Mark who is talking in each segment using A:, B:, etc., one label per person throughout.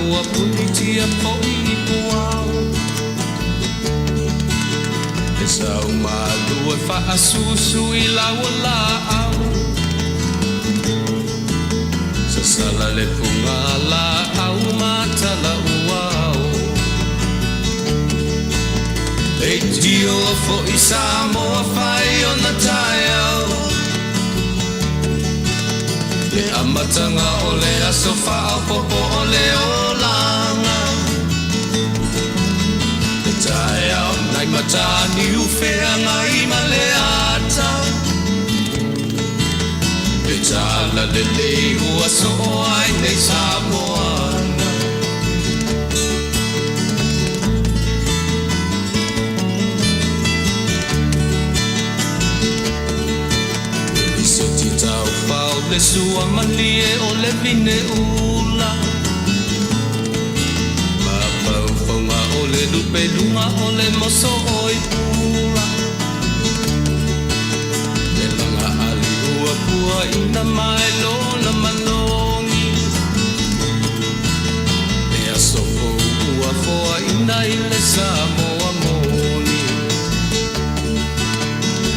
A: ua punitia foʻi i puao. Le sau malu e faasusu i lau laau. Sasala le fuga laau ma tala uao. Leitio foʻi Samoa fai ona taeao. Le amataga o le aso faaopoopo o le olaga. Le taeao nai Mataniu Feagai ma le ata. Le tala lelei ua soo ai nei Samoana. Le lisoti taufao le sua malie o le vine ula. Mafaufauga o le lupeluga o le moso oi pula. Le laga ali ua puaina mai lona manogi. Le aso fou ua foaina i le Samoa moni.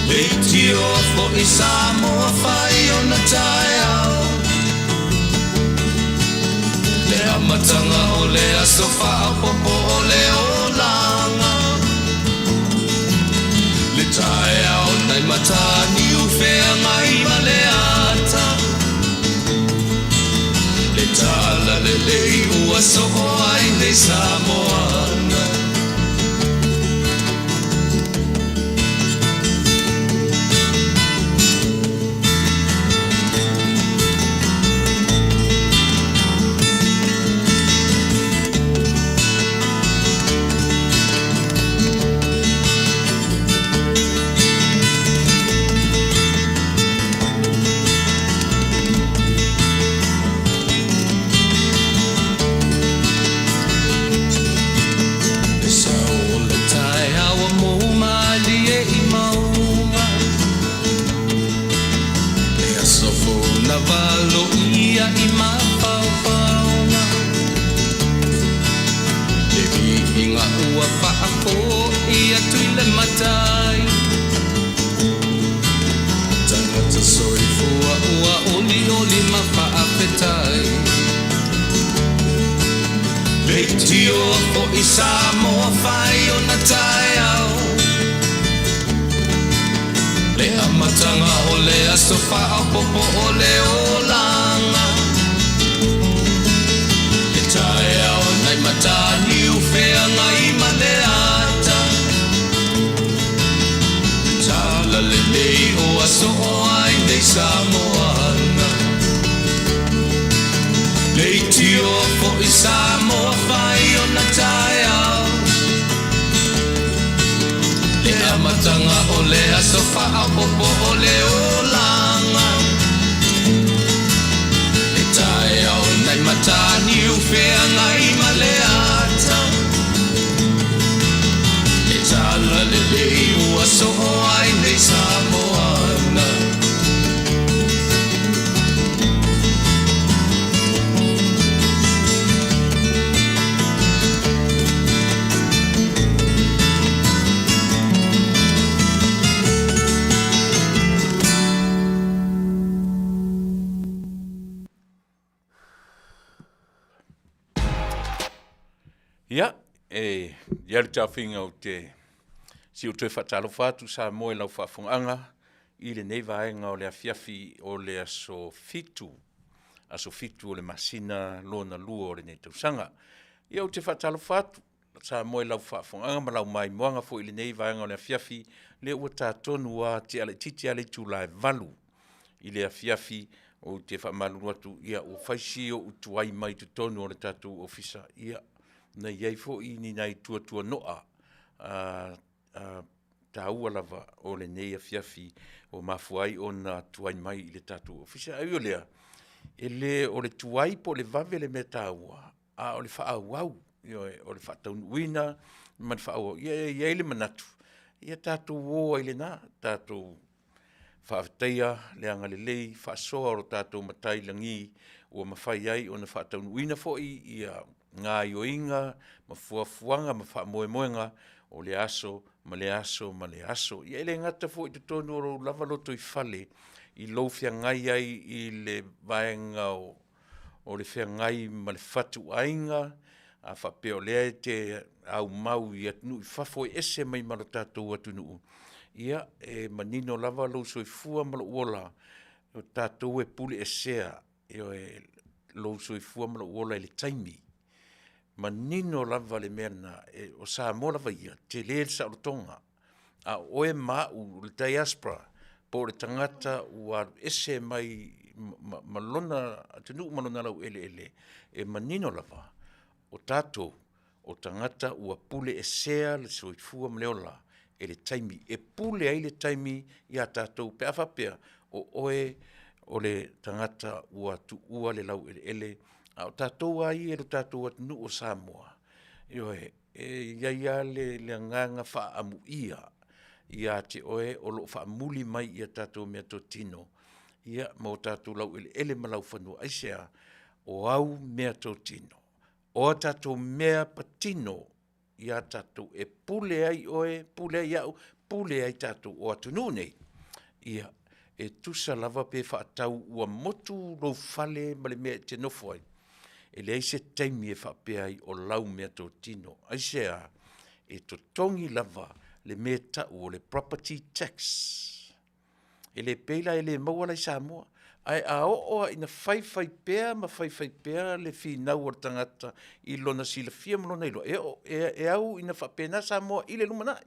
A: Leitio foʻi Samoa fai ona taeao. Le amataga o le aso faaopoopo o le olaga. Le taeao nai Mataniu Feagai ma le ata. Le tala lelei ua soo ai nei Samoana. Le sao o le taeao ua mou malie i mauga. Le aso fou na valoia i mafaufauga. Le viiga ua faafoi atu i le Matai. Tagata soifua ua olioli ma faafetai. Leitio foʻi Samoa fai ona taeao. Le amataga o le aso faaopoopo o le olaga. Le taeao nai Mataniu Feagai ma le ata. Le tala lelei ua soo ai nei Samoana. Leitio foʻi Samoa fai ona taeao. Le amataga o le aso faaopoopo o le olaga. Le taeao nai Mataniu Feagai ma le ata. Le tala lelei ua soo ai nei Samoana.
B: Ia, e i ai le taofiga o te si o toe faatalofa atu Samoa i lau faafofogaaga i lenei vaega o le afiafi o le aso 7, aso 7 o le masina lona lua o lenei tausaga. Ia ou te faatalofa atu Samoa i lau faafofogaaga ma lau maimoaga foi i lenei vaega o le afiafi, lea ua ta tonu lava te alaitiiti lava le itula e 8 i le afiafi. Ou te faamalulu atu, ia ua fai si ou tuai mai totonu o le tatou ofisa, ia na i ai foi ni nai tuatuanoa taua lava o lenei afiafi ua mafua ai ona tuai mai i le tatou ofisa. Ae ui o lea, e le o le tuai po o le vave le mea taua, a o le faaauau, ioe, o le faataunuuina ma le faaauau. Ia e i ai le manatu, ia tatou o ai i lena, tatou faafetaia le agalelei faasoa o lo tatou Matai i lagi. ua mafai ai ona faataunuuina foi ia gaoioiga ma fuafuaga ma faamoemoega o le aso ma le aso ma le aso. Ia e le gata foi i totonu o lou lava lotoifale i lou feagai ai i le vaega o le feagai ma le fatuaiga, a faapea o lea e te aumau i atunuu i fafo e ese mai ma lo tatou atunuu, ia, e manino lava lou soifua ma lou ola, o tatou e puleesea, ioe, lou soifua ma lou ola i le taimi. Manino lava le mea lena, o Samoa lava ia, e tele le saolotoga, a o oe ma au o le diaspora, po o le tagata ua alu ese mai ma lona atunuu ma lona laueleele, e manino lava, o tatou, o tagata ua puleesea le soifua ma le ola e le taimi. E pule ai le taimi ia tatou pe a faapea o oe o le tagata ua tuua le laueleele, a o tatou lava ia i lo tatou atunuu o Samoa, ioe, e i ai lava le agaga faaamuia ia te oe o lo o faamuli mai i a tatou meatotino, ia ma o tatou laueleele ma laufanua. Aisea? O au meatotino, o a tatou mea patino ia tatou e pule ai oe, pule ai au, pule ai tatou, o atunuu nei, ia, e tusa lava pe faatau ua motu lou fale ma le mea e te nofo ai, e leai se taimi e faapea ai o lau meatotino. Aisea? E totogi lava le mea e tau o le property tax. E le pei la e le maua la i Samoa, ae a oo lava ina fai fai pea ma fai fai pea le finau a le tagata i lona silafia ma lona iloa, e oo e au ina faapena Samoa i le lumanai.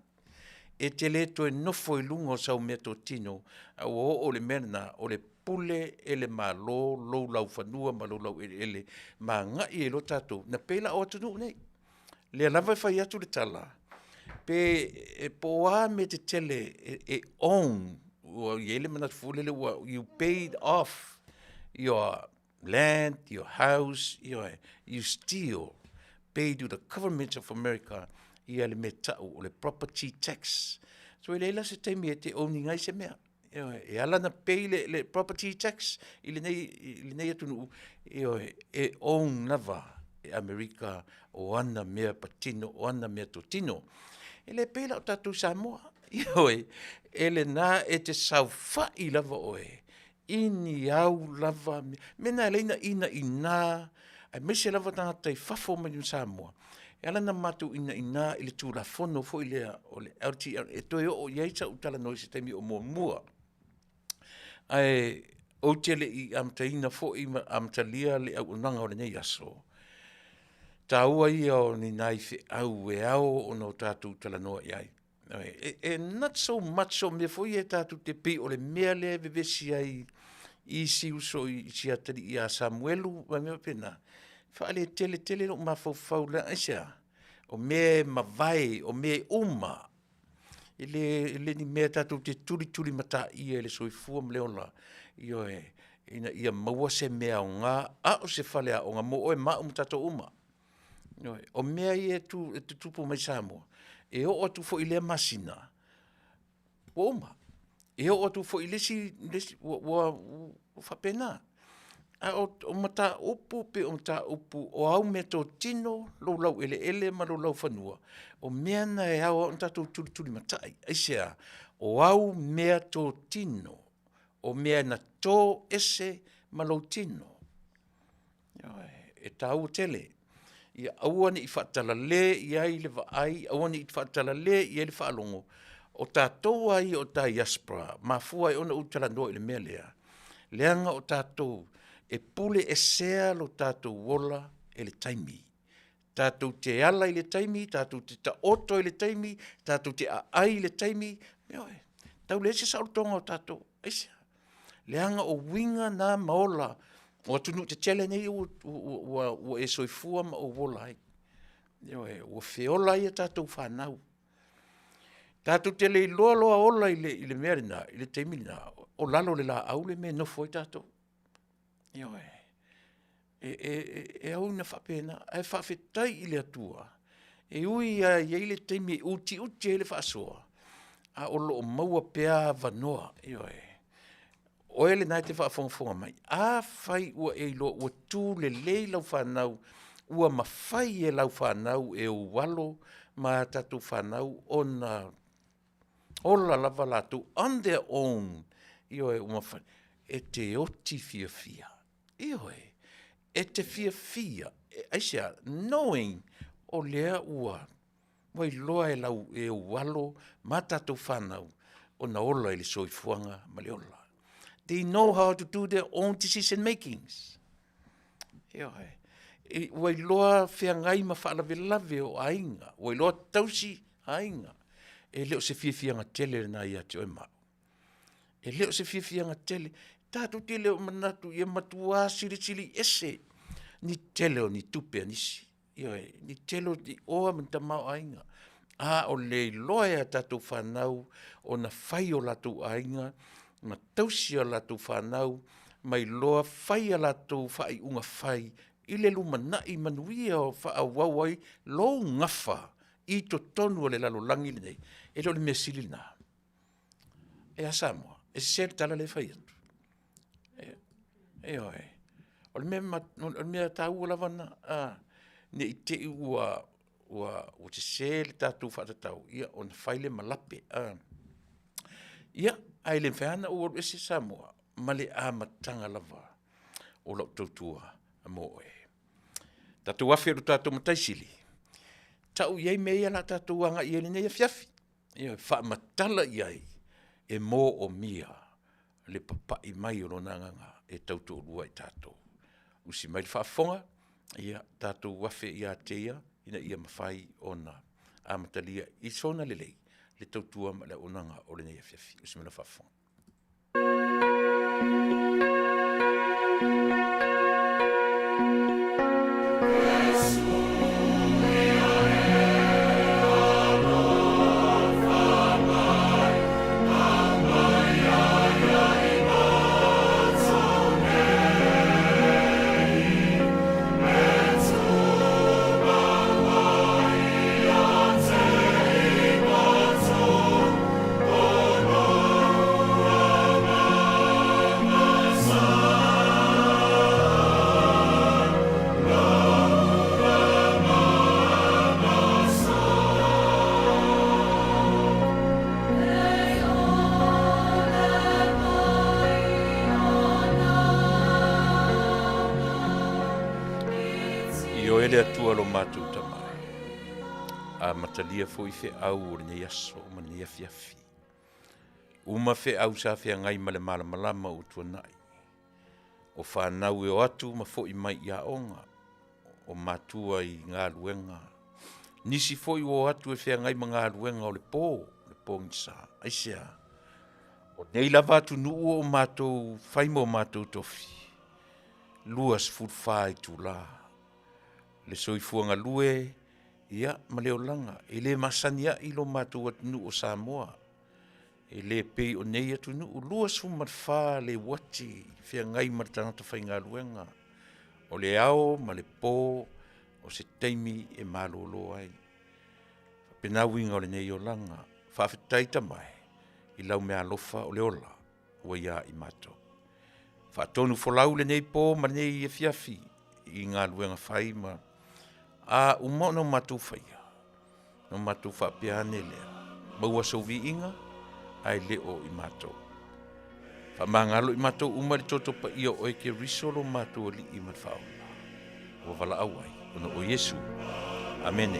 B: E te le toe nofo i luga o sau meatotino, a ua oo i le mea lena, o le pule e le Malo lou laufanua ma lou laueleele ma agai ai loa tatou, na pei la o atunuu nei. O lea lava e fai atu le tala, pe po o a mea tetele e own, ua i ai le manatu foi lele ua you paid off your land, your house, ioe, you still pay to the government of America ia le mea e tau o le property tax. So e leai la se taimi e te own ina ai se mea. Ioe, e ala ona pay le property tax i lenei atunuu, ioe, e own lava e Amerika o ana mea patino, o ana meatotino. E le pei la o tatou i Samoa, ioe, e lena e te saofai lava oe i ni au lava mea na e ala ai ona inaina aemaise lava tagata i fafo mai o Samoa, e ala ona matou inaina i le Tulafono foi lea o le LTRA, e toe oo i ai sau talanoa i se taimi o muamua. Ae ou te le i amataina foi ma amatalia le auaunaga o lenei aso, taua ia o ni nai feau e ao ona o tatou talanoa i ai. E not so much o mea foi ia tatou te pei o le mea lea e vevesi ai isi uso i si atalii ia Samuelu ma mea faapena, e faaletele tele lou mafaufau leaga aisea? O mea e mavae, o mea e uma, e le ni mea tatou te tulitulimataia i le soifua ma le ola, ioe, ina ia maua se mea aoga, a o se faleaoga mo oe ma au ma tatou uma. Ioe. O mea ia e tutupu mai Samoa, e oo atu foi i lea masina, ua uma. E oo atu foi i le isi, ua faapena. A o mataupu pei o mataupu o au meatotino, lou laueleele ma lou laufanua, o mea na e ao ona tatou tulitulimatai. Aisea? O au meatotino, o mea na to ese ma lou tino. Ioe, e taua tele, ia aua ne i faatalale i ai le vaai, aua ne i faatalale i ai le faalogo, o tatou lava ia o diaspora, mafua ai ona ou talanoa i le mea lea, leaga o tatou e puleesea lo tatou ola e le taimi. Tatou te ala i le taimi, tatou te taoto i le taimi, tatou te aai i le taimi, ioe, e tau leai se saolotoga o tatou. Aisea? Leaga o uiga na ma ola o atunuu tetele nei ua e soifua ma ou ola ai. Ioe, ua feola ai a tatou fanau. Tatou te le iloa loa ola i le mea lena, i le taimi lena, o lalo o le laau le mea e nofo ai tatou. Ioe. E au ina faapena, ae faafetai i le Atua, e ui lava e i ai le taimi e utiuti ai le faasoa, a o lo o maua pea avanoa, ioe. oe lena e te faafogafoga mai, afai ua e iloa ua tu lelei lau fanau, ua mafai e lau fanau e ou alo ma a tatou fanau ona ola lava latou on their own, ioe, ua mafai, e te oti fiafia. Ioe, e te fiafia, aisea? Knowing o lea ua ua iloa e lau e ou alo ma tatou fanau ona ola i le soifuaga ma le ola. They know how to do their own decision makings. Ioe. E, ua iloa feagai ma faalavelave o aiga, ua iloa tausi aiga. E le o se fiafiaga tele lena ia te oe ma au. E le o se fiafiaga tele. Tatou te le o manatu ia matua silisili ese ni tele o ni tupe a nisi. Ioe, ni tele o ni oa ma ni tamaoaiga, a o le iloa e a tatou fanau ona fai o latou aiga ma tausi a latou fanau ma iloa fai a latou faaiuga fai i le lumanai manuia o faaauau ai lou gafa i totonu o le lalolagi lenei, e le o le mea sili lena. E a Samoa? E sese le tala lea e fai atu? Ioe, o le mea taua lava lena, ne i te i ua sese le tatou faatatau, ia ona fai lea ma lape. Ia, ae le mafai lava ona ou alu ese Samoa ma le amataga lava o lau tautua mo oe. Tatou afe i lo tatou Matai Sili, tau i ai mea ia o le a tatou agai i ai i lenei afiafi. Ioe, faamatala i ai e moomia le papai mai o Lona Agaga e tautoalua i tatou. Usi mai le faafofoga, ia tatou afe ia te Ia ina ia mafai ona amatalia i sona lelei le tautua ma le auaunaga o lenei afiafi. Usi mai le faafofoga. Ioe le Atua lo matou Tama e, amatalia foi feau o lenei aso ma lenei afiafi. Uma feau sa feagai ma le malamalama ua tuanai. O fanau e o atu ma foi mai i aoga, o matua i galuega. Nisi foi ua o atu e feagai ma galuega o le po, le pogisa. Aisea? O nei lava atunuu o matou fai ma o matou tofi, 24 itula. Le soifua galue, ia, ma le olaga. E le masani ai lo matou atunuu o Samoa. E le pei o nei atunuu, 24 le uati feagai ma le tagata faigaluega. O le ao ma le po o se taimi e malolo ai. Faapena uiga o lenei olaga. Faafetai Tama e i lau meaalofa o le ola ua ia i matou. Faatonu folau lenei po ma lenei afiafi i galuega fai ma a uma ona o matou faia, ona matou faapea ane lea, maua sou viiga ae le o i matou. Faamagalo i matou uma i le toto paia o oe Keriso lo matou Alii ma le Faaola, ua valaau ai ona o Iesu. Amene.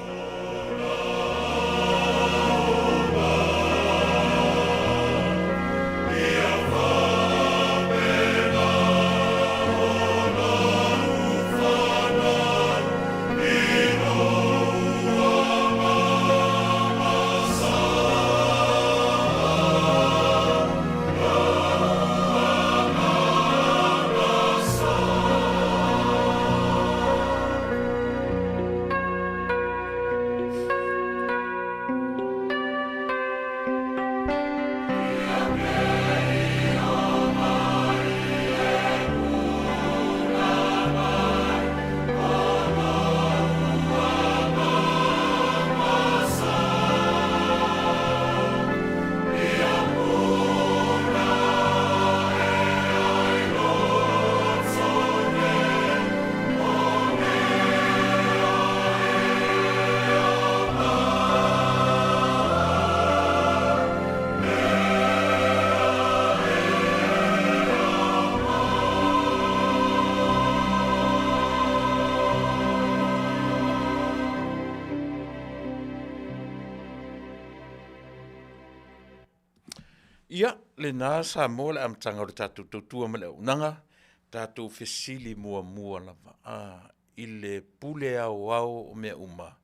B: Ia, lena Samoa le amataga o le tatou tautua ma le auaunaga, tatou fesili muamua lava i le pule aoao o mea uma,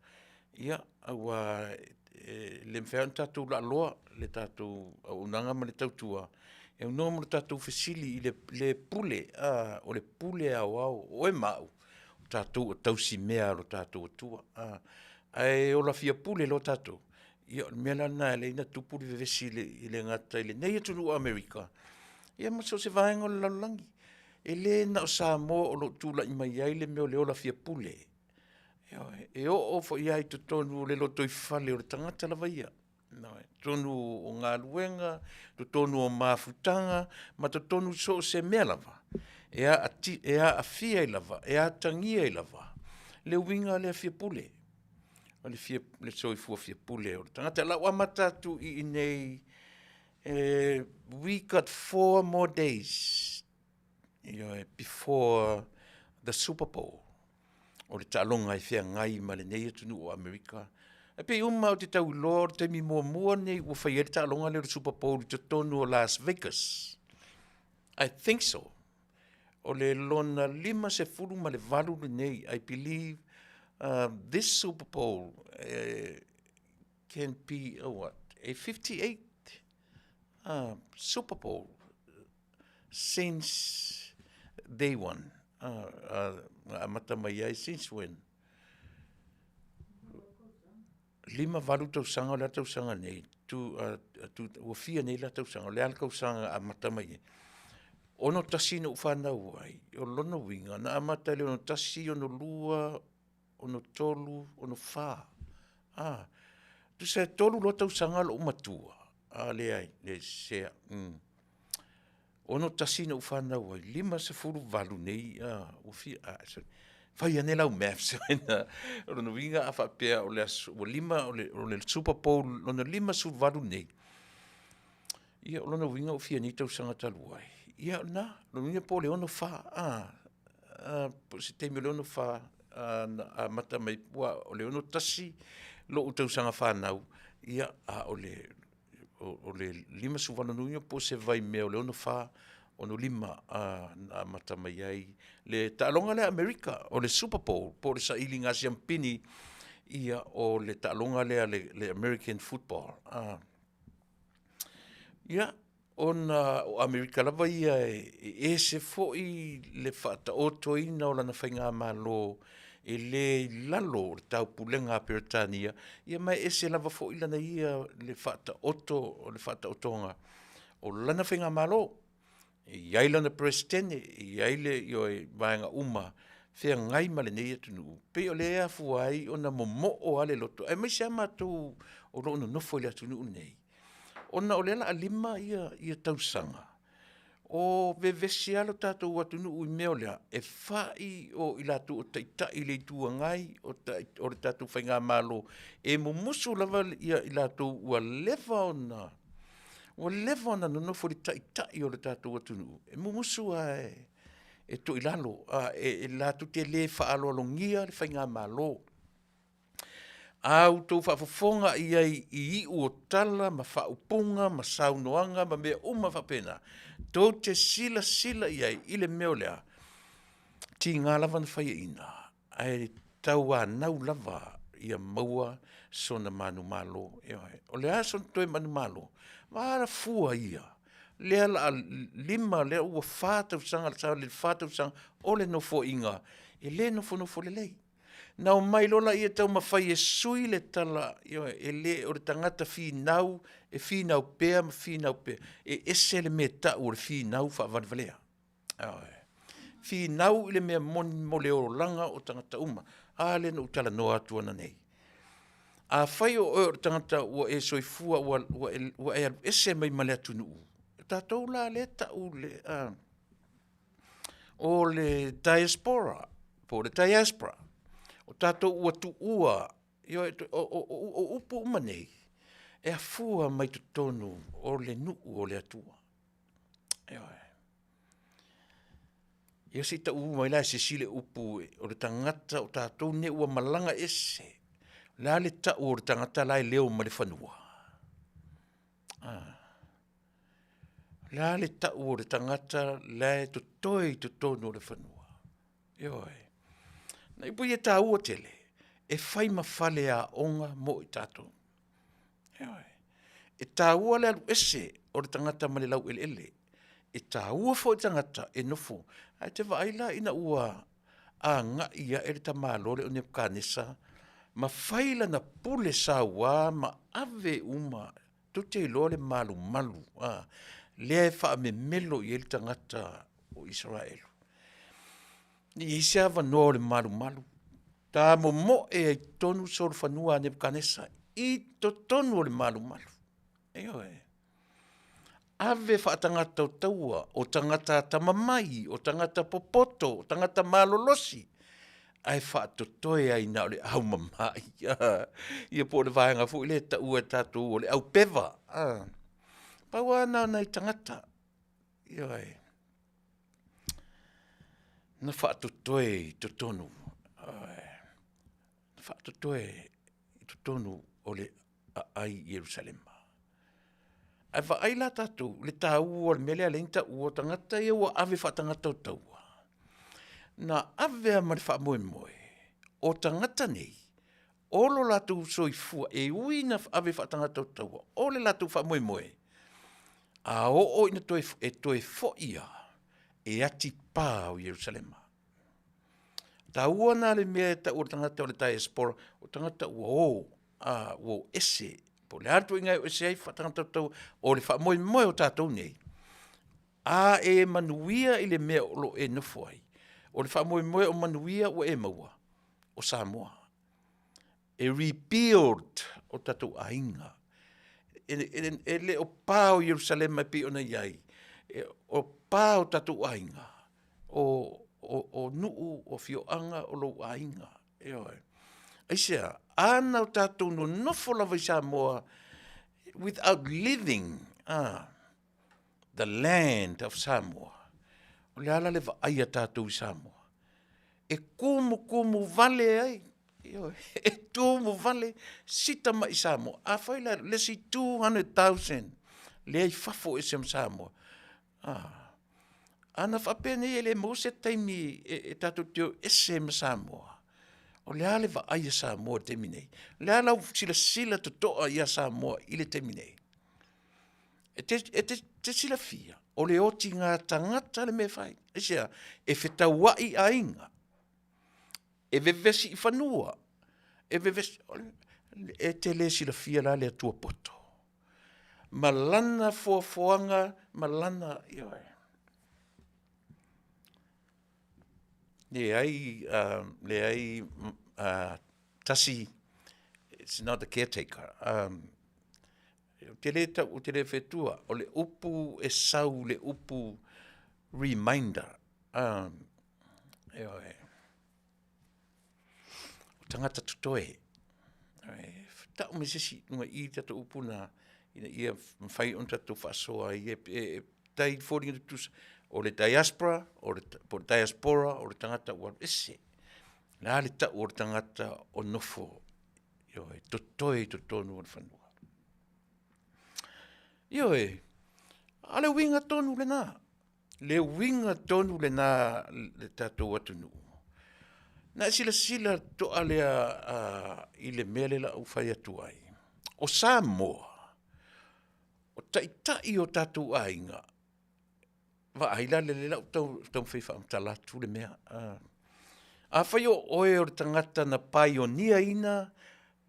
B: ia, aua e le mafai lava ona tatou laaloa le tatou auaunaga ma le tautua e aunoa ma le tatou fesili i le pule, o le pule aoao o oe ma au, o tatou o tausimea a lo tatou Atua. Ae ola fia pule loa tatou, ia o le mea la lena e ala ai ona tupu le vevesi e le gata i lenei atunuu o Amerika, ia ma so o se vaega o le lalolagi. E le na o Samoa o lo o tulai mai ai le mea o le ola fiapule, ioe, e oo foi lava i totonu o le lotoifale o le tagata lava ia, ioe, totonu o galuega, totonu o mafutaga, ma totonu i so o se mea lava, e aafia ai lava, e atagia ai lava le uiga lea fiapule, o le soifua fiapule o le tagata. O le a ou amata atu i inei we got 4 more days, ioe, before the super bowl, o le taaloga e feagai ma lenei atunuu o Amerika. E pei uma lava ou te tau iloa o le taimi muamua lenei ua fai ai le taaloga lenei o le super bowl i totonu o Las Vegas. I think so. O le lona 58 lenei, I believe this super bowl can be a what? A 58 super bowl since day one. Na amata mai ai since when? 58 tausaga o le a le tausaga nei, ua fia nei la tausaga, o le a le tausaga na amata mai ai? 61 na ou fanau ai, o lona uiga na amata i le 61, 62, 63, 64, a, tusa e 3 loa tausaga lou matua, a leai, e sese au, 61 na ou fanau ai, 58 nei, ua fia, fai ane lau maths o lona uiga a faapea o le aso ua lima o le super bowl lona 58 nei, ia o lona uiga ua fia nei tausaga talu ai? Ia o lena, o lona uiga po o le 64 po o se taimi o le 64 na amata mai aua o le 61 lou tausaga fanau, ia a o le 58 lona uiga po o se vaimea o le 64, 65 na amata mai ai le taaloga lea a Amerika o le Super Bowl po o le sailiga siamupini ia o le taaloga lea le American football. Ia, ona o Amerika lava ia e ese foi le faataotoina o lana faigamalo e le i lalo o le taupulega a Peretania, ia ma e ese lava foi lana ia le faataoto o le faataotoga o lana faigamalo. E i ai lana Peresetene, e i ai le, ioe, vaega uma feagai ma lenei atunuu, pei o lea e afua ai ona momoo lava le loto, aemaise lava matou o lo o nonofo i le atunuu lenei, ona o lea o le a 5 tausaga o vevesi lava lo tatou atunuu i mea o le a, e fai o i latou o taitai i le Itu Agai, o le tatou faigamalo, e mumusu lava i latou ua leva ona ua leva ona nonofo i le taitai o le tatou atunuu, e mumusu lava e tuu i lalo, e latou te le faaaloalogia le faigamalo. A outou faafofoga i ai i iu o tala ma faaupuga ma saunoaga ma mea uma faapena, tou te silasila i ai i le mea o le a? Tiga lava ona faiaina, ae tauanau lava ia maua sona manumalo. Ioe. O le a sona toe manumalo? Vaai fua ia, lea o le a 5, lea ua 4 tausaga, le 4 tausaga o le nofoaiga, e le nofonofo lelei. Na omai loa lea taumafai e sui le tala, ioe, e le o le tagata finau e finau pea ma finau pea. E ese le mea e tau o le finau faavalevalea. Ioe. Finau i le mea moni mo le olaga o tagata uma. A lea na ou talanoa atu ananei. Afai o oe o le tagata ua e soifua ua e alu ese mai ma le atunuu, o tatou la lea e tau le, o le diaspora, po o le diaspora, o tatou ua tuua, ioe, o upu uma nei, e afua mai totonu o le nuu o le Atua. Ioe. Ia se i tau mai la e se isi le upu o le tagata o tatou nei ua malaga ese, o le a le tau o le tagata la e leo mai le fanua? Le a le tau o le tagata la e totoe i totonu o le fanua? Ioe. Na ipu ia tāua tele, e fai ma fale aoga mo i tatou. Ioe. E tāua le alu ese o le tagata ma le laueleele. E tāua foi le tagata e nofo. Ae e te vaai la ina ua agai ae le tamaloa lea o Nepukanesa ma fai lana pule saua ma ave uma, tou te iloa le malumalu lea e faamemelo i ai le tagata o Isaraelu. Ne i i ai se avanoa o le malumalu, ta momoe ai i totonu solofanua a Nepukanesa i totonu o le malumalu. Ioe. Ave faatagata o taua, o tagata atamamai, o tagata popoto, o tagata malolosi, ae faatotoe ai na o le aumama ia po o le vaega foi lea e taua e tatou o le aupeva. Pau lava na o nai tagata, ioe, na faatotoe i totonu, ioe, faatotoe i totonu o le aai i Ierusalema. Ae vaai la tatou i le taua o le mea lea e ala ai ona taua o tagata ia ua ave faatagata o taua, na ave lava ma le faamoemoe, o tagata nei, o lo latou soifua, e ui ina ave faatagata o taua, o le latou faamoemoe, a oo ina toe e toe foi lava, e atipa o Ierusalema. E taua lena le mea e tau o le tagata o le diaspora, o tagata ua o, ua o ese, po o le a le ituaiga e o ese ai faatagata o taua, o le faamoemoe o tatou nei, a e manuia i le mea o lo o e nofo ai, o le faamoemoe o manuia ua e maua, o Samoa. E rebuild o tatou aiga. E le o pa o Ierusalema e pei ona i ai, o pa o tatou aiga, o nuu, o afioaga, o lou aiga, ioe. Aisea? A na o tatou nonofo lava i Samoa without living the land of Samoa, o le a la le vaai a tatou i Samoa? E tumutumu vale ai, ioe, e tumu vale si tamai Samoa. Afai la o le isi 200,000 lea e i fafo ese ma Samoa, a na faapenei e le maua se taimi e tatou te o ese ai ma Samoa, o le a le vaai a Samoa i le taimi nei? O le a lau silasila totoa ia Samoa i le taimi nei? E te silafia, o le otiga tagata le mea e fai. Aisea? E fetauai aiga, e vevesi i fanua, e vevesi, e te le silafia la le Atua poto ma lana foafoaga ma lana, ioe. Leai, leai tasi, it's not a caretaker. Ou te le tau, ou te le fetua, o le upu e sau le upu reminder, ioe, o tagata totoe. Ioe, tau mai se isi i luga i i le tatou upu lena ina ia mafai ona tatou faasoa ai e tai foliga tutusa, o le diaspora, o le po o le diaspora o le tagata ua alu ese. O le a le tau o le tagata o nofo, ioe, totoe i totonu o le fanua. Ioe, a o le uiga tonu lena, le uiga tonu lena le tatou atunuu. Na e silasila totoa lea i le mea lea o le a ou fai atu ai, o Samoa, o taitai o tatou aiga, vaai la lelei o lea o le a ou taumafai e faamatala atu le mea. Afai o oe o le tagata na pioneer ina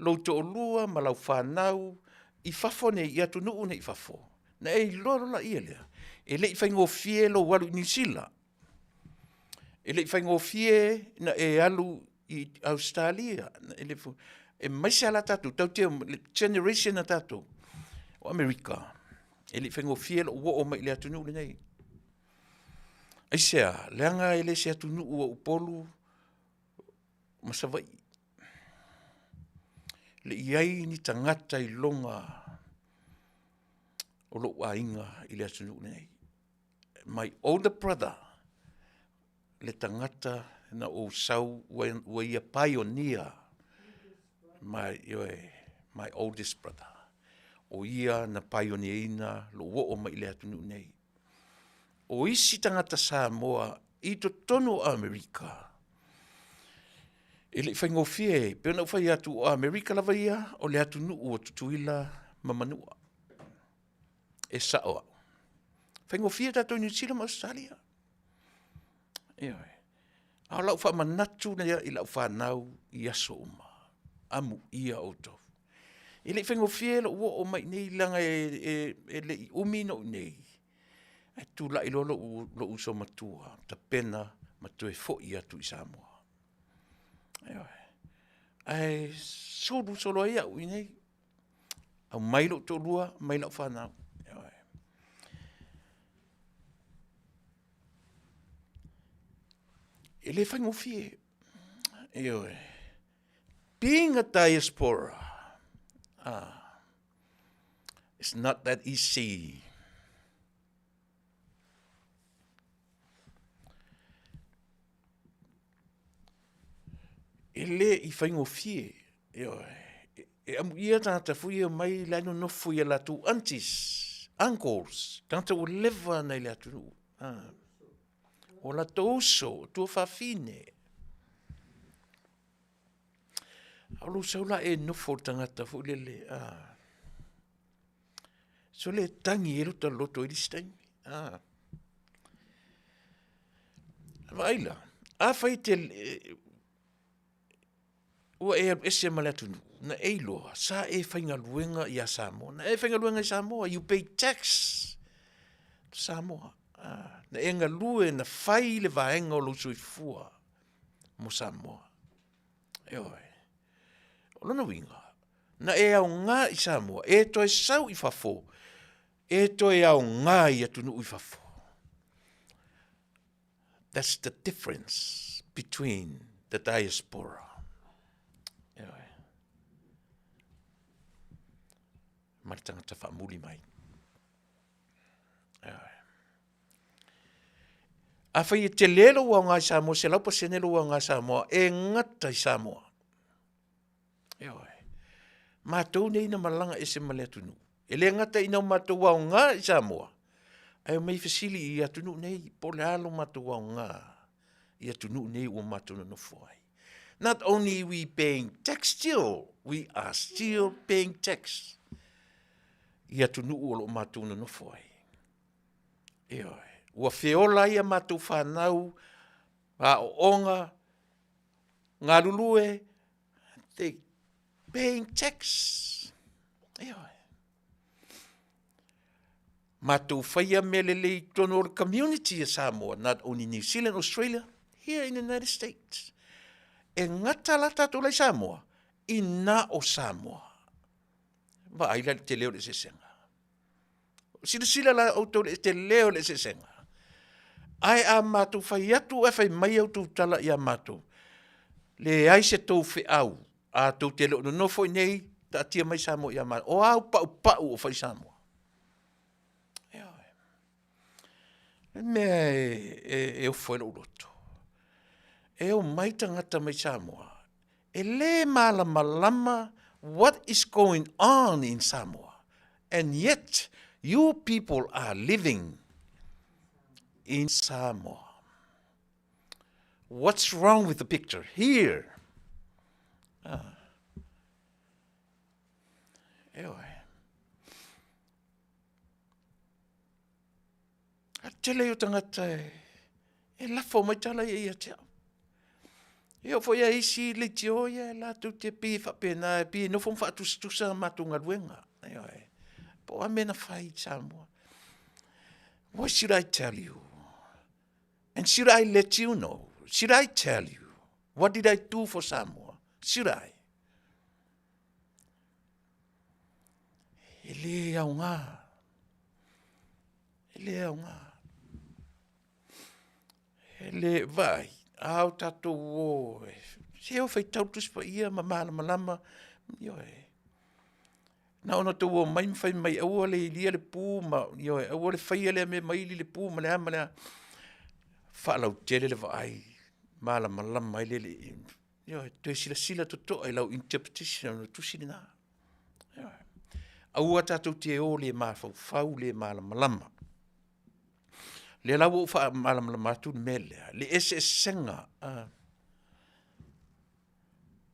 B: lou toalua ma lau fanau i fafo nei i atunuu nei i fafo, ona e iloa loa lea, e le i faigofie lou alu i Niu Sila, e le i faigofie ona e alu i Ausetalia, aemaise lava la tatou, tatou te o, le generation a tatou, o Amerika, e le i faigofie lou oo mai i le atunuu lenei. Aisea? Leaga e le se atunuu o Upolu ma Savaii. E le i i ai ni tagata iloga o lou aiga i le atunuu lenei. My older brother le tagata na ou sau ua ia pioneer my, ioe, my oldest brother. O ia na pioneer ina lou oo mai i le atunuu nei. O isi tagata Samoa i totonu o Amerika, e le i faigofie, e pei ona ou fai atu, o Amerika lava ia o le atunuu o Tutuila ma Manua. E sao au. Faigofie tatou i Niu Sila ma Ausetalia. Ioe. A o lau faamanatu lea i lau fanau i aso uma, amuia outou. E le i faigofie lou oo mai i inei leaga e le i umi na ou i inei, ae tulai loa lou uso matua tapena ma toe foi atu i Samoa. Ioe. Ae sulu solo ai au i inei, aumai lou toalua, aumai lau fanau. Ioe. E le faigofie, ioe. Being a diaspora, it's not that easy. E le i faigofie, ioe. E amuia tagata foi ia omai la e nonofo i a latou aunties, uncles, tagata ua leva ona i le atunuu. O latou uso, o tuafafine. A o lou sau la e nofo i le tagata foi lele, a, sole e tagi ai lota loto i le isi taimi, a. Vaai la, afai e te, ua e alu ese ma le atunuu, na e iloa sa e faigaluega ia Samoa, na e faigaluega i Samoa, you pay tax to Samoa. Na e galue, na fai le vaega o lou soifua mo Samoa. Ioe. O lona uiga, na e aoga i Samoa, e toe sau i fafo, e toe aoga i atunuu i fafo. That's the difference between the diaspora. Ioe. Ma le tagata faamuli mai. Ioe. Afai e tele lou aoga i Samoa, 100% lou aoga i Samoa, e gata i Samoa. Ioe. Matou nei na malaga ese ma le atunuu. E le gata ina o matou aoga i Samoa, ae omai fesili i atunuu nei, po o le a lo matou aoga i atunuu nei ua matou nonofo ai. Not only we paying tax still, we are still paying tax i atunuu o lo o matou nonofo ai. Ioe. Ua feola ai a matou fanau, aoaoga, galulue, they paying tax. Ioe. Matou faia mea lelei i totonu o le community a Samoa, not only New Zealand, Australia, here in the United States. E gata la tatou la i Samoa, i na o Samoa. Vaai la i le tele o le eseesega. Silasila la outou i le tele o le eseesega. Ae a matou fai atu ae fai mai a outou tala ia matou, leai se tou feau, a tou te le o nonofo i inei, taatia mai Samoa ia matou. O a au paupau o fai i Samoa? Ioe. Le mea e ofo ai lou loto, e omai tagata mai Samoa, e le malamalama what is going on in Samoa and yet you people are living in Samoa. What's wrong with the picture here? Ah. Eoe. A tele o tagata e, e lafo mai tala ia ia te au. E oo foi a isi leitio ia e latou te pei e faapena, e pei e nofo ma faatusatusa a matou galuega. Ioe. Po o a mea na fai i Samoa. What should I tell you? And should I let you know? Should I tell you? What did I do for Samoa? Should I? E le aoga. E le aoga. E le, vaai, a o tatou o, se o faitau le Tusi Paia ma malamalama, ioe. Na ona outou omai ma fai mai, aua le ilia le pu ma, ioe, aua le faia lea mea ma ili le pu ma le a ma le a. Faalautele le vaai, malamalama ai le alii. Ioe, toe silasila totoa i lau interpretation o le tusi lena. Ioe. Aua tatou te o le mafaufau le malamalama. Lea la ua ou faamalamalama atu le mea lea, le eseesega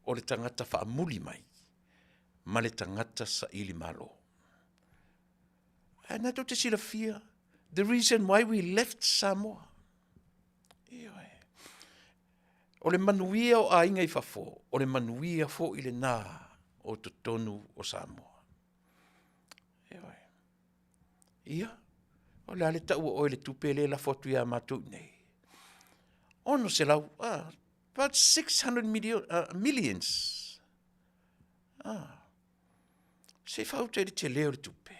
B: o le tagata faamuli mai ma le tagata saili malo. Ae na tou te silafia the reason why we left Samoa. Ioe. O le manuia o aiga i fafo, o le manuia foi lena o totonu o Samoa. Ioe. Ia, o le a le taua o oe i le tupe lea e lafo atu ia matou i inei? 600, about 600 million, millions. Se i faauta i le tele o le tupe.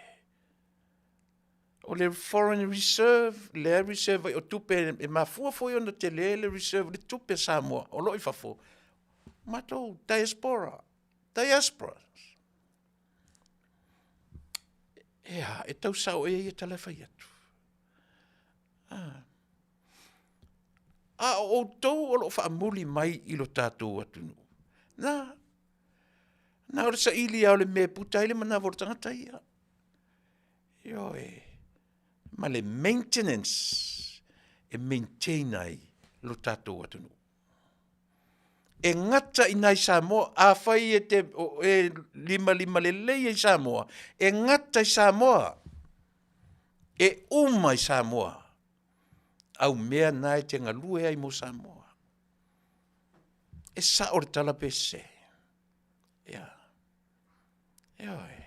B: O le foreign reserve, lea reserve ai o tupe e mafua foi ona tele le reserve le tupe Samoa o lo o i fafo, matou diaspora, diaspora. E a, e tau sao ea ia tala e fai atu. A o outou o lo o faamuli mai i lo tatou atunuu, na, na o le saili lava o le mea e puta ai le manava o le tagata ia. Ioe, ma le maintenance e maintain ai lo tatou atunuu. E gata i nai Samoa, afai e te e limalima lelei ai Samoa, e gata i Samoa, e uma i Samoa au mea na e te galue ai mo Samoa. E sao le tala pe sese? Ia. Ioe.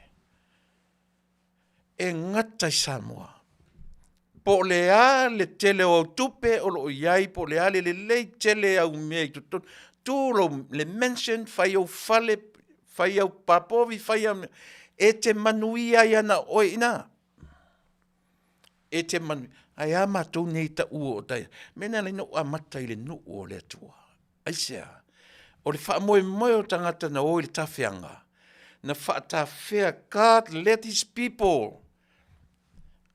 B: E gata i Samoa. Po o le a le tele o au tupe o lo o i ai, po o le a le lelei tele au mea i totonu, tu lou, le mansion, fai ou fale, fai au papovi, fai au mea, e te manuia ai ana oe i ina. E te manuia. Ae a matou nei taua o tai, mea na ala ai ona ou amata i le nuu o le Atua. Aisea? O le faamoemoe o tagata na o i le tafeaga, na faatafea, God led his people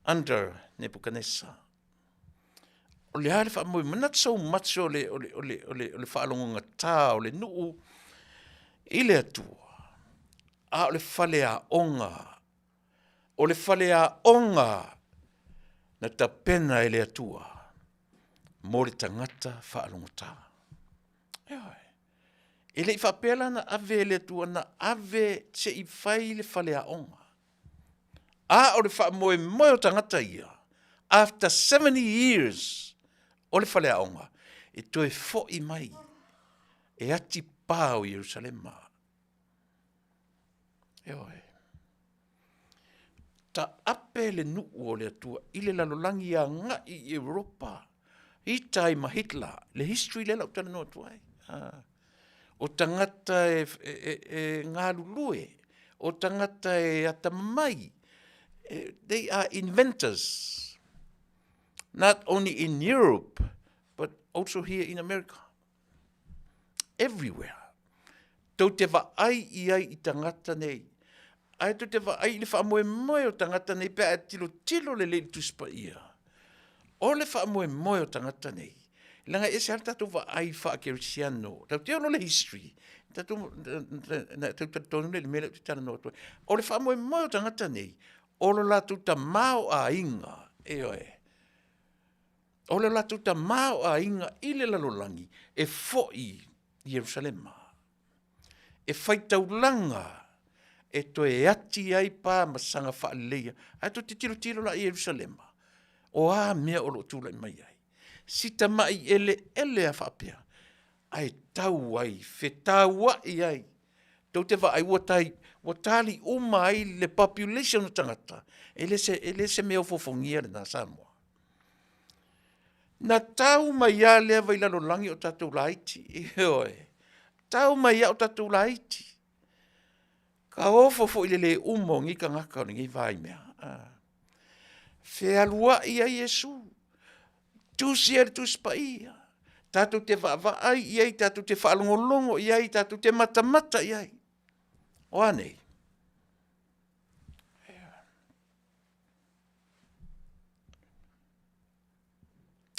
B: under Nebuchadnezzar. O le a le faamoemoe, not so much o le, o le, o le, o le, o le faalogogata o le nuu i le Atua, a o le faleaoga, o le faleaoga na tapena e le Atua mo le tagata faalogota. Ioe. E le i faapea la na ave e le Atua, na ave se i fai le faleaoga. A o le faamoemoe o tagata ia, after 70 years o le faleaoga, e toe foi mai e atipā o Ierusalema. Ioe. Taape le nuu o le Atua i le lalolagi agai i Europa, ita ai ma Hitler, le history lea la ou talanoa atu ai. Ah. O tagata e, e, e, e galulue, o tagata e atamamai, e, they are inventors, not only in Europe, but also here in America. Everywhere. Tou te vaai i ai i tagata nei. Ae tou te vaai i le faamoemoe o tagata nei pe a e tilotilo lelei i le Tusi Paia. O le faamoemoe o tagata nei, leaga e ese lava le tatou vaai faakerisiano, tatou te ono le history, tatou na tatou talitonu lea i le mea lea ou te talanoa atu ai. O le faamoemoe o tagata nei, o lo latou tamaoaiga, ioe, o lo latou tamaoaiga i le lalolagi e foi i Ierusalema. E faitaulaga e toe ati ai pa ma saga faaleleia. Ae tou te tilotilo la i Ierusalema, o a mea o lo o tulai mai ai? Si tamai eleele a faapea, ae tau ai, fetauai ai. Tou te vaai ua tai, ua tali uma ai le population o tagata. E le se, e le se mea ofoofogia lena Samoa. Na tau mai lava lea vai lalolagi o tatou laiti, ioe, tau mai lava o tatou laiti. Ka ofo foi i le le uma o nei tagata o lenei vaimea. Ah. Fealuai ai Iesu, tusi ai le Tusi Paia, tatou te vaavaai i ai, tatou te faalogologo i ai, tatou te matamata i ai. O a nei?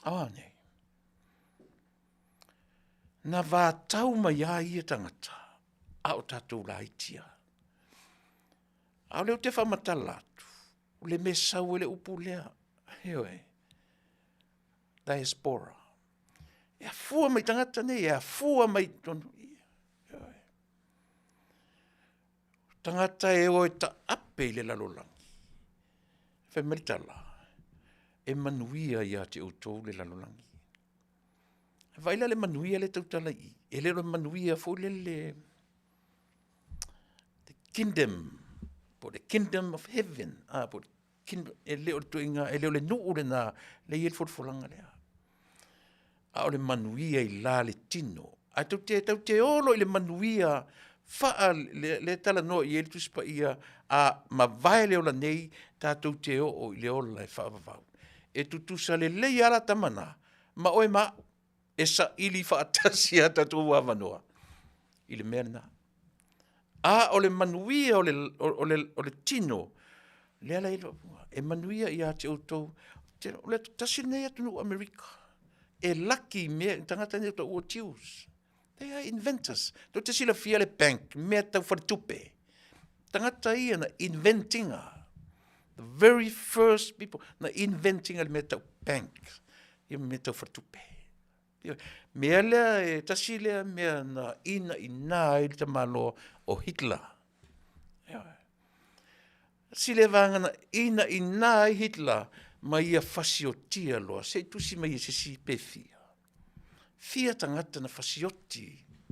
B: O a nei? Na vatau mai a ia tagata, a o tatou laiti a. A o lea ou te faamatala atu, o le mea sau ai le upu lea, ioe. Diaspora. E afua mai tagata nei, e afua mai tonu. Tagata e o e taape i le lalolagi. Fai mai le tala, e manuia ia te outou le lalolagi. Vaai la le manuia lea e tautala i i, e le o le manuia foi lele the kingdom, po o le kingdom of heaven, a po o le kingdom, e le o le ituaiga, e le o le nuu lena lea e i ai le folafolaga lea. A o le manuia i la le tino. Ae tou te, tou te o loa i le manuia faa, lea, lea e talanoa i ai le Tusi Paia, a mavae le ola nei, tatou te oo i le ola e faavavau. E tutusa lelei lava la tama na, ma oe ma au, e saili faatasi a tatou avanoa i le mea lena. A o le manuia o le, o, le, o le tino, lea la e e manuia ia te outou. O le tasi lenei atunuu Amerika, e laki i mea, tagata nei o taua Jews. They are inventors. Tou te silafia le bank, mea tau faletupe. Tagata ia na inventinga. The very first people na inventinga le mea tau bank. Ia mea tau faletupe. Mea lea, e tasi lea mea na ina ina ai le tamaloa o Hitler. Tasi lea vaega na ina ina ai Hitler ma ia fasiotia loa, se i tusi mai e se isi pe fia. Fia tagata na fasioti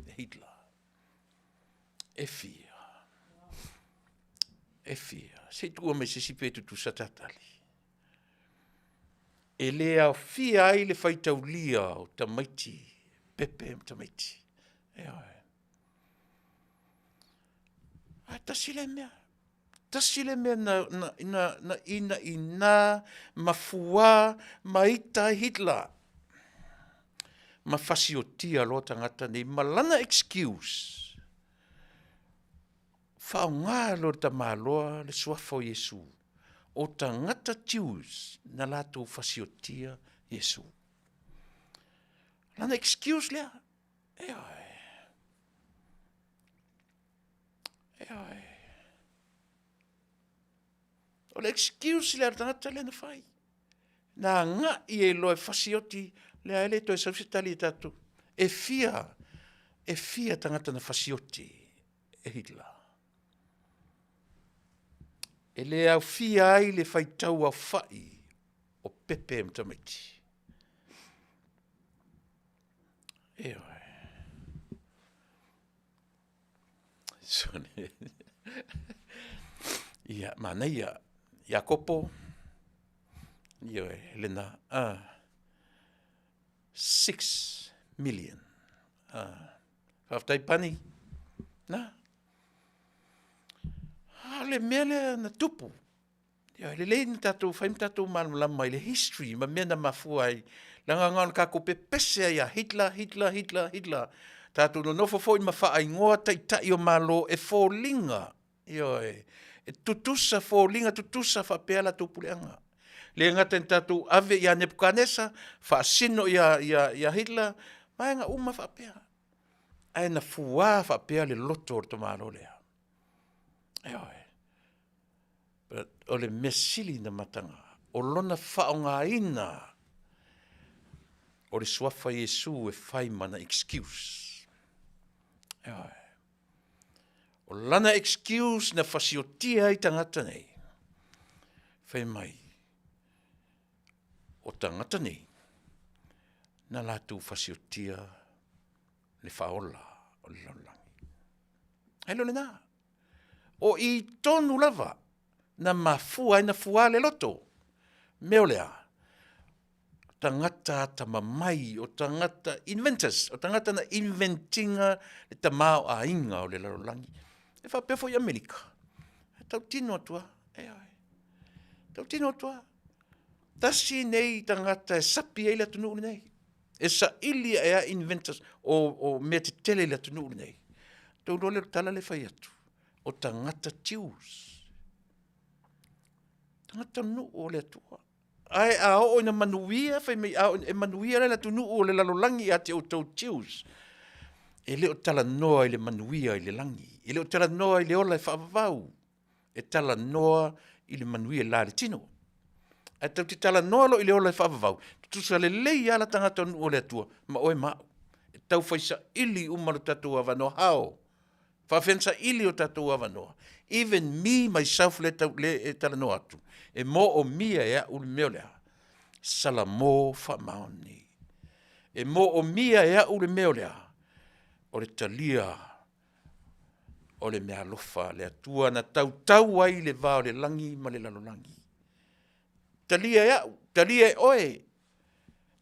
B: e Hitler? E fia. E fia. Se i tuua mai se isi pe tutusa tatali. E le aofia ai le faitaulia o tamaiti, pepe ma tamaiti. Ioe. Ae tasi lea mea. Tasi lea mea na, na, na, na ina ina ma fuā ma ita ai Hitler. Ma fasiotia loa tagata nei ma lana excuse. Faaaoga loa le tamaloa le suafa o Iesu. O tagata Jews na latou fasiotia Iesu. Lana excuse lea. Ioe. Ioe. O le excuse lea a le tagata lea na fai. Na agai ai loa e fasioti, lea e le toe sau se tali e tatou. E fia, e fia tagata na fasioti e Hitler. E le aofia ai le faitau aofai o pepe ma tamaiti. Ioe. Ia, manaia. Iakopo, ioe, lena, 6 million. Faafetai Pani. Na. A le mea lea na tupu. Ia, e lelei na tatou fai ma tatou malamalama i le history ma mea na mafua ai. Leaga na o le tatou pepese ai ia Hitler, Hitler, Hitler, Hitler. Tatou nonofo foi ma faaigoa taitai o Malo e foliga, ioe, e tutusa foliga tutusa faapea latou puleaga. Le gata ina tatou ave ia Nepukanesa, faasino ia, ia, ia Hitler, vaega uma faapea. Ae na fuā faapea le loto o le tamaloa lea. Ioe. O le mea sili na mataga, o lona faaaogaina o le suafa Iesu e fai ma na excuse. Ioe. O lana excuse na fasiotia ai tagata nei, fai mai, o tagata nei, na latou fasiotia le faaola o le lalolagi. Ae le o lena. O i tonu lava na mafua ai na fuā le loto. Mea o le a? Tagata atamamai, o tagata inventors, o tagata na inventinga le tamaoaiga o le lalolagi. E faapea foi Amerika. E tautino atu lava, ioe. Tautino atu lava. Tasi nei tagata e sapi ai le atunuu lenei. E saili ae a inventors o, o mea tetele i le atunuu lenei. Tou iloa lea o le tala lea e fai atu, o tagata Jews. Tagata nuu o le Atua. Ae a oo ina manuia, fai mai a oo e manuia le atunuu o le lalolagi ia te outou Jews, e le o talanoa i le manuia i le lagi, e le o talanoa i le ola e faavavau, e talanoa i le manuia la le tino. Ae tatou te talanoa loa i le ola e faavavau, tutusa lelei lava la tagata o le nuu o le Atua ma oe ma au. E tau fai saili uma lo tatou avanoa. How? Faafefea ona saili o tatou avanoa? Even me myself lea tau lea e talanoa atu, e moomia e au le mea o le a? Salamo faamaoni. E moomia e au le mea o le a? O le talia o le meaalofa a le Atua na tautau ai le va o le lagi ma le lalolagi. Talia e au, talia e oe,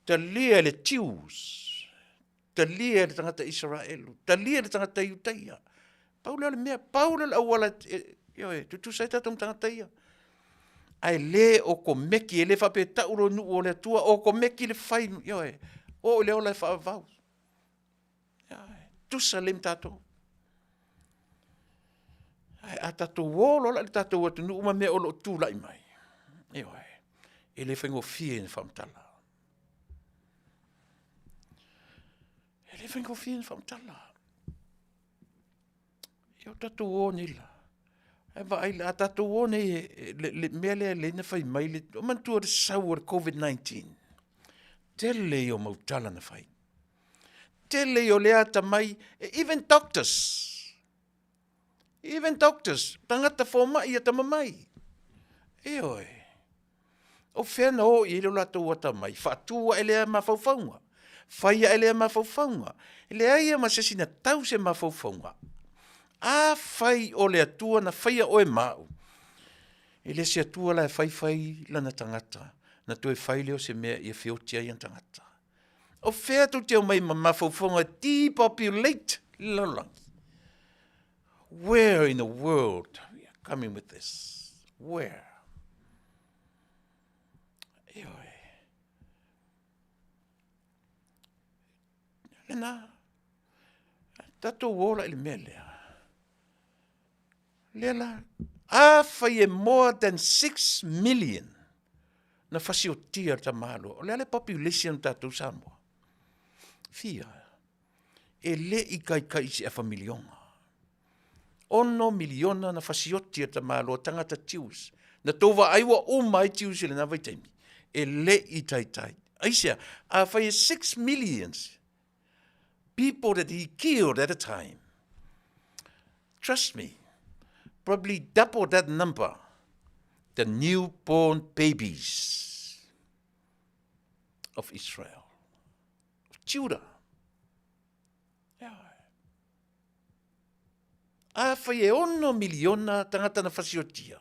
B: talia e le Jews, talia e le tagata Isaraelu, talia e le tagata Iutaia. Pau lea o le mea, pau lea o le auala e, ioe, tutusa ai tatou ma tagata ia. Ae le o komeki, e le faapea e tau loa nuu o le Atua, o komeki le fai, ioe, oo i le ola e faavavau. Tusa lelei ma tatou. Ae a tatou o loa la i le tatou atunuu ma mea o lo o tulai mai, ioe, e le faigofie ona faamatala. E le faigofie ona faamatala. Ia o tatou o nei la, ae vaai la, a tatou o nei i le mea lea na fai mai, manatua le sau o le Covid-19, tele ia o mau tala na fai. Tele ia o lea atamai, even doctors, even doctors, tagata fomai atamamai. Ioe. O fea na o i ai lo latou atamai? Faatu ae lea mafaufauga, fai ae lea mafaufauga. E leai lava ma se isi na tau se mafaufauga. Afai o le Atua na faia oe ma au, e le se Atua la e fai fai lana tagata, na toe fai lea o se mea ia feoti ai ana tagata. O fea tou te omai ma mafaufauga e depopulate le lalolagi? Where in the world we are coming with this? Where? Ioe. Lena, tatou ola i le mea lea. Lea la, afai e more than 6 million na fasiotia le tamaloa, o le a le population o tatou Samoa? Fia. E le i taitai i se afa miliona. 6 miliona na fasioti e tamaloa tagata Jews. Na tou vaai ua uma ai Jews i lena vaitaimi. E le i taitai. Aisea? Afai e 6 millions people that he killed at a time. Trust me, probably double that number, the newborn babies of Israel, of Judah. Afai e 6 miliona tagata na fasiotia,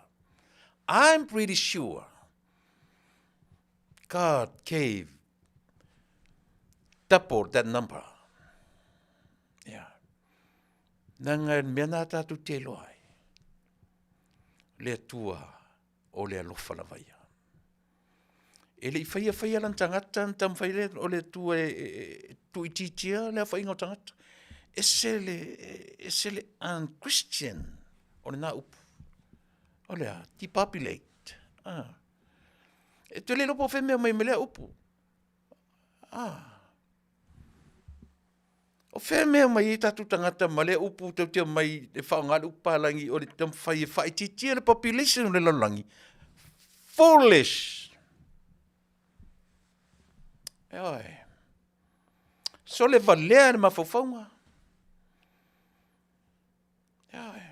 B: I'm pretty sure God gave double that number. Yeah. Nanga e mea nā tātou te loa ai. Le Atua o le alofa lava ia. E le i whaia whaia lan tangata, na taumawhai lea o le Atua e, e, e tuuitiitia le aofaiga o tagata. Ese le, ese le un-Christian o lena upu. O le a, depopulate. Ah. E te le iloa po o fea mea mai ma lea upu. Ah. O fea mea mai ai tatou tagata ma lea upu tou te omai e faaaoga le upu palagi o le taumafai e faaitiitia le population o le lalolagi. Foolish! Ioe. Sole valea le mafaufauga. Ioe.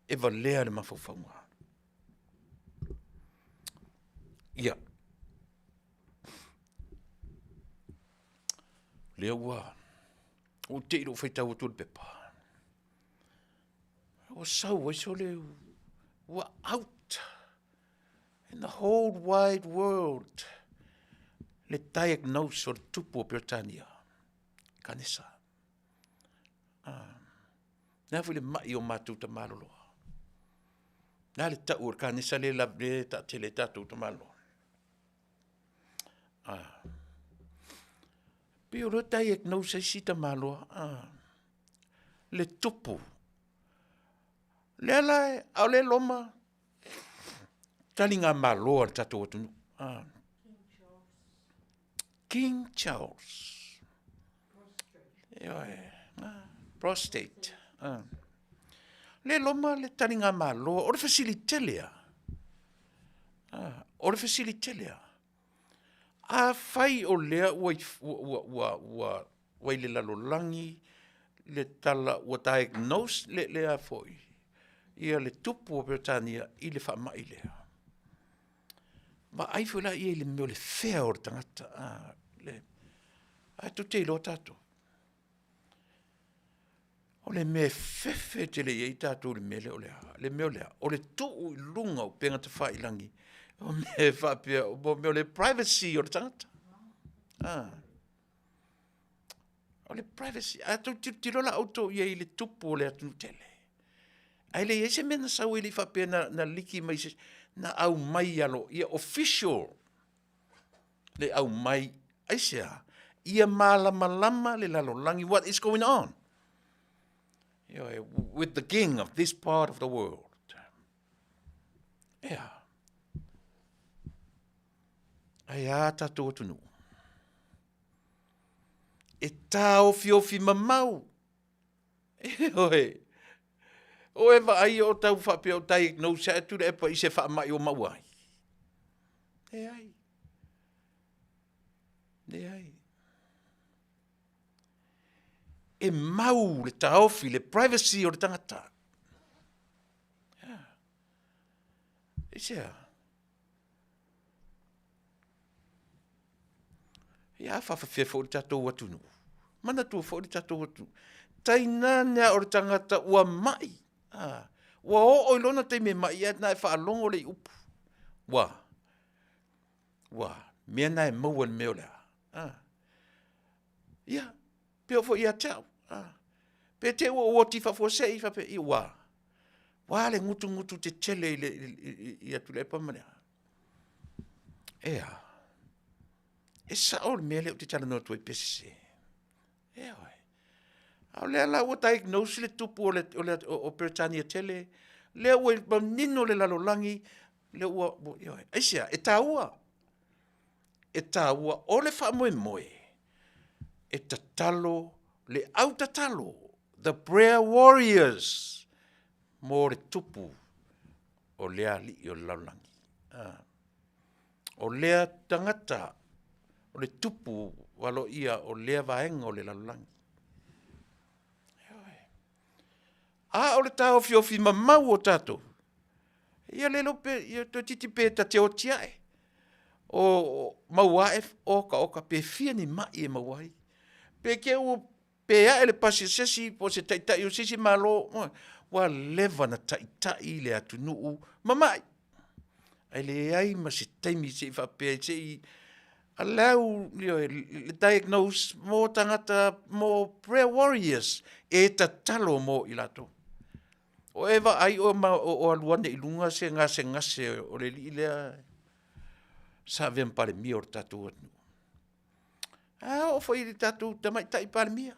B: E valea le mafaufauga. Ia. Lea ua ou te i lou faitau atu o le pepa. Ua sau ai sole ua out in the whole wide world le diagnose o le tupu o Peretania, kanesa. Ah, le a foi le mai o matou tamaloloa. Le a le tau o le kanesa le le taatele e tatou tamaloloa. Ah. Pei o lea diagnose ai si tamaloa. Ah. Le tupu. Lea la, a o le loma, taligamalo a le tatou atunuu. Ah. King Charles. Ioe. Ah. Prostate. Ah. Le loma le taligamalo, o le fesili tele a. Ah, o le fesili tele lava, afai o lea ua, ua, ua, ua, ua i le lalolagi le tala ua diagnose le, le a foi, ia le tupu o Peretania i le faamai lea. Vaai foi la i ai i le mea o le fea o le tagata, a, le, ae tou te iloa tatou. O le mea e fefe tele i ai tatou i le mea lea o le a? Le mea o le a? O le tuu i luga o upega tafailagi, o mea e faapea, o mea o le privacy o le tagata. A. O le privacy. A tou tilotilo la outou i ai i le tupu o le atunuu tele, ae le i ai se mea na sau e le i faapea na, na liki mai se, na aumai aloaia, official le aumai, aisea? Ia malamalama le lalolagi what is going on. Ioe, with the king of this part of the world. Ea. Ae a tatou atunuu. E taofiofi mamau. Ioe. O e vaai o tau faapea o diagnose atu le epa i se faamai o maua ai. Leai. Leai. E mau le taofi, le privacy o le tagata. Yeah. Aisea? Ia a faafefea foi le tatou atunuu? Manatua foi le tatou atunuu. Tainane a o le tagata ua mai. Ah, ua oo i lona taimi e mai ai na e faalogo le upu. Ua, ua, mea na e maua i le mea o le a. Ah. Ia, pe oo foi ia te au. Ah. Pe te ua ua oti faafuasei faapea, ia ua, ua le gutugutu tetele i le, i, i, i Tuilaepa ma le a. Ea, e sao le mea lea ou te talanoa atu ai pe sese. Ioe. A o lea la ua diagnose le tupu o, le, o, le, o, o Peretania tele, lea ua manino le lalolagi, lea ua, ua ioe. Aisea, e taua. E taua o le faamoemoe, e tatalo le au tatalo, the prayer warriors, mo le tupu o lea alii o le lalolagi. Ah. O lea tagata, o le tupu aloaia o lea vaega o le lalolagi. A o le taofiofi mamau o tatou, ia le iloa pe, ia toeitiiti pe ta te oti ae, o maua ae oka oka pe fia ni mai e maua ai. Pe te i ua pe ae le pasi a se isi po o se taitai o se isi Malo, ua leva ona taitai le atunuu ma mai. Ae leai ma se taimi se i faapea se i allow ioe, le diagnose mo tagata mo prayer warriors e tatalo mo i latou. O e vaai o, ma, o, o alu ane i luga se gasegase o le alii lea sa avea ma Palemia o le tatou atunuu. A oo foi i le tatou tamaitai Palemia,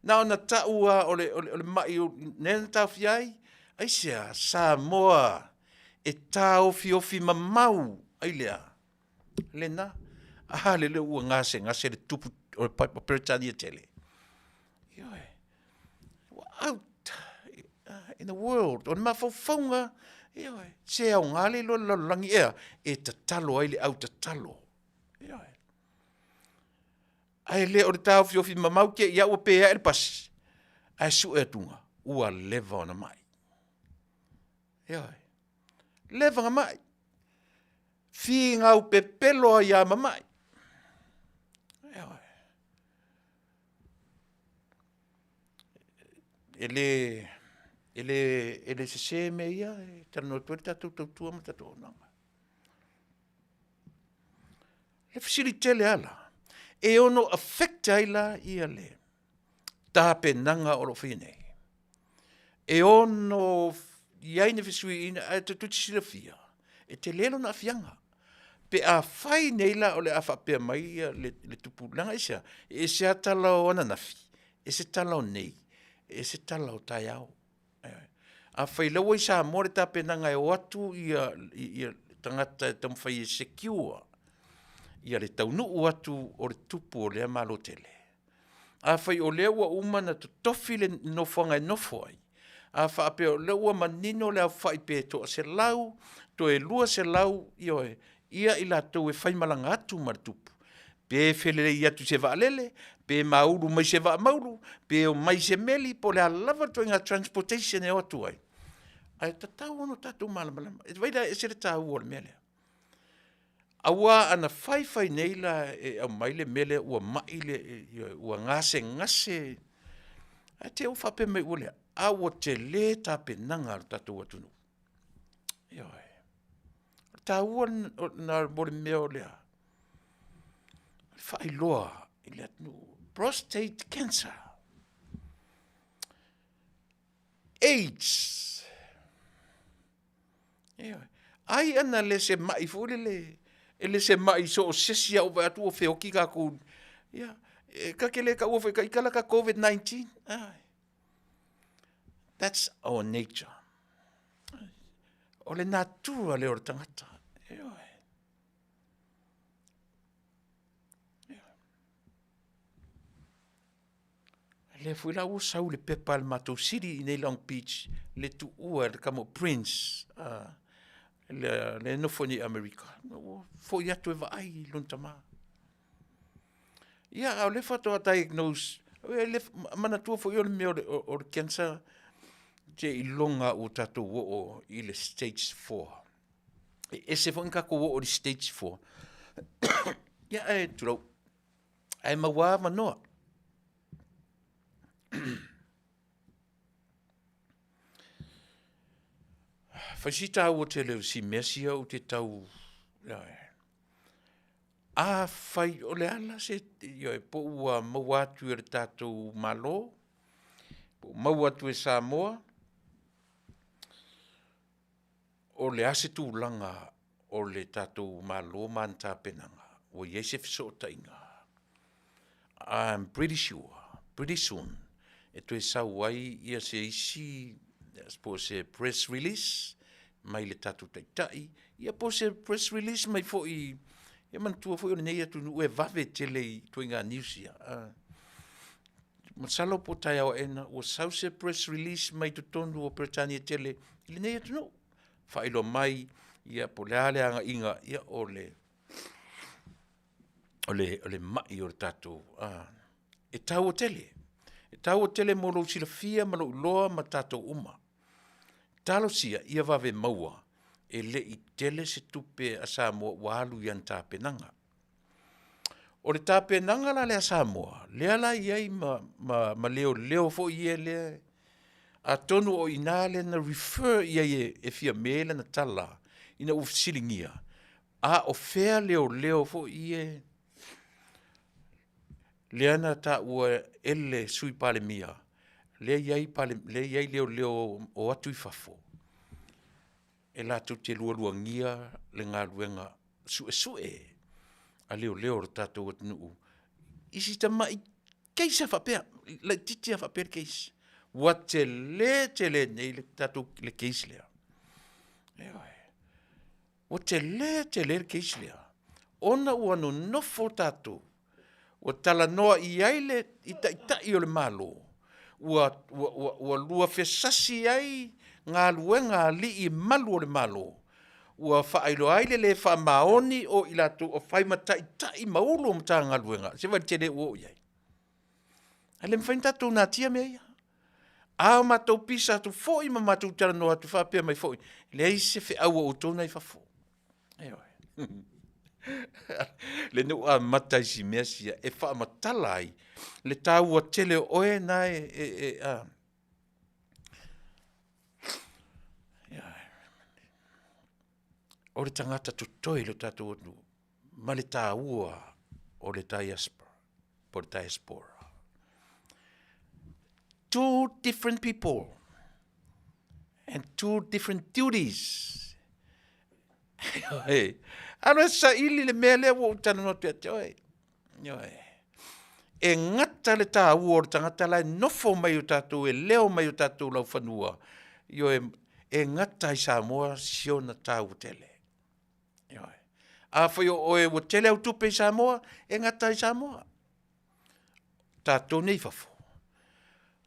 B: na ona tau lava o le, o le, o le mai lea na taofia ai, aisea? Samoa e taofiofi mamau ai lea, lena. A lele ua gasegase le tupu o le Peretania tele. Ioe. Ua out in the world. O le mafaufauga, ioe, se aoga le iloa i le lalolagi ea, e tatalo ai le au tatalo. Ioe. Ae le o le taofiofi mamau te i au ua pe ae le pasi, ae sue atuga, ua leva ona mai. Ioe. Leva ona mai. Figau pepelo ai a mamai. Ioe. E le, e le, e le sese mea ia, e talanoa atu ai le tatou tautua ma le tatou auaunaga. Le fesili tele lava la, e ono affect ai la ia le tapenaga o lo o faia nei? E ono i ai ni fesuiaiga, ae tou te silafia, e tele lona aafiaga. Pe afai nei la o le a faapea mai ia le, le tupulaga, aisea? E ese lava tala o ananafi, ese tala o nei, ese tala o taeao. Afai la ua i Samoa le tapenaga e o atu ia, ia tagata e taumafai e secure ia le taunuu atu o le tupu o lea Malo tele. Afai o lea ua uma ona totofi le nofoaga e nofo ai, A faapea o lea ua manino le aofai pe 100, toe 200, ioe, ia i latou e faimalaga atu ma le tupu, pe felelei atu i se vaalele, pe maulu mai se vaa maulu, pe omai i se meli, po o le a lava le ituaiga transportation e o atu ai, ae tatau ona tatou malamalama. Vaai la e ese le taua o le mea lea. Aua ana fai fai nei la e aumai le mea lea ua mai le, ua gasegase, ae te i ua faapea mai ua leai, a ua tele tapenaga a le tatou atunuu. Ioe. O le taua lena mo le mea o le a? O le faailoa i le atunuu, prostate cancer, AIDS, ioe. Ai ana le o se mai foi lele, e le o se mai so o se isi lava ua vaai atu ua feoti tatou, ia, e ta te le taua foi e ita la ta Covid-19, a. That's our nature. O le natura lea o le tagata, ioe. Lea foi la ua sau i le pepa a le matou city i inei i Long Beach le tuua e le tama o Prince lea e nofo nei i Amerika, ua foi atu e vaai i lona tama. Ia a o lea faatoa diagnose, manatua foi o le mea o le cancer seiloga lava ua tatou oo i le stage four. E ese foi ona tatou oo i le stage four, ia ae tulou, ae maua lava avanoa. Fai si taua tele o si mea sia ou te tau, afai o le a la se, ioe, po ua maua atu e le tatou Malo, po ua maua atu e Samoa, o le a se tulaga o le tatou Malo ma ana tapenaga ua i ai se fesootaiga? I'm pretty sure, pretty soon e toe sau ai se isi po o se press release mai le tatou Taitai, ia po o se press release mai foi, ia manatua foi o lenei atunuu e vave tele i ituaiga news ia. Masalo po o taeao aena ua sau se press release mai totonu o Peretania tele i lenei atunuu, faailoa mai po o le a le agaiga o le mai o le tatou, e taua tele. E taua tele mo lou silafia ma lou iloa ma tatou uma. Talosia ia vave maua, e le i tele se tupe a Samoa ua alu i ana tapenaga. O le tapenaga la lea a Samoa, lea la e i ai ma leoleo foi ia lea, atonu o i ina lea na refer i ai e Fiame lana tala ina ua fesiligia, a o fea leoleo foi ia lea na taua e le Sui Palemia, lea e i ai leoleo o atu i fafo e latou te lualuagia le galuega suesue a leoleo o le tatou atunuu i si tamai case lava faapea, laitiiti lava faapea le case, ua tele tele nei le tatou le case lea. Ioe. Ua tele tele le case lea ona ua nonofo tatou, ua talanoa i ai le i Taitai o le Malo, ua luafesasi ai galuega a alii malu o le Malo, ua faailoa ai le le faamaoni o i latou o fai ma taitai ma Ofisa Sili o Matagaluega. Se i vaai i le tele ua oo i ai. Ae le mafai ona tatou natia mea ia. A o matou pisa atu foi ma matou talanoa atu faapea mai foi, leai se feau a outou na i fafo. Ioe. Lea na ou amata i si mea sia e faamatala ai le taua tele o oe na e, e, e a. O le tagata totoe i lo tatou atunuu ma le taua o le diaspora po o le diaspora. Two different people and two different duties. Alu e saili le mea lea ua ou talanoa atu ia te oe. Ioe. E gata le taua o le tagata la e nofo mai o tatou, e leo mai o tatou laufanua. Ioe, e gata ai Samoa si ona taua tele. Ioe. Afai o oe ua tele au tupe i Samoa, e gata ai Samoa. Tatou nei i fafo.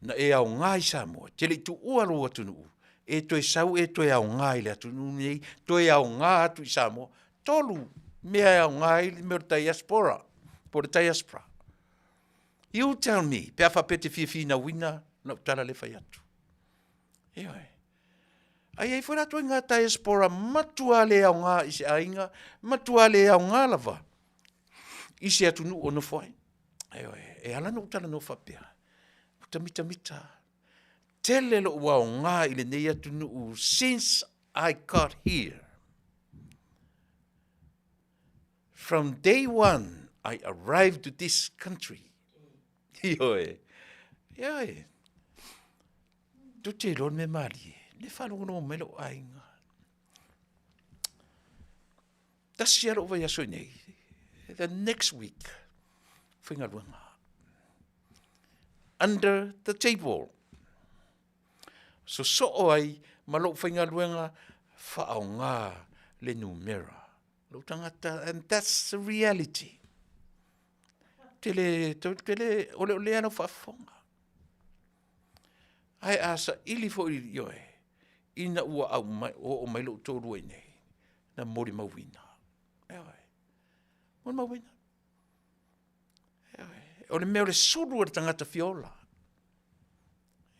B: Na e aoga i Samoa, e te le i tuua lou atunuu, e toe sau e toe aoga i le atunuu lenei, toe aoga atu i Samoa. 3 mea e aoga ai le mea o le diaspora, po o le diaspora. You tell me, pe a faapea e te fia finauina lau tala lea e fai atu. Ioe. Ae i ai foi la ituaiga diaspora matua le aoga i se aiga, matua le aoga lava i se atunuu o nofo ai. Ioe, e ala ona ou talanoa faapea, ua ta mitamita lava. Tele lou aoga i lenei atunuu since I got here. From day one I arrived to this country. Ioe, ioe. Tou te iloa le mea malie, le faalogologo mai lou aiga. Tasi lava lou vaiaso i inei, the next week, faigaluega. Under the table. Sosoo ai ma lou faigaluega faaaoga le numera. Lou tagata, and that's the reality. Tele, tele, o le o lea lau faafofoga. Ae a saili foi ioe, ina ua aumai, oo mai lou toalua i inei, na molimauina. Ioe, molimauina. Ioe, o le mea o le sulu e le tagata fia ola.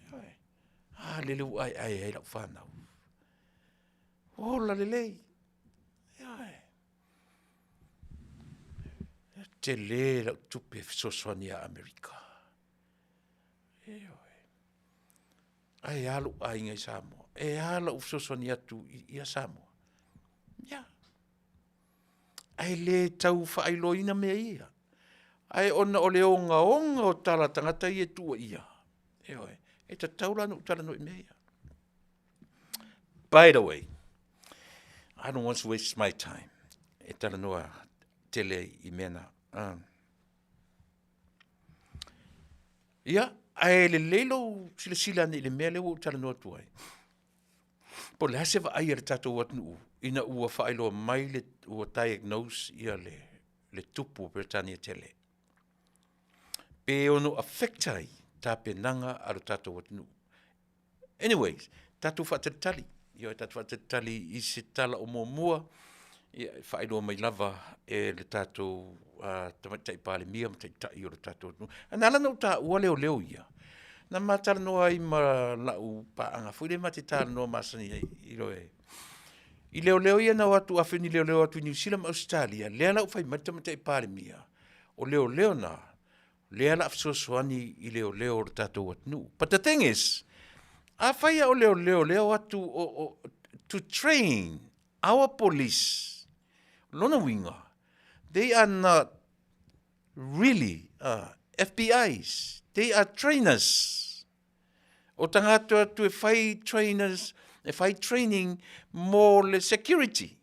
B: Ioe, a lele ua aeae ai lau fanau. Ola lelei. Ioe. E tele lau tupe e fesoasoani ia Amerika. Ioe. Ae a lou aiga i Samoa? E a lau fesoasoani atu ia Samoa? Ia. Ae le tau faailoaina mea ia. Ae ona o le ogaoga o tala a tagata ia e tuuaia, ioe, e tatau la ona ou talanoa i mea ia. By the way, I don't want to waste my time e talanoa tele i mea na. Ia, ae lelei lou silasila ane i le mea lea ua ou talanoa atu ai. Po o le a se vaai a le tatou atunuu ina ua faailoa mai le, ua diagnose ia le, le tupu o Peretania tele. Pe ono affect ai tapenaga a lo tatou atunuu. Anyways, tatou faatalitali, ioe, tatou faatalitali i se tala o muamua, ia, e faailoa mai lava e le tatou Tamaitai Palemia ma Taitai o le tatou atunuu. Ae na ala ona ou taua leoleo ia, na ma talanoa ai ma lau paaga foi lea ma te talanoa masani ai i lo e, i leoleo ia na o atu, afai ni leoleo atu i Niu Sila ma Ausetalia, lea la ua fai mai le Tamaitai Palemia, o leoleo na, lea la a fesoasoani i leoleo o le tatou atunuu. But the thing is, afai a o leoleo lea o atu o, o, to train our police, lona uiga, they are not really FBIs, they are trainers. O tagata atu e fai trainers, e fai training mo le security.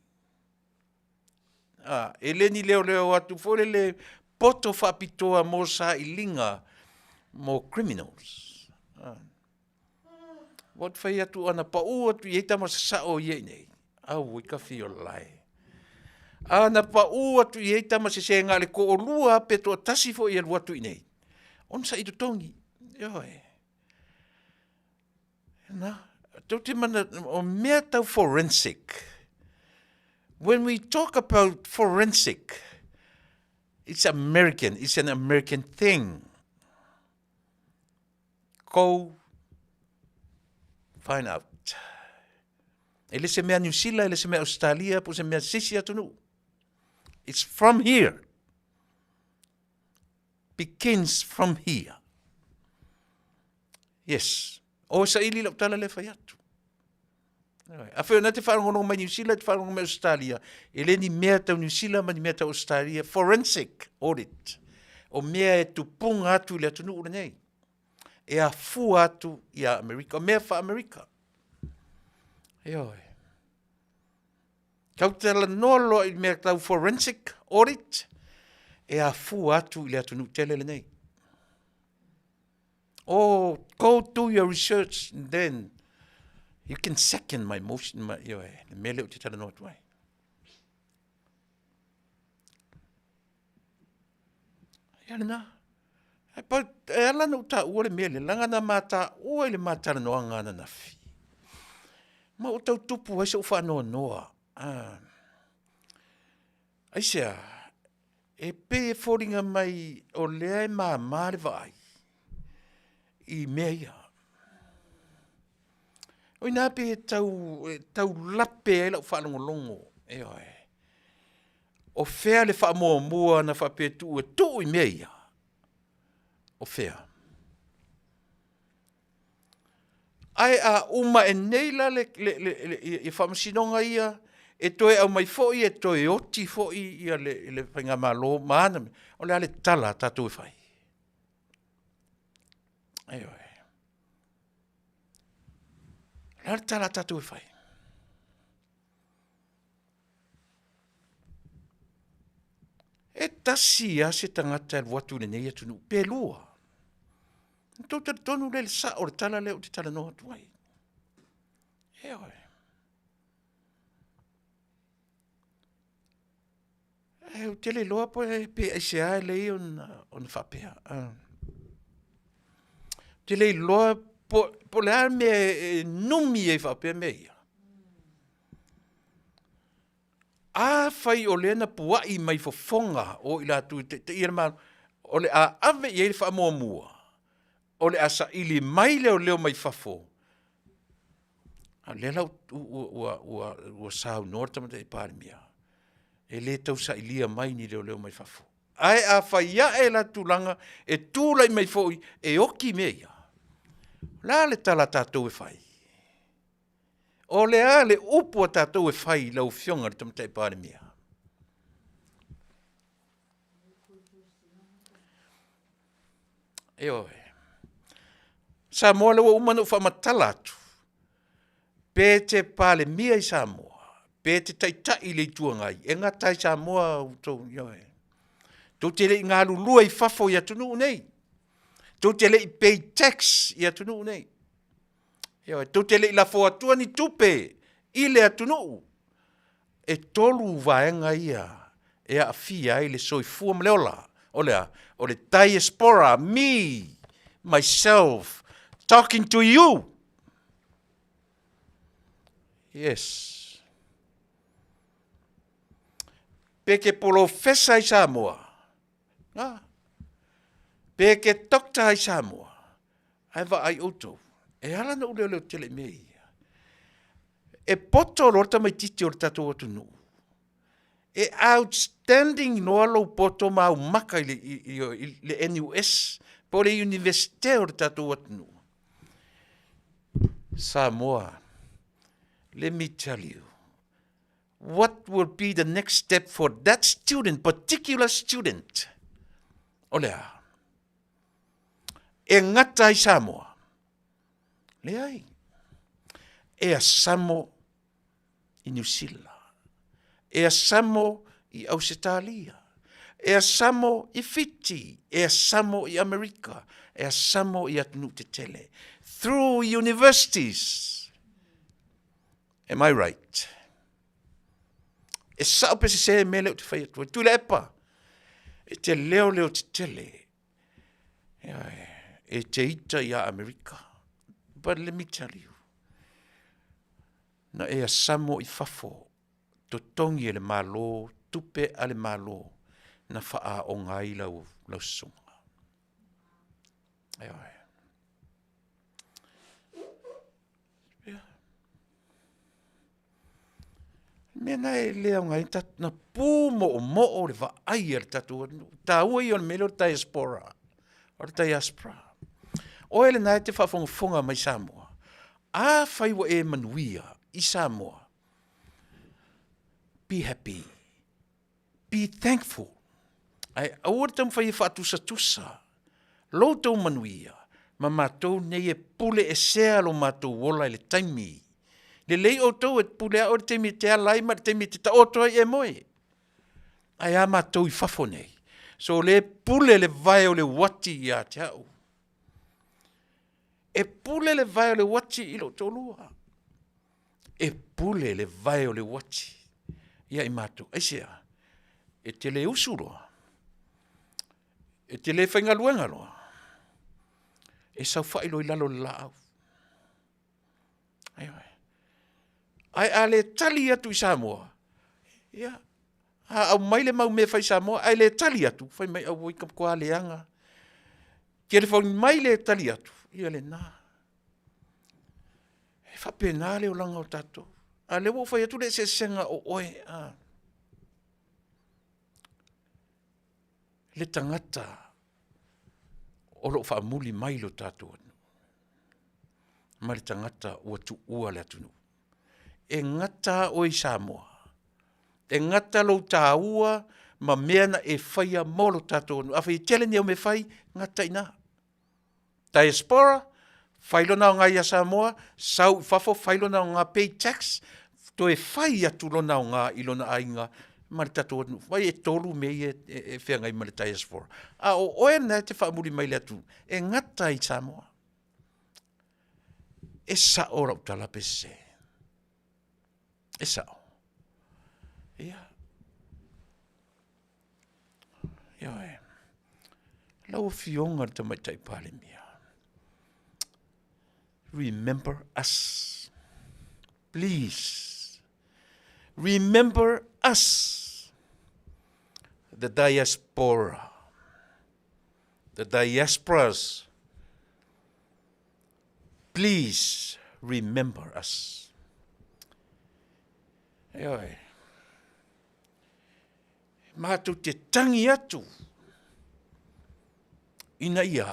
B: A, e le ni leoleo atu foi lele poto faapitoa mo sailiga mo criminals. A. Ua fai atu ana pau atu i ai tama sasao ia i nei. Au i ka fio lae. Ana pau atu i ai tama sese nga le toalua pe toatasi foi e alu atu i nei. Ona sa i totogi. Ioe. Na, tou te mana, o mea tau forensic. When we talk about forensic, it's American, it's an American thing. Go find out. E le se mea New Zealand, e le se mea Australia, po se mea sisi atunuu. It's from here. Begins from here. Yes. O saili lau tala le fai atu. A whai ona te whaarongorongo mai New Zealand, te whaarongorongo mai Australia, e le ni mea tau New Zealand ma ni mea tau Australia, forensic audit, o mea e tupunga atu i le atunuu lenei, e afua atu i a Amerika, o mea wha-Amerika. Ioe. Kau te talanoa loa i mea tau forensic audit, e afua atu i le atunuu tele lenei. Oh, go do your research and then you can second my motion, my, ioe, le mea lea ou te talanoa atu ai. Ia lena. Ae pau, e ala ona ou taua le mea lea, leaga na ma taua i le ma talanoaga ananafi, ma ua tau tupu ai sou faanoanoa, aisea? E pei e foliga mai o lea e mama le vaai i mea ia. O i ina pei e tau, e tau lape ai lau faalogologo, ioe. O fea le faamuamua na faapea e tuu e tuu i mea ia? O fea? Ae a uma ae nei la le faamasinoga ia e toe aumai foi e toe oti foi le faigamalo ma ana mea, o le a le tala a tatou e fai? Ioe. O le a le tala a tatou e fai? E tasi lava se tagata e alu atu i lenei atunuu, pe lua, ona outou talitonu lea i le sao o le tala lea ou te talanoa atu ai. Ioe. Ae ou te le iloa pe aisea e ala ai ona faapea. Ou te le iloa po o le a le mea e numi ai faapea mea ia. Afai o lea na puai mai fofoga o i latou e taitaia le Malo, o le a ave i ai le faamuamua, o le a saili mai leoleo mai fafo, a o lea la ua saunoa le Tamaitai Palemia, e le tau sailia mai ni leoleo mai fafo. Ae a fai ae la tulaga e tulai mai foi e oti mea ia, o le a le tala a tatou e fai? O le a le upu a tatou e fai i lau Afioga i le Tamaitai Palemia? Ioe. Samoa lea ua uma ona ou faamatala atu, pe e te Palemia i Samoa, pe e te Taitai i le Itu Agai, e gata lava i Samoa outou, ioe. Tou te le i galulue i fafo i atunuu nei. Tou te le i pay tax i atunuu nei. Ioe, tou te le i lafo atua ni tupe i le atunuu. E 3 vaega ia e aafia ai le soifua ma le ola. O le a? O le diaspora, me, myself, talking to you. Yes. Pe ke polofesa i Samoa, na. Pe ke doctor i Samoa, ae vaai outou, e ala ona ou leoleo tele i mea ia. E poto loa le tamaitiiti o le tatou atunuu, e outstanding loa lou poto ma au maka i le NUS po o le Iunivesite o le tatou atunuu. Samoa, let me tell you, what will be the next step for that student, particular student? O le a? E gata ai Samoa? Leai. E asamo i Niu Sila. E asamo i Ausetalia. E asamo i Fiti. E asamo i Amerika. E asamo i atunuu tetele. Through universities. Am I right? E sao pe sese mea lea ou te fai atu ai. Tuilaepa, e te leoleo tetele. E te ita ia Amerika. But let me tell you, na e asamo i fafo, totogi e le Malo, tupe a le Malo, na faaaoga ai lau, lau susuga. Ioe. Ia. Mea na e le aoga ai na pūmoʻomoʻo le vaai a le tatou atunuu. Taua ia o le mea lea o le diaspora, o le diaspora. Oe lena e te faafogafoga mai Samoa, afai ua e manuia i Samoa, be happy. Be thankful. Ae aua le taumafai e faatusatusa lo outou manuia ma matou nei e pule esea lo matou ola i le taimi. Lelei outou e pule a oe i le taimi e te ala ai ma le taimi e te taoto ai e moe. Ae a matou i fafo nei? So le pule le vae o le uati ia te au. E pule le vae o le uati i lou toalua. E pule le vae o le uati ia i matou. Aisea? E te le usu loa. E te le faigaluega loa. E saofai loa i lalo o le laau. Ioe. Ae a le tali atu i Samoa, ia, a aumai le mau mea fai Samoa ae le tali atu, fai mai auoi ka matua leaga. Telefoni mai le tali atu, ia lena. E faapena le olaga o tatou. A o lea ua ou fai atu le eseesega o oe, a. Le tagata o lo o faamuli mai lo tatou atunuu ma le tagata ua tuua le atunuu. E gata lava oe i Samoa, e gata lou taua ma mea na e faia mo lo tatou atunuu. Afai e tele ni au mea e fai, gata i ina. Diaspora, fai lona aoga ia Samoa, sau i fafo fai lona aoga, pay tax, toe fai atu lona aoga i lona aiga ma le tatou atunuu. Vaai e tolu mea ia e feagai ma le diaspora, a o oe lena e te faamuli mai i le atunuu, e gata i Samoa. E sao lau tala pe sese? E sao. Ia. Ioe. Lau Afioga i le Tamaitai Palemia, remember us. Please, remember us, the diaspora, the diasporas. Please remember us. Ioe. Matou te tangi atu ina ia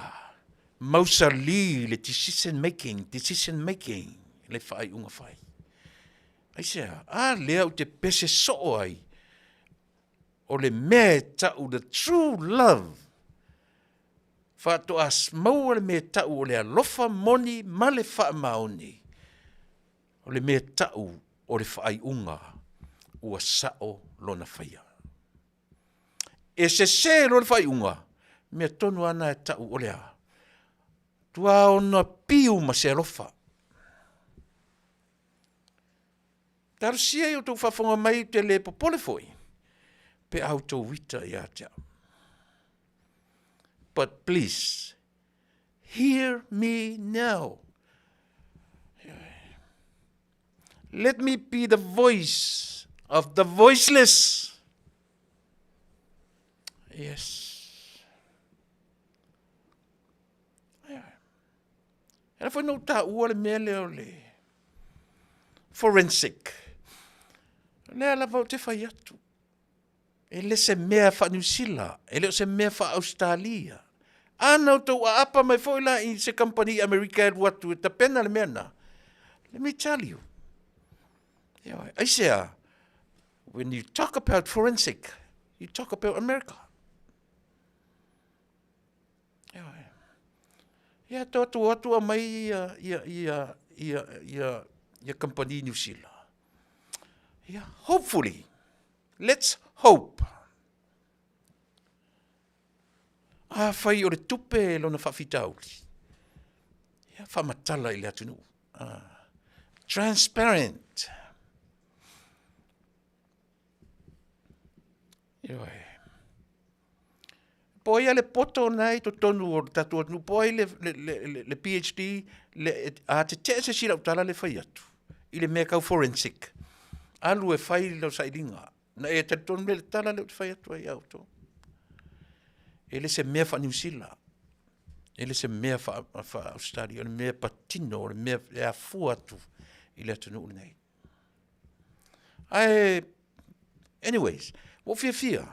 B: mausali le decision making, decision making le faaiuga fai. Aisea? A lea ou te pese soo ai, o le mea e tau the true love, faatoa maua le mea e tau o le alofa moni ma le faamaoni, o le mea tau o le faaiuga ua sao lona faia. E sese loa le faaiuga, mea tonu lava na e tau o le a? Tua ona piu ma se alofa. Talosia i outou faafofoga mai ou te le popole foi pe a outou ita ia te au. But please, hear me now. Let me be the voice of the voiceless. Yes. E ala foi na ou taua le mea lea o le forensic. O lea lava ou te fai atu. E le se mea faa-Niu Sila, e le o se mea faa-Ausetalia. A na outou aapa mai foi la i se kamupani Amerika e alu atu e tapena le mea lena, let me tell you. Ioe, aisea, when you talk about forensic, you talk about America. Ioe. Ia, to atu atu a mai ia, ia, ia, ia, ia, ia kamupani Niu Sila. Ia, hopefully, Let's hope. Afai o le tupe lona faafitauli, ia faamatala i le atunuu. Transparent. Ioe. Po ai le poto na i totonu o le tatou atunuu, po ai le, le, le, le PhD, le, a tetee se isi lau tala le fai atu i le mea tau forensic, alu e fai lau sailiga, na e talitonu lea i le tala lea ou te fai atu ai ia outou. E le se mea faa-Niu Sila, e le se mea faa-Ausetalia, o le mea patino, o le mea e afua atu i le atunuu lenei. Ae, anyways, ua ou fiafia.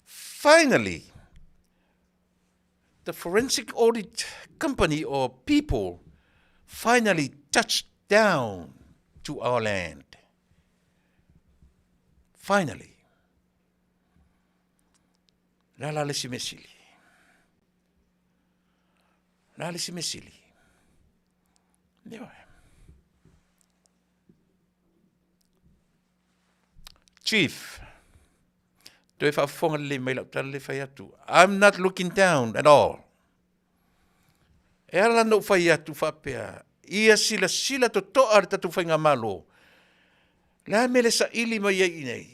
B: Finally, the forensic audit company or people finally touched down to our land. Finally. Le a la le isi mea sili? Le a le isi mea sili? Ioe. Chief, toe faafofoga lelei mai lau tala le fai atu. I'm not looking down at all. E ala na ou fai atu faapea, ia silasila totoa le tatou faigamalo. Le a mea le saili mai ai i nei?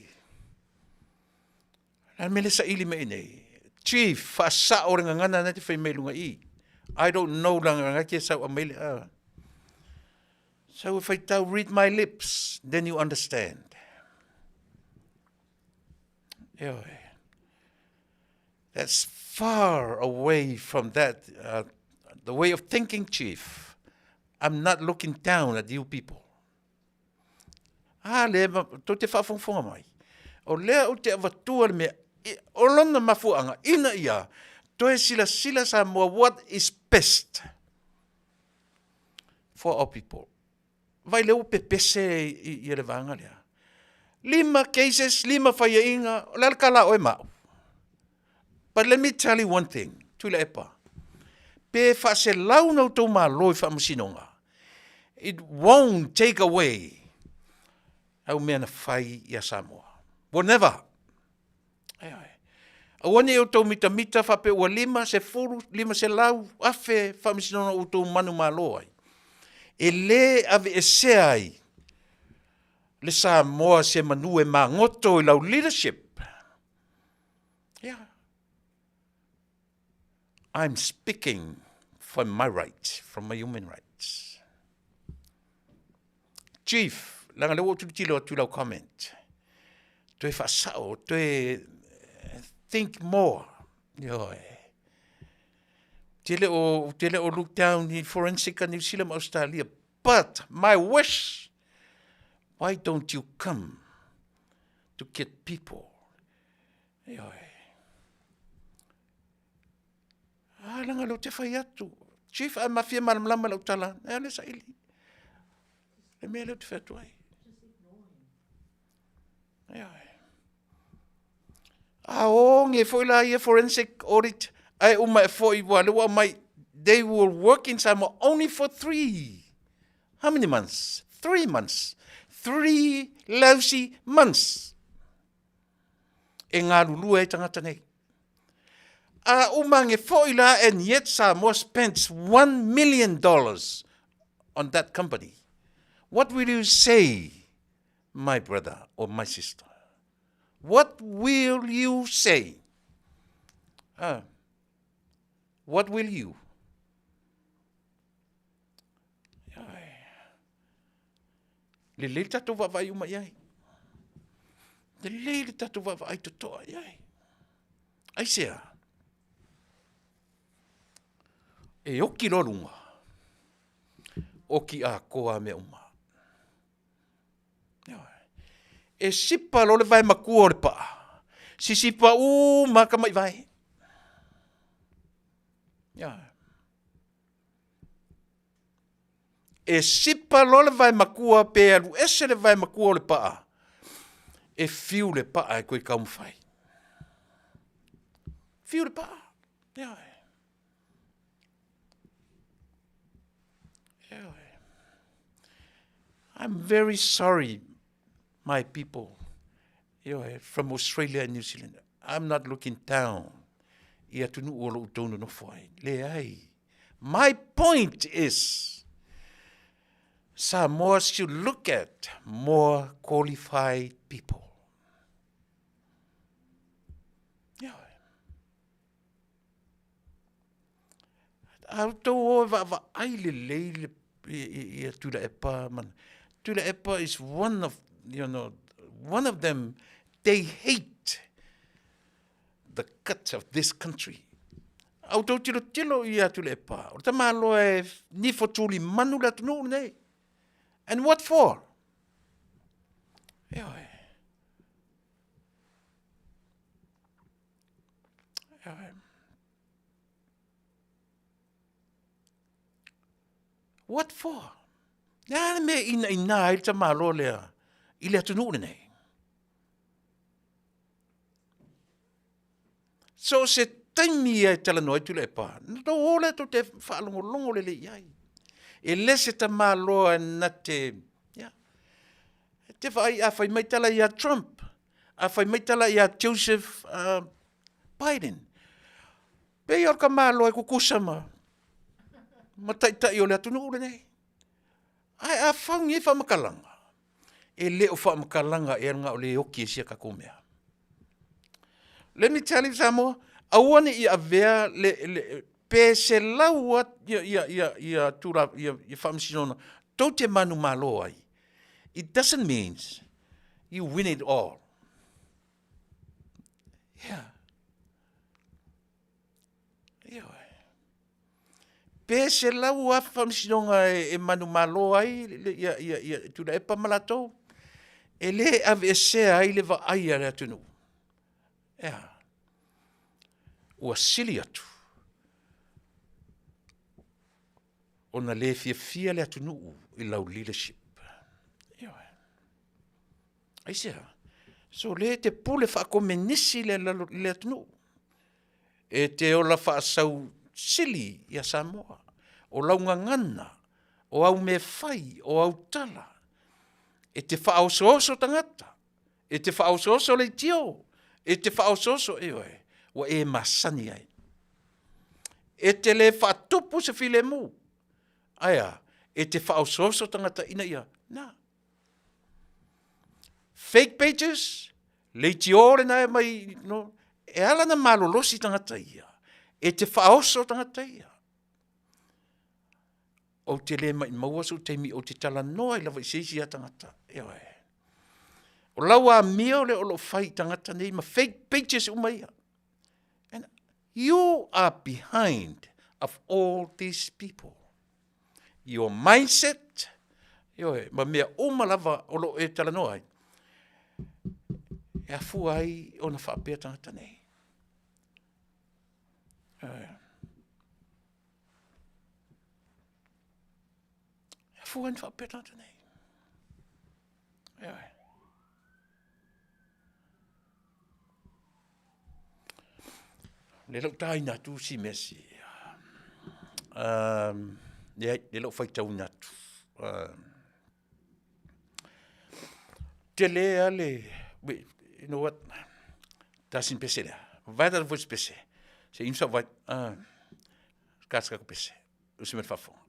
B: Le a mea le saili mai i nei? Chief, faasao le gagana na te fai mai luga i. I don't know leaga na te sau aumai le a. Sau e faitau read my lips, then you understand. Ioe. That's far away from that, uh, the way of thinking, Chief. I'm not looking down at you people. A le, tou te faafogafoga mai. O lea ou te avatua le mea, o lona mafuaaga, ina ia toe silasila Samoa what is best for our people. Vai lea ua pepese i le vaega lea. Lima cases, lima faiaiga, o le a le tala a oe ma au? But let me tell you one thing, Tuilaepa, pe faaselau na outou malo i faamasinoga, it won't take away au mea na fai ia Samoa. Will never. Ae. Aua ne i outou mitamita faapea ua 50, 500 afe faamasinoga ua outou manumalo ai. E le aveesea ai le Samoa se manu e magoto i lau leadership. Yeah. I'm speaking for my rights, from my human rights. Chief, leaga lea ua ou tilotilo atu i lau comment. Toe faasao, toe eh, think more. Ioe. Te le o, te le o look down i forensic a New Zealand ma Australia. But my wish, why don't you come to get people? Ioe. Ah, leaga lea ou te fai atu. Chief, a mafia malamalama lau tala, e ale saili. Le mea lea ou te fai atu ai. Ioe. A oge foi la ia forensic audit, ae uma e foi, ua le ua mai, they will work in Samoa only for three. How many months? Three months. Three lousy months. E galulue ai tagata nei. A umange foi la and yet Samoa spends one million dollars on that company. What will you say, my brother or my sister? What will you say? Uh, what will you? Lelei le tatou vaavaai uma i ai. Lelei le tatou vaavaai totoa i ai. Aisea? E oki loa luga, oki atoa mea uma. E sipa loa le vae matua o le paa, sisipa uma tamai vae. Ioe. E sipa loa le vae matua pe alu ese le vae matua o le paa, e fiu le paa e toe taumafai. Fiu le paa. Ioe. Ioe. I'm very sorry, my people, ioe, from Australia and New Zealand. I'm not looking down i atunuu o lo o outou nonofo ai. Leai. My point is, Samoa should look at more qualified people. Ioe. A outou o e vaavaai lelei le ia Tuilaepa ma Tuilaepa is one of you know one of them they hate the guts of this country. A outou tilotilo ia Tuilaepa, o le tamaloa e nifo tulimanu le atunuu lenei. And what for? Ioe. Ioe. What for? Le a le mea ina ina ai le tamaloa lea i le atunuu lenei? So se taimi ia e talanoa ai Tuilaepa, na tou o lea tou te faalogologo lelei i ai. E le se tamaloa na te, ia, te vaai a fai mai tala ia Trump, a fai mai tala ia Joseph uh, Biden. Pei o le tamaloa e kukusa ma, ma taitai o le atunuu lenei. Ae a fauni ai faamatalaga, e le o faamatalaga ea na o le oki e sia tatou mea. Let me tell you Samoa, aua ne i avea le, le Pe 100 ia ia ia ia tula ia, ia faamasinoga tou te manumalo ai. It doesn't means you win it all. Yeah. Ioe. Pe 100,000 faamasinoga e, e manumalo ai ia, ia, ia Tuilaepa ma latou, e lē aveesea ai le vaai a le atunuu. Ea. Ua sili atu ona lē fiafia le atunuu i lau leadership. Ioe. Aisea? So lē e te pule faakomenisi le, le atunuu. E te ola faasau sili ia Samoa. O lau gagana, o au mea fai, o au tala, e te faaosooso tagata, e te faaosooso leitio, e te faaosooso, ioe, ua e masani ai. E te le faatupu se filemu, ae a, e te faaosooso tagata ina ia, na. Fake pages, leitio lena e mai, no, e ala na malolosi tagata ia, e te faaoso tagata ia. Ou te le maʻimau sou taimi ou te talanoa ai lava i se isi a tagata. Ioe. O lau amio lea o loo fai i tagata nei ma fake pages uma ia. And you are behind of all these people. Your mindset, ioe, ma mea uma lava o loo e talanoa ai. E afua ai ona faapea tagata nei. Ioe. E afua ai ona faapea tagata nei. Ioe. Le lou taina atu si mea si. Um, leai, le lou faitauina atu. Um, tele a le, you know what, tasi ni pese lea. Vai tata foi se pese. Se inu sau vai, ka se kako pese. Usi me faafofoga.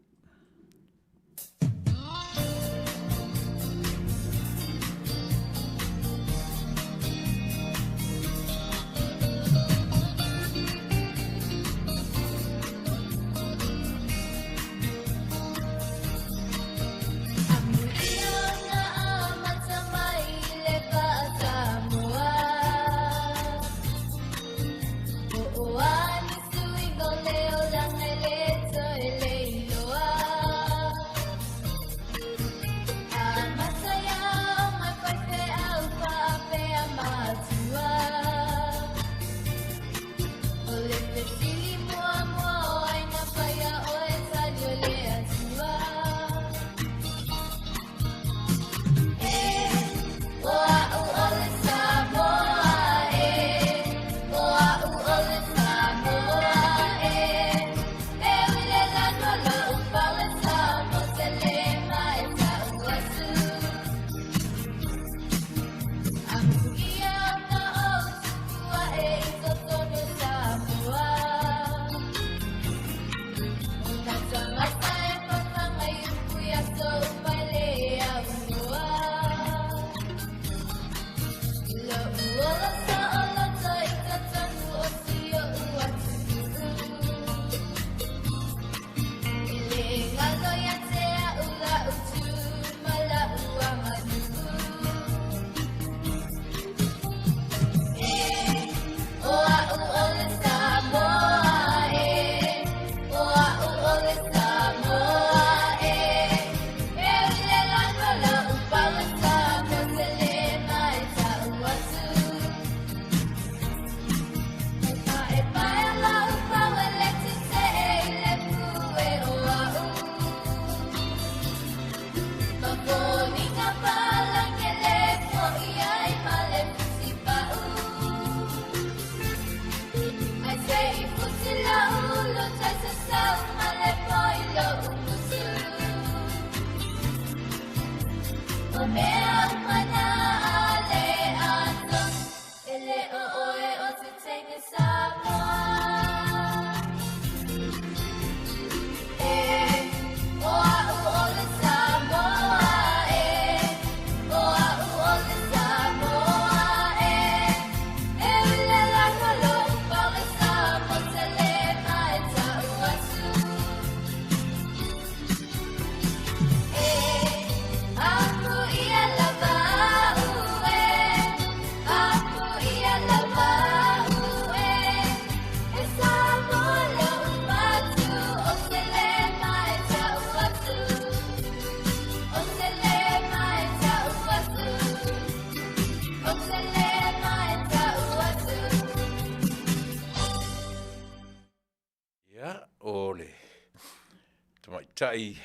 B: tamaitai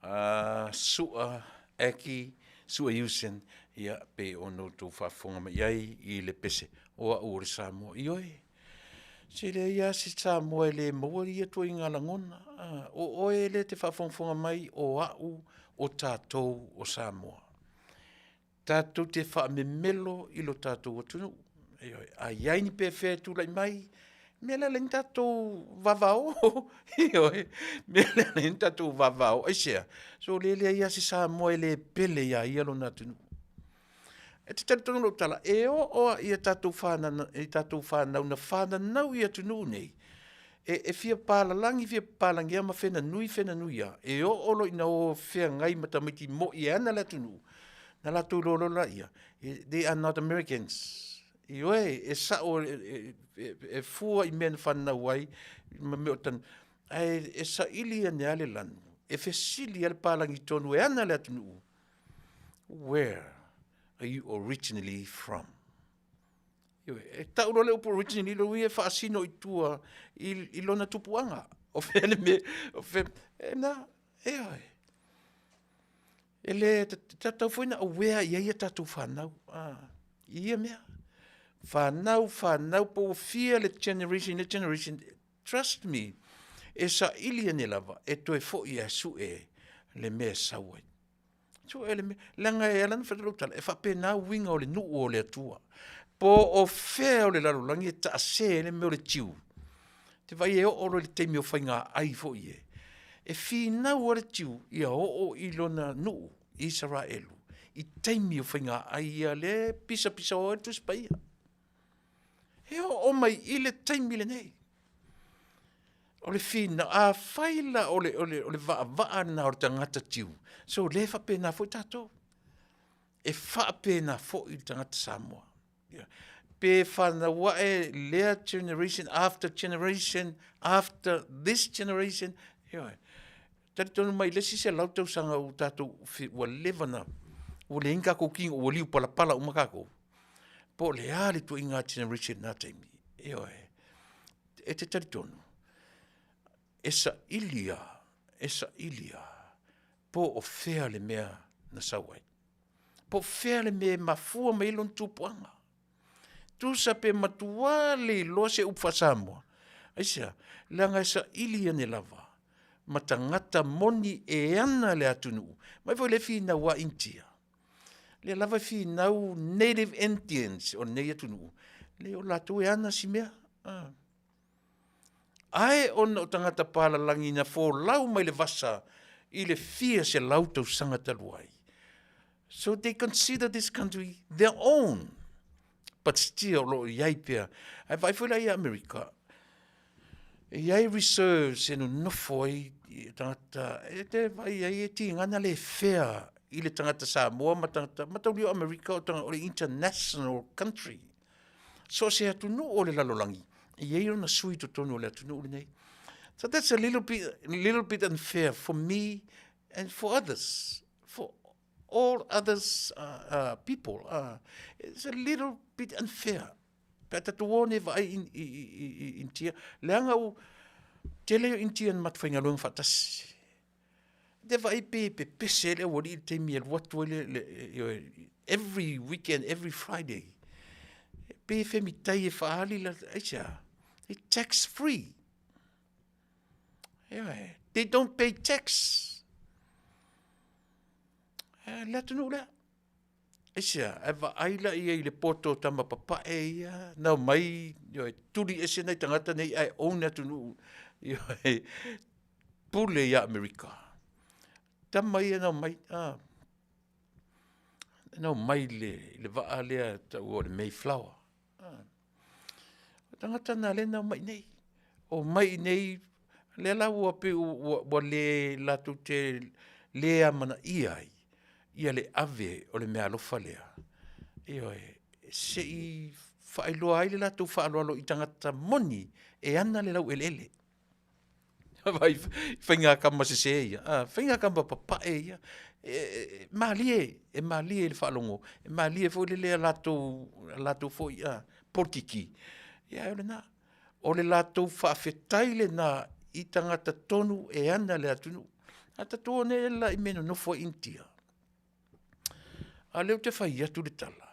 B: a Sua Aki, Sua Usen, ia pei ona outou faafofoga mai ai i le pese o au o le Samoa. Ioe, se leai lava se Samoa e le maua ia ituaiga lagona. O oe lea e te faafogafoga mai o au o tatou o Samoa. Tatou te faamemelo i lo tatou atunuu. Ioe, a i ai ni pefea e tulai mai, mea lea e ala ai ona tatou vavao, ioe, mea lea e ala ai ona tatou vavao. Aisea? Se e leai lava se Samoa e le pele ia ia lona atunuu. E te talitonu i lau tala, e oo lava i a tatou fanau na fananau i atunuu nei, e fia palalagi fia papalagi lava ma fenanui fenanui lava, e oo loa ina o feagai ma tamaiti moi e ana le atunuu, ona latou iloa loa lea, they are not Americans. Ioe, e sao e fua i mea na fananau ai ma mea o ae e saili ane lava le lanu, e fesili lava le palagi tonu e ana le atunuu, where are you originally from? Ioe, e tau loa le upu originally, lona uiga e faasino i tua i lona tupuaga. O fea le mea, o fea, e na, ioe. E le tatau foi ona aware i ai a tatou fanau i ia mea. Fanau, fanau, po ua fia le generation i lea generation, trust me, e saili ane lava e toe foi lava e sue le mea e sau ai. Sue le mea, leaga e ala ona fai atu lau tala, e faapena uiga o le nuu o le Atua. Po o fea o le lalolagi e taase ai le mea o le tiu, te vaai e oo loa i le taimi o faigaai foi e, e finau lava le tiu ia oo i lona nuu i Isaraelu i taimi o faigaai ia lea e pisapisao ai le Tusi Paia. E oo mai i le taimi lenei. O le finau, afai la o le vaavaa lena o le tagata tiu, so o lea e faapena foi tatou. E faapena foi le tagata Samoa. Pe fanau ae lea generation after generation after this generation, ioe. Talitonu mai le isi 100 tausaga ua tatou ua leva na ua leai ni tatou tino ua liu palapala uma tatou. Po o le a le ituaiga generation i lena taimi, ioe. E te talitonu, e saili lava, e saili lava po o fea le mea na sau ai. Po o fea le mea e mafua mai ai lona tupuaga. Tusa pe matua le iloa se upu faa-Samoa. Aisea? Leaga e saili ane lava ma tagata moni e ana le atunuu. Mai foi lea e finau a Initia. Lea lava e finau native Indians o lenei atunuu. Leai o latou e ana si mea. Ah. Ae ona o tagata palalagi na folau mai le vasa i le fia selau tausaga talu ai. So they consider this country their own. But still o lo o i ai pea. Ae vaai foi la ia Amerika, e i ai reserves e nonofo ai tagata, e te vaai ai e tigana le fea i le tagata Samoa ma tagata, mataulia o Amerika o le international country. So o se atunuu o le lalolagi, e i ai ona sui i totonu o le atunuu lenei. So that's a little bit, little bit unfair for me and for others, for all others people. It's a little bit unfair. Pe a tatou o nei vaai i, i, i, i India, leaga ua tele o India na matou faigaluega faatasi. Te vaai pe pepese ai le aualii i le taimi e alu atu ai le, le, every weekend, every Friday. Pe femitai e faaali la, aisea, e tax free. Ioe, they don't pay tax. Le atunuu lea. Aisea, ae vaai la i ai i le poto o tama papae ia, na omai, ioe, tuli ese nai tagata nei ae own le atunuu, ioe, pule ia Amerika. Tama ia na omai, a, na omai i le, le vaa lea taua o le Mayflower. O tagata na lea na omai i inei. Omai i inei, lea la ua pei ua, ua le latou te le amanaia ai ia le ave o le meaalofa lea, ioe, se i faailoa ai le latou faaaloalo i tagata moni e ana le laueleele. Vaai faiga kama sese ia, a, faiga kama papae ia. E malie, e malie i le faalogo, e malie foi lele a latou, a latou foi a, polokiki, ia ae o lena. O le latou faafetai lena i tagata tonu e ana le atunuu. A tatou o nei la i mea e nonofo ai Initia. A o lea ou te fai atu le tala,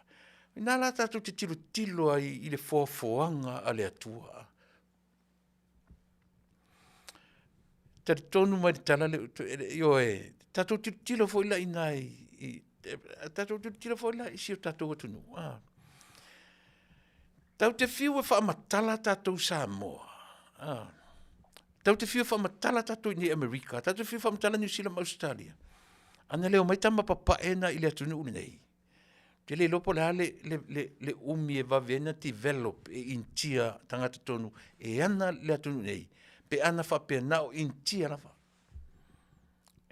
B: ina la tatou te tilotilo ai i le foafoaga a le Atua. Talitonu mai le tala lea, ioe, tatou tilotilo foi la i ina i, tatou tilotilo foi la i si o tatou atunuu, a. Tatou te fiu e faamatala tatou Samoa, a, tatou te fiu e faamatala tatou i inei i Amerika, tatou te fiu e faamatala Niu Sila ma Ausetalia, ana le omai tama papae na i le atunuu lenei, ou te le iloa po o le a le umi e vave ai ona develop e Initia tagata tonu e ana le atunuu nei, pe ana faapea na o Initia lava.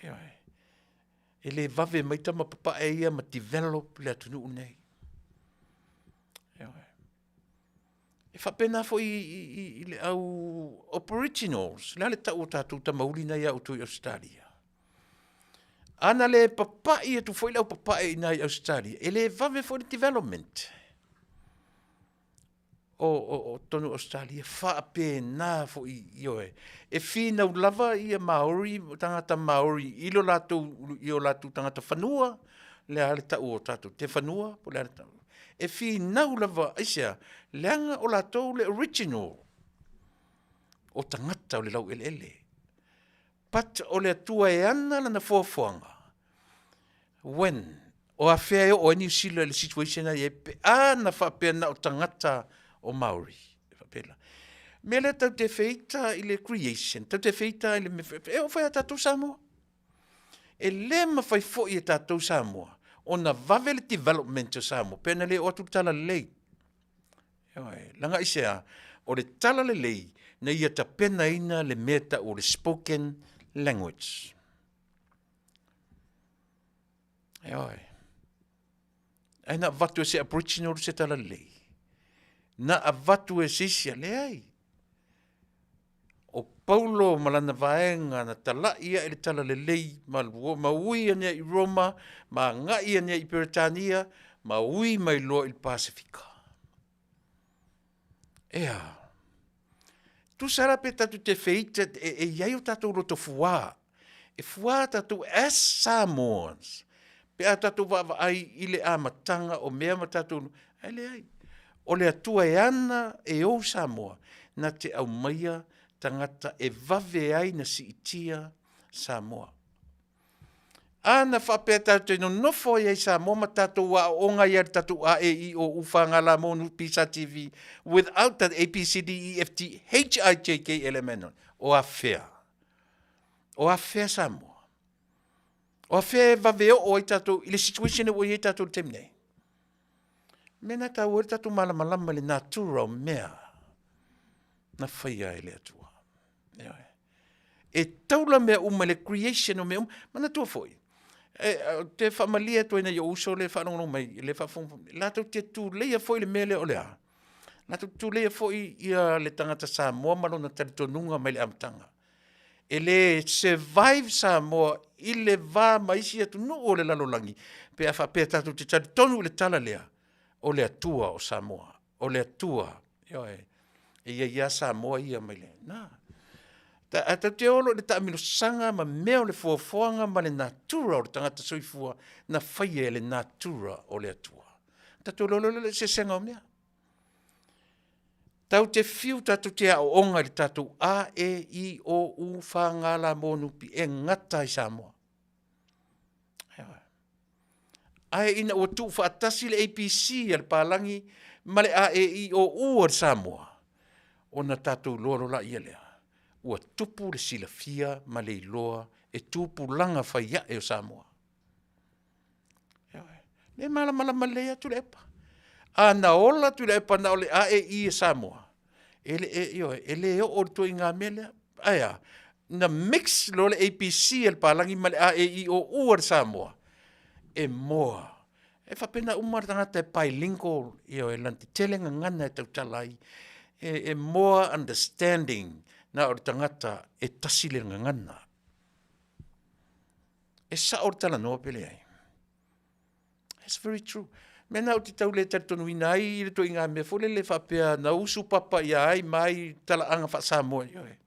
B: Ioe. E le vave mai tama papae ia ma develop le atunuu lenei. Ioe. E faapena foi i le au Aboriginals, o le a le tau o tatou tamauli na ia outou i Ausetalia? Ana le papai atu foi le au papae i ina i Ausetalia, e le vave foi le development o totonu o Ausetalia. E faapena foi, ioe, e finau lava ia Maori, tagata Maori i lo latou, i o latou tagata fanua, le a le tau o tatou te fanua, po o le a le tau. E finau lava, aisea? Leaga o latou le original o tagata o le laueleele. But o le Atua e ana lana foafoaga when o afea e oo ai Niu Sila i le situation na i ai pe a na faapea na o tagata o Maori. E faapela. Mea lea tau te feita i le creation, tau te feita i le mea, e oo foi ia tatou Samoa. E le mafai foi e tatou Samoa ona vave le development o Samoa pe ana le oo atu le talalelei. Ioe, leaga aisea? O le talalelei na ia tapenaina le mea e tau o le spoken language. Ioe. Ae na avatu e se Aboriginal se talalelei. Na avatu e se isi, leai. O Paulo ma lana vaega na tala'i ae le talalelei ma, ma ui anea i Roma, ma agai anea i Peretania, ma ui mai loa i le Pasefika. Ea, tusa la pe tatou te feita, e, e i ai o tatou loto fuā, e fuā tatou as Samoans, pe a tatou vaavaai i le amataga o mea ma tatou, ae leai. O le Atua e ana e ou Samoa, na te aumaia tagata e vave ai na siitia Samoa. A na faapea tatou te nonofo ai i Samoa ma tatou aooga ai i le tatou A E I O U F G L M N O P S T V without that A B C D E F G H I J K L M N O, o afea? O afea Samoa? O afea e vave oo ai tatou i le situation ua i ai tatou i le taimi nei? Mea na taua ai le tatou malamalama i le natura o mea na faia e le Atua. Ioe. E taula mea uma i le creation o mea uma. Manatua foi, e, te faamalie atu ai nai ou uso le faalogologo mai, le faafofoga, latou te tuleia foi le mea lea o le a? Latou te tuleia foi ia le tagata Samoa ma lona talitonuga mai le amataga. E le survive Samoa i le va ma isi atunuu o le lalolagi pe a faapea tatou te talitonu i le tala lea, o le Atua o Samoa, o le Atua, ioe, e i ai lava Samoa ia mai le, na. Ae tatou te o loa i le taamilosaga ma mea o le foafoaga ma le natura o le tagata soifua na faia e le natura o le Atua. Tatou iloa loa lea o le eseesega o mea. Tatou te fiu tatou te aooga i le tatou A, E, I, O, U, F, G, L, M, N, P, e gata ai Samoa. Ae ina ua tuufaatasi le ABC a le palagi ma le A, E, I, O, U a le Samoa, ona tatou iloa loa laia lea, ua tupu le silafia ma le iloa e tupulaga fai ae o Samoa. Ioe. Le malamalama lelei lava Tuilaepa. A na ola Tuilaepa na o le A E I a Samoa, e le, e, ioe, e le oo le ituaiga mea lea. Ae a? Na mix loa le ABC a le palagi ma le A E I O U a le Samoa, e moa. E faapena uma le tagata e bilingual, ioe, lana tetele gagana e tautala ai. E, e more understanding na o le tagata e tasi le gagana. E sao le talanoa pe leai? It's very true. Mea na ou te tau le talitonuina ai le ituaiga mea foi lele faapea na usu papa ia ai ma ai talaaga faa-Samoa. Ioe.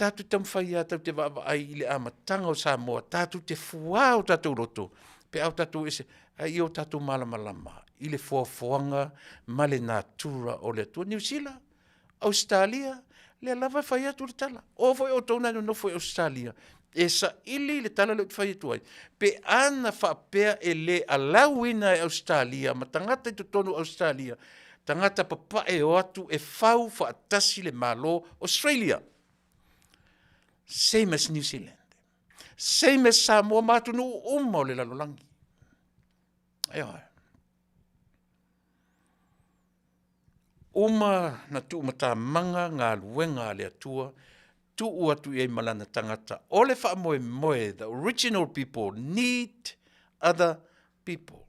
B: Tatou taumafai lava tatou te vaavaai i le amataga o Samoa, tatou te fuā o tatou loto pe a o tatou ese, a ia o tatou malamalama i le foafoaga ma le natura o le Atua. Niu Sila, Ausetalia, lea lava e fai atu le tala, o oo foi outou na e nonofo i Ausetalia e saili le tala lea ou te fai atu ai, pe ana faapea e le allow ina e Ausetalia ma tagata i totonu o Ausetalia, tagata papae e o atu e fau faatasi le Malo o Australia, same as New Zealand, same as Samoa ma atunuu uma o le lalolagi. Ioe. Uma na tuumatamaga galuega a le Atua, tuu atu i ai ma lana tagata. O le faamoemoe, the original people need other people.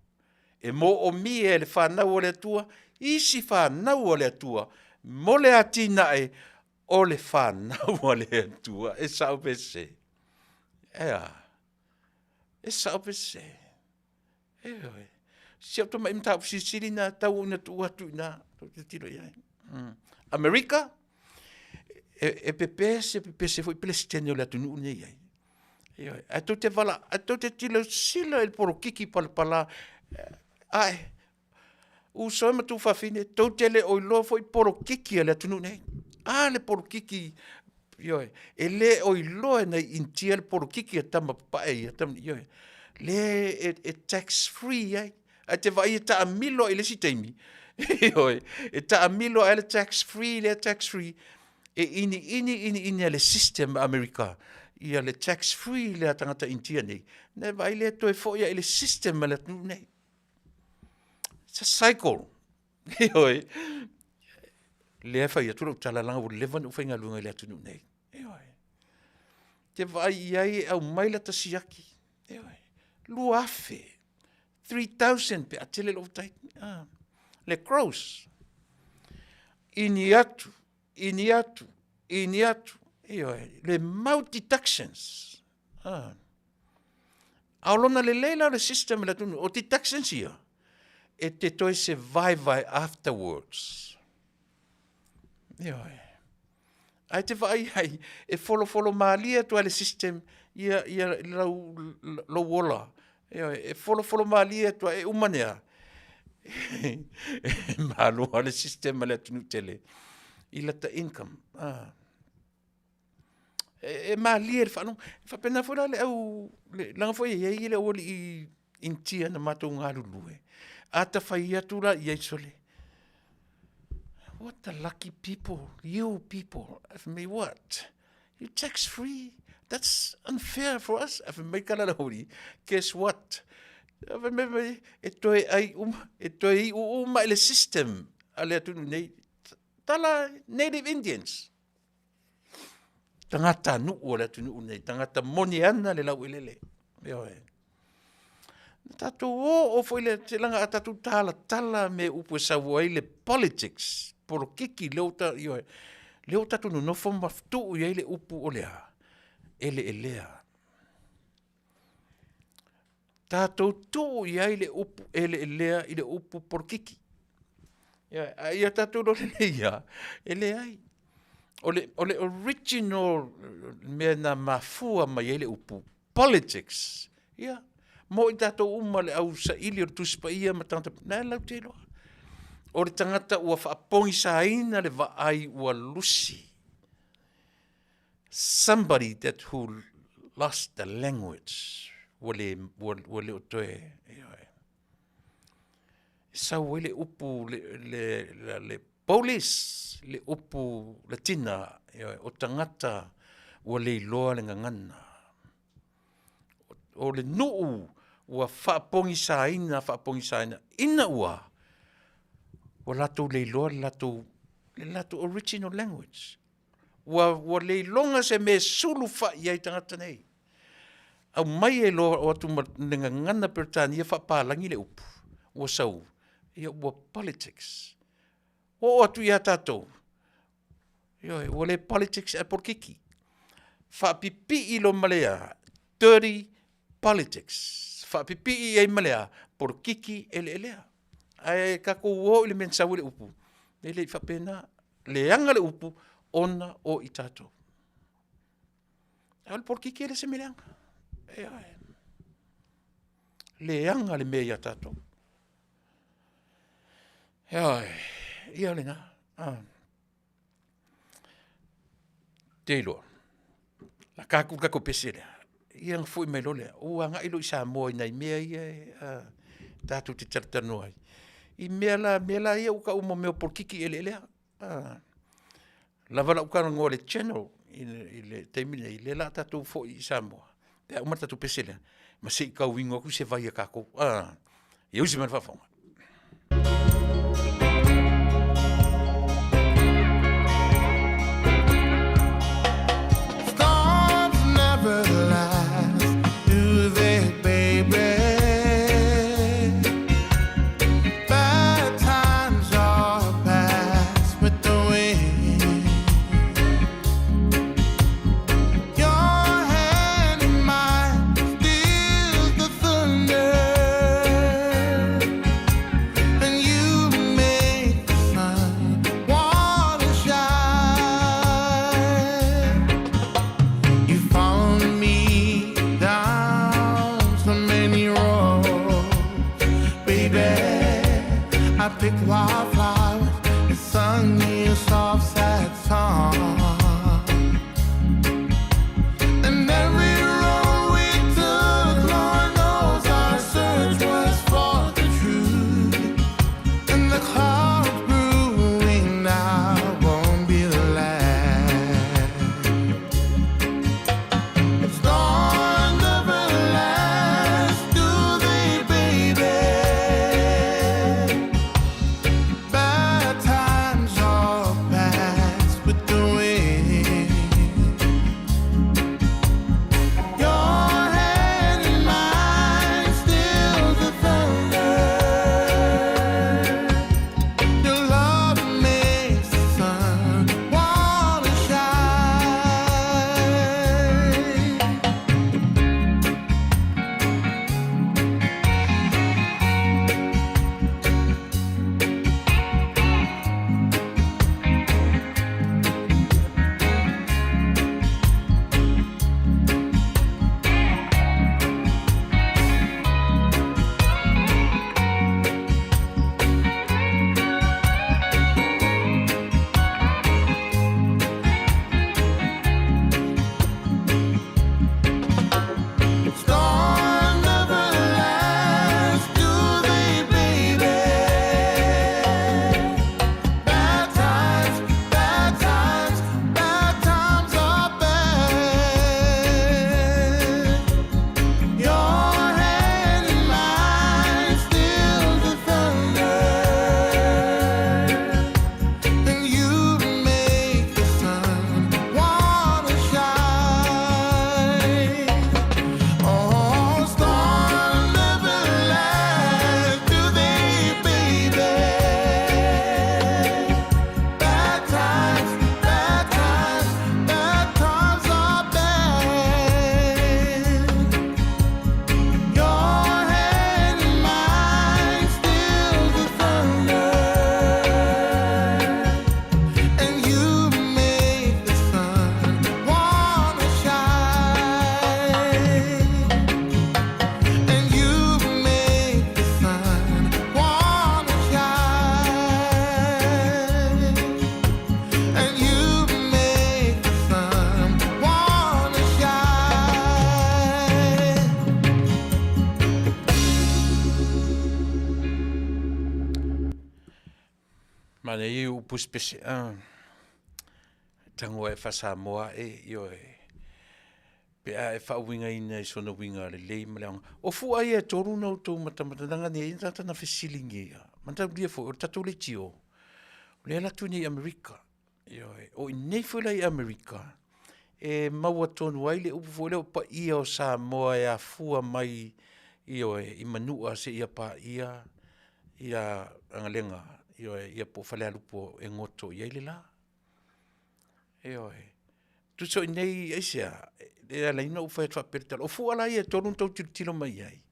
B: E moomia e le fanau a le Atua isi fanau a le Atua mo le atinae o le fanau a le Atua. E sao pe sese? Ea, e sao pe sese? Ioe. Si au tamai mataupu silisili lena tau ina tuu atu i ina tou te tilotilo i ai. Amerika, e pepese pepese foi Peresetene o le atunuu lenei i ai. Ioe, ae tou te valaau, tou te tilotilo i le polokiki palapala, ae uso e ma tuafafine, tou te le o iloa foi polokiki a le atunuu nei. A le polokiki, ioe, e le o iloa e nai Initia le polokiki a tama papae ia, ioe, le e tax free ai. Ae e te vaai e taamilo lava i le isi taimi, ioe, e taamilo lava le tax free lea tax free, e iniini iniini e le system a Amerika le tax free lea a tagata Initia nei, ona e vaai lea e toe foi lava i le system a le atunuu nei. It's a cycle. Ioe. Lea e fai atu lau tala leaga ua leva ona ou faigaluega i le atunuu nei. Ioe. Te vaai i ai e aumai lata siaki. Ioe. 2000, 3000 pe a tele lou tai. Ah. Le gross. Ini atu, ini atu, ini atu. Ioe. Le mau deductions. Ah. A o lona lelei la o le system i le atunuu, o deductions ia, e te toe survive ai afterwards. Ioe. Ae te vaai ai, e folofolo malie atu ai le system ia, ia lau, lou ola. Ioe, e folofolo malie atu ai, e uma nea, e malo lava le system a le atunuu tele i lata income. Ah. E, e malie le faalogo. E faapena foi la le au, le, leaga foi e i ai le aualii Initia na matou galulue, a ta fai atu la i ai sole, what the lucky people, you people, I fai mai, what? You tax free? That's unfair for us. A fai mai ka la hori, guess what? A fai mai, mai, e toe ai uma, e toe iu uma i le system a le atunuu nei, tala native Indians. Tagata nuu o le atunuu nei, tagata moni ana le lauelele. Ioe. Na tatou oo foi le telaga a tatou talatala me upu e sau ai le politics, polokiki lea ua ta, ioe, lea ua tatou nonofo ma tuu i ai le upu o le a? Eleelea. Tatou tuu i ai le upu eleelea i le upu polokiki. Ioe, a ia tatou iloa lelei lava, e leai. O le, o le original mea na mafua mai ai le upu politics, ia, mo i tatou uma le au saili o le Tusi Paia ma tagata, na e latou te iloa. O le tagata ua faapogisaina le vaai ua lusi. Somebody that who lost the language, ua le, ua, ua le o toe, ioe. E sau ai le upu, le, le, le, le police, le upu Latina, ioe, o tagata ua le iloa le gagana. O le nuu ua faapogisaina, faapogisaina, ina ua, ua latou le iloa le latou, le latou original language. Ua, ua le iloga se mea e sulufai i ai tagata nei. Aumai e loa o atu ma le gagana Peretania faapalagi le upu, ua sau, ia ua politics. Oo atu ia tatou, ioe, ua le politics ae polokiki. Faapipii loa ma le a, dirty politics. Faapipii i ai ma le a, polokiki eleelea. Ae tatou o i le mea na sau ai le upu, e le i faapena. Leaga le upu ona o i tatou. O le polokiki e le se mea leaga. Ioe. Leaga le mea ia tatou. Ioe, ia lena. Ah. Te iloa, la ka ku ka pese lea. Ia na foi mai loa lea, ua agai loa i Samoa i nai mea ia e tatou te talatalanoa ai. I mea la, mea la ia ua taua mo mea o polokiki eleelea. Lava lau talanoa i le general i le taimi lenei, lea o le a tatou foi i Samoa pe a uma le tatou pese lea, ma se i tau inu atu se vai a tatou. Ia usi mai le faafofoga.
A: Storms never last, do they, baby? Bad times all pass with the wind. Your hand in mine steals the thunder, and you make the sun wanna shine. You followed me down so many roads, baby. I picked wildflowers and sung you a soft, sad song. And every road we took, Lord knows our search was for the truth. And the clouds brewing now won't be the last. Storms never last, do they, baby? Bad times all pass with the wind. Your hand in mine steals the thunder. Your love makes the sun wanna shine. Storms never last, do they, baby? Bad times, bad times, bad times are bad. Your hand in mine steals the thunder, and you make the sun wanna shine. Oh, storms never last, do they, baby? Bad times, bad times, bad times are bad. Your hand in mine steals the thunder, and you make the sun wanna shine. And you make the sun wanna shine. And you make the sun wanna shine.
B: Manaia ia upu pese tagoa e faa-Samoa e, ioe, pe a e faauigaina i sona uiga lelei ma le aoga. O fua ia e tolu na outou matamatanaga nei ai na tagata na fesiligia ia. Mataulia foi, o le tatou leitio, o lea e alu atu nei i Amerika. Ioe, o i nei foi la i Amerika, e maua tonu ai le upu foi lea o paia o Samoa e afua mai, ioe, i Manua seia paia ia Agalega, ioe, ia po o Falealupo e goto i ai le la. Ioe. Tusa o i nei, aisea, e ala ai ona ou fai atu faapea le tala, o fua la ia e tolu na tou tilotilo mai ai,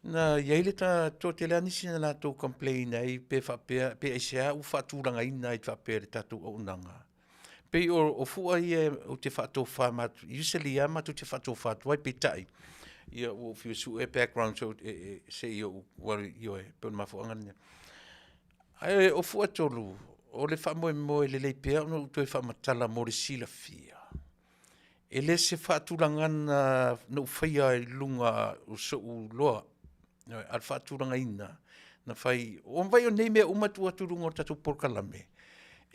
B: na i ai le toatele lava nisi na latou complain ai pe faapea, pe aisea ua faatulagaina ai faapea e le tatou auaunaga. pei o, o fua ia ou te faatofa matou, usually lava matou te faatofa atu ai, peitai, ia ua ou fia sue background so, e, e, se i ou, ioe, pei o le mafuaaga lena. Ae o fua e tolu, o le faamoemoe lelei pea ona ou toe faamatala mo le silafia. E le se faatulagaga na ou faia i luga o so'u iloa, ioe, a o le faatulagaina na fai, ua mafai o nei mea uma e tuu atu i luga o le tatou polokalame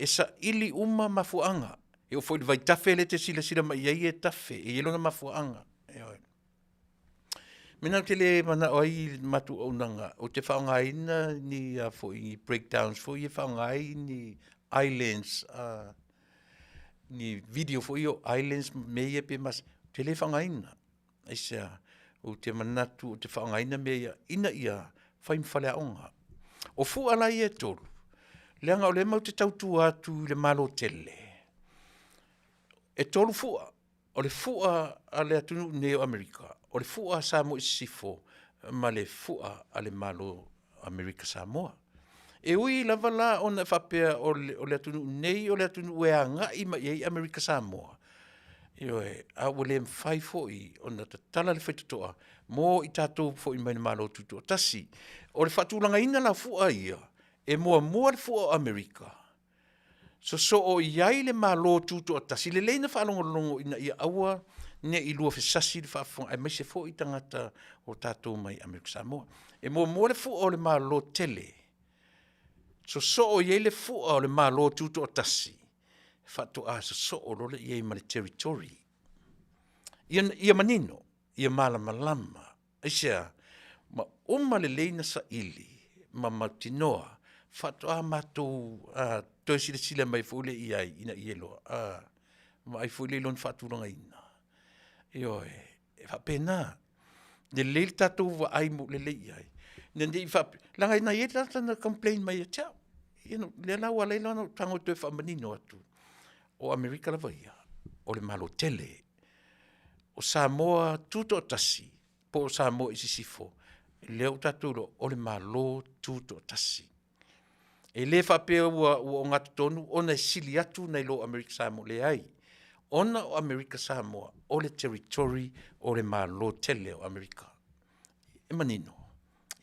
B: e saili uma mafuaaga. E oo foi i le vaitafe lea e te silasila mai ai e tafe, e i ai lona mafuaaga, ioe. O le mea lena ou te le manao ai i le matou auaunaga, ou te faaaogaina ni a foi ni breakdowns foi ia e faaaoga ai ni islands ni video foi ia o islands ma mea ia pe masani, ou te le faaaogaina. Aisea? Ou te manatu ou te faaaogaina mea ia ina ia fai ma faleaoga. O fua la ia e tolu, leaga o lea matou te tautua atu i le Malo tele, e tolu fua. O le fua a le atunuu nei o Amerika, o le fua a Samoa i Sisifo ma le fua a le Malo o Amerika Samoa. E ui lava la ona e faapea o le, o le atunuu nei o le atunuu e agai mai i ai Amerika Samoa, ioe, a ua le mafai foi ona tatala le faitotoa mo i tatou foi mai le Malo Tutoatasi. O le faatulagaina la o fua ia, e muamua le fua o Amerika, sosoo i ai le Malo Tutoatasi, lelei na faalogologo ina ia aua ne i luafesasi le faafofoga aemaise foi tagata o tatou mai Amerika Samoa. E muamua le fua o le Malo tele, sosoo i ai le fua o le Malo Tutoatasi, faatoa sosoo loa lea i ai ma le territory. Ia, ia manino, ia malamalama. Aisea? Ma uma lelei na saili ma mautinoa faatoa matou toe silasila mai foi lea i ai ina ia iloa, vaai foi lea i lona faatulagaina. Ioe, e faapena. Lelei le tatou vaai lelei i ai, ina ne i faapea, leaga na i ai le tagata na complain mai ia te au, lea la ua ala ai ona ou tago e toe faamanino atu, o Amerika lava ia, o le Malo tele. O Samoa Tutoatasi po o Samoa i Sisifo, lea ua tatou iloa o le Malo Tutoatasi. E le faapea ua ogatotonu ona e sili atu nai lo Amerika Samoa, leai. Ona o Amerika Samoa o le territory o le Malo tele o Amerika. E manino?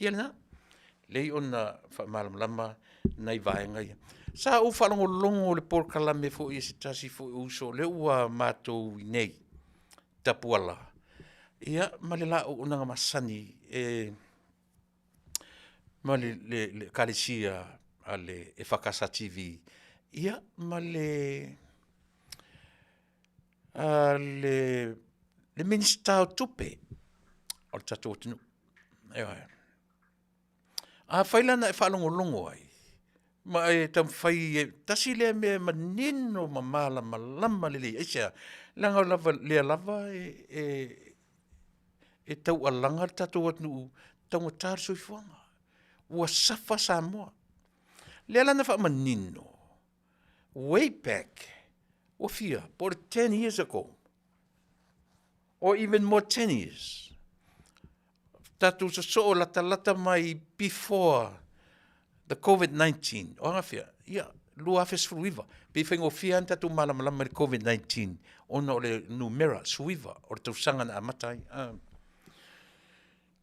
B: Ia lena. Lelei ona faamalamalama nai vaega ia. Sa ou faalogologo i le polokalame foi a se tasi foi o uso lea ua matou i inei, Tapuala, ia ma le la auaunaga masani e ma le Ekalesia a le EFKS TV, ia ma le le Minisita o Tupe o le tatou atunuu. Ioe. Afai la na e faalogologo ai ma e taumafai e, tasi lea mea e manino ma malamalama lelei, aisea? Leaga o lava, lea lava e taualaga le tatou atunuu taugata le soifuaga, ua suffer Samoa. Lea la na faamanino way back, ua fia, po o le 10 years ago or even more 10 years, tatou sosoo latalata mai before the COVID-19, o aga fea? Ia, 2019, pei e faigofie lava ona tatou malamalama i le COVID-19 ona o le numera 19 o le tausaga na amata ai.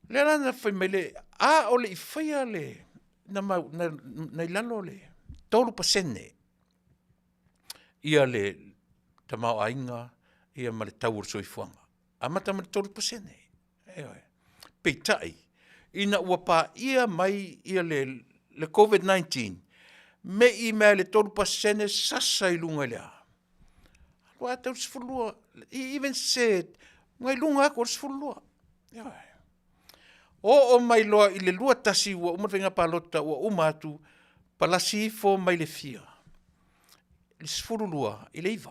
B: Lea la na fai mai le, a o le i faia le, na, mau, na, na i lalo le 3% ia le tamaoaiga ia ma le tau o le soifuaga. Amata mai le 3%. Ioe. Peitai, ina ua paia mai ia le, le COVID-19, mei mea le 3% sasa i luga i le a? Alu a tau 12, he even said, ngai luga atu o le 12. Ioe. Oo mai loa i le 21 ua uma le faiga palota ua uma atu, palasi ifo mai le fia? Le 12 i le 9.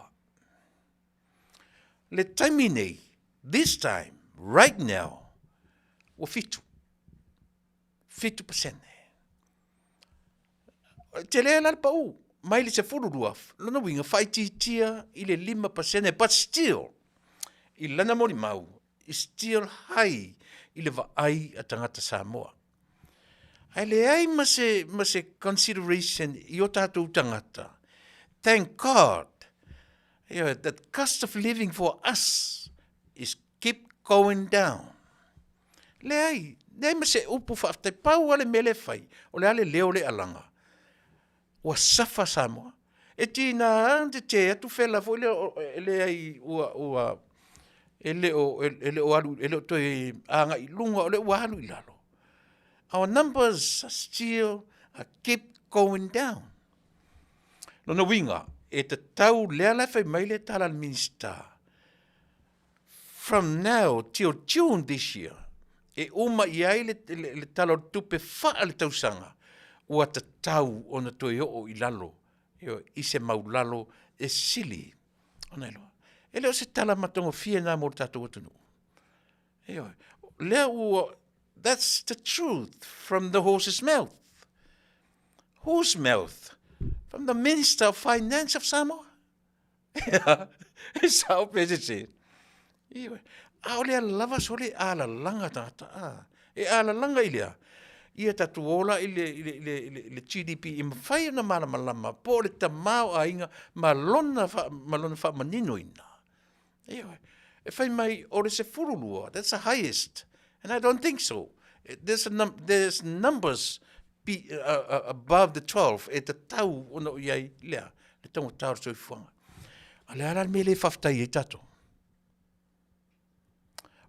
B: Le taimi nei, this time, right now, ua 7. 7%. Tele la le pau, mai le 12, lona uiga faaitiitia i le 5%, but still, i lana molimau, is still high i le vaai a tagata Samoa. Ae leai ma se, ma se consideration i o tatou tagata. Thank God. Ioe, the cost of living for us is keep going down. Leai, leai ma se upu faafetai, pau lava le mea lea e fai, o le a le leo lea e alaga, ua suffer Samoa. E tiga lava ona tetē atu fela foi lea e leai ua ua e le o e le o alu e le o toe agai i luga o lea ua alu i lalo. Our numbers are still are keep going down. Lona uiga, e tatau lea la e fai mai le tala a le Minisita, from now till June this year, e uma i ai le, le, le tala o le tupe faa le tausaga, ua tatau ona toe oo i lalo, ioe, i se maulalo e sili ona iloa. E le o se tala matagofie lena mo le tatou atunuu. Ioe, lea ua, that's the truth from the horse's mouth. Whose mouth? From the Minister of Finance of Samoa. E sao pe sese. Ioe. A o lea lava sole alalaga tagata. A. E alalaga i lea. Ia tatou ola i le, i le, i le, i le, i le GDP i mafai ona malamalama po o le tamaoaiga ma lona, fa, ma lona faamaninoina. Ioe. E fai mai o le 12, that's the highest. And I don't think so. There's, a num there's numbers be, above the 12 e tatau ona o i ai lea, le taugata o le soifuaga. A le a la le mea le faafetai ai tatou?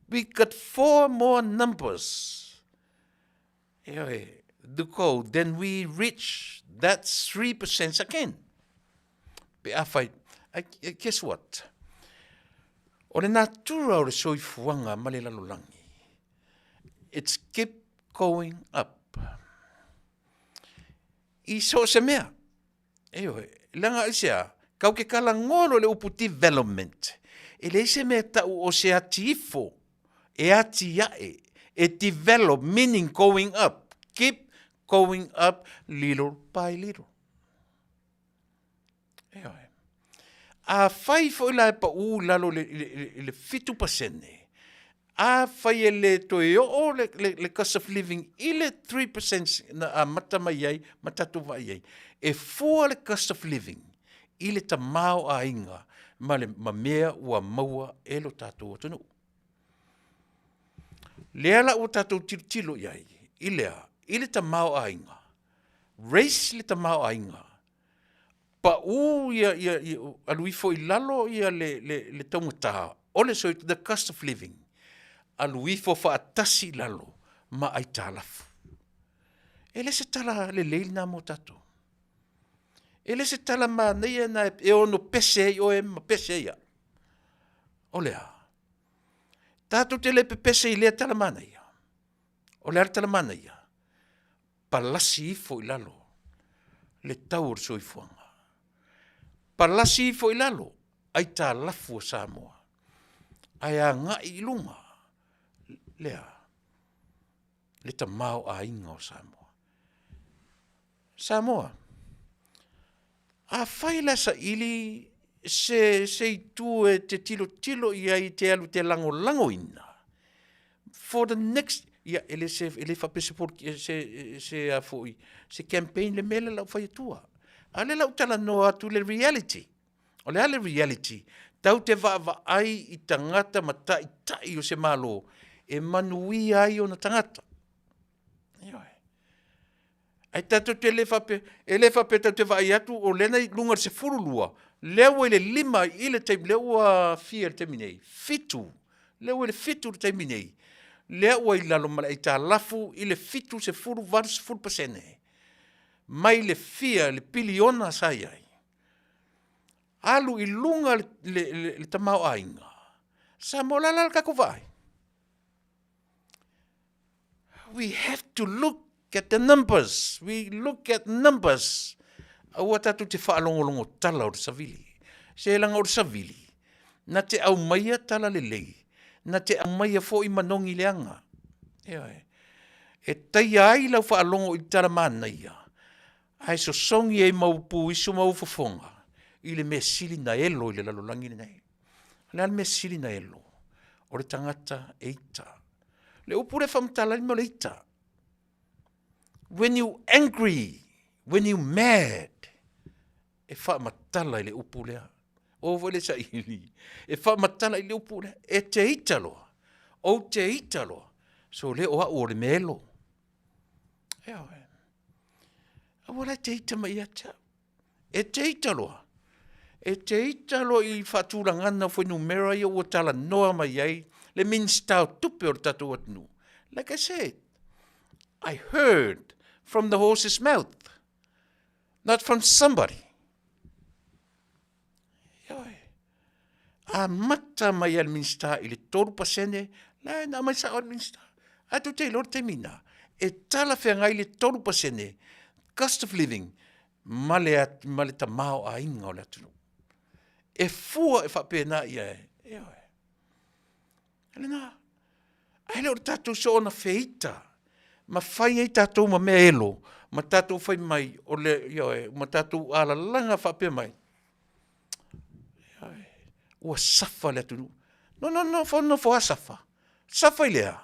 B: We got four more numbers. Ioe, the goal, then we reach that 3% again. Pe a fai, guess what? O le natura o le soifuaga ma le lalolagi, it's keep going up. I so o se mea, Ioe, leaga aisea, kau ke kala ngolo le upu development. E leai se mea tau o se ati ifo, e ati ae, e develop, meaning going up, keep going up little by little. Ioe. Afai foi la e pau i lalo i le, i le, i le 7%, afai e le toe oo le, le, le cost of living i le 3% na amata mai ai ma tatou vaai ai, e fua le cost of living i le tamaoaiga ma le ma mea ua maua e lo tatou atunuu. Lea la ua tatou tilotilo i ai i lea, i le tamaoaiga, raise le tamaoaiga pau ia, ia, ia alu ifo i lalo ia le, le, le taugata o le soi, the cost of living, alu ifo faatasi i lalo ma aitalafu. E le se tala lelei lena mo tatou. E le se tala manaia na e ono pese ai oe ma pese ai au. O le a? Tatou te le pepese i lea tala manaia. O le a le tala manaia? Palasi ifo i lalo le tau o le soifuaga. Palasi ifo i lalo aitalafu a Samoa, ae agai i luga lea le tamaoaiga o Samoa. Samoa, afai la saili se, se itu e te tilotilo i ai te alu te lagolagoina, for the next, ia, e le se, e le faapea se, se, se, a foi, se campaign le mea lea lau fai atua. A lea lau talanoa atu le reality. O le a le reality? Tau te vaavaai i tagata ma taitai o se Malo e manuia ai ona tagata. Ioe. Ai tatou te le faapea, e le faapea tatou te vaai atu o lea na i luga o le 12, lea ua i le 5 i le taimi, lea ua fia i le taimi nei? Fitu. Lea ua i le fitu i le taimi nei. Lea ua i lalo ma le aitalafu i le 70, 80% mai le fia, le piliona sa i ai. Alu i luga le, le, le, le tamaoaiga. Samoa, o le a la le tatou vaai? We have to look at the numbers. We look at numbers. Aua tatou te faalogologo tala o le savili. Se laga o le savili, na te aumaia tala lelei, na te aumaia foi manogi leaga. Ioe. E taia ai lau faalogo i le tala manaia, ae sosogi ai ma upu isu ma ufofoga i le mea sili na elo i le lalolagi lenei. O le a le mea sili na elo? O le tagata e ita. Le upu lea faamatala ai le mea o le ita. When you angry, when you mad, e faamatala i le upu lea. O foi le saili e faamatala i le upu lea, e te ita loa, ou te ita loa, sole o au o le mea elo. Ioe. Aua la e te ita mai ia te au. E te ita loa, e te ita loa i faatulagana o fuainumera ia ua talanoa mai ai le Minisita o Tupe o le tatou atunuu. Like I said, I heard from the horse's mouth, not from somebody. Ioe. Amata mai a le Minisita i le 3%, la na aumai sao e le Minisita. Ae tou te iloa le taimi lena, e talafeagai le 3% cost of living ma le, ma le tamaoaiga o le atunuu. E fua e faapena ia e, ioe. Lena. Ae le o le tatou soona feita ma fai ai tatou ma mea elo ma tatou fai mai o le, ioe, ma tatou alalaga faapea mai, ioe, ua safa le atunuu. No, no, nofo, nofo a safa. Safa i le a?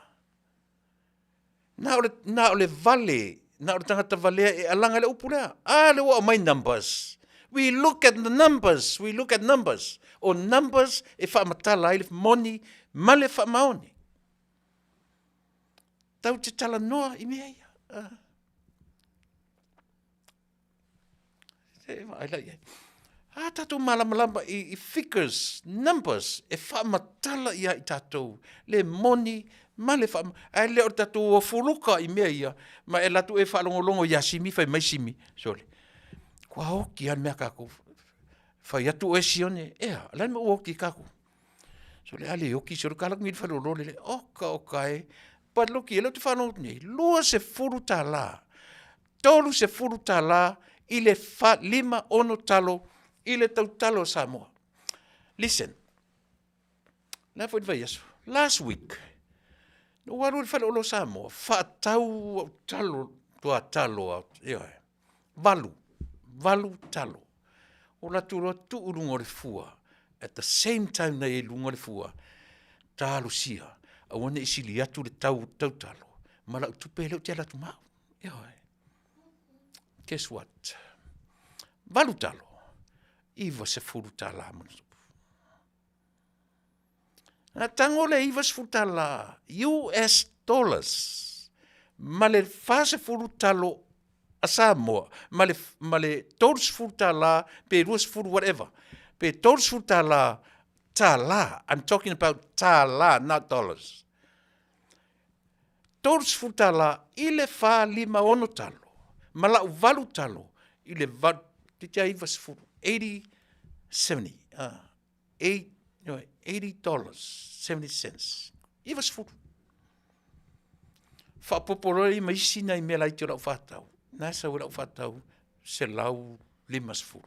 B: Na o le, na o le vale, na o le tagata valea e alaga i le upu lea. A lea ua aumai numbers. We look at the numbers, we look at numbers. O numbers e faamatala ai le moni ma le faamaoni. Tau te talanoa i mea ia. Ah. Se e vaai la i ai. A tatou malamalama i, i figures, numbers, e faamatala ia i tatou le moni ma le faa... Ae le o le tatou ofuluka i mea ia, ma e alu atu e faalogologo ia Simi, fai mai Simi, sole, kua oki lava le mea a kākou. Fai atu oe Sione, ea, o le a le mea ua oki ai kākou? Sole, a le oki, sole, ka alu atu nei i le faleoloa lele, oka oka e. But look, ia lea ou te faalogo atu nei, $20, $30 i le 5, 6 talo i le tautalo a Samoa. Listen, le a foi le vaiaso, last week, na ou alu i le faleoloa Samoa, faatau au talo, tua talo au, ioe, valu, valu talo. Ou alu atu loa tuu i luga o le fua, at the same time na i ai i luga o le fua, talosia, aua ne i sili atu le tau o le tautalo, ma lau tupe lea ou te alu atu ma au. Ioe. Guess what? 8 talo, $90 ma ona tupu. Na tago le $90 US dollars ma le 40 talo a Samoa ma le, ma le $30 pe 20 whatever pe $30 tala I'm talking about tala not dollars $30 i le 4, 5, 6 talo ma lau 8 talo i le 8, toeitiiti lava 90, 80, 70, 8, no, $80, 70 cents, 90. Faaopoopo loa i ai ma isi nai mea laiti o lau faatau, na e sau ai lau faatau 150.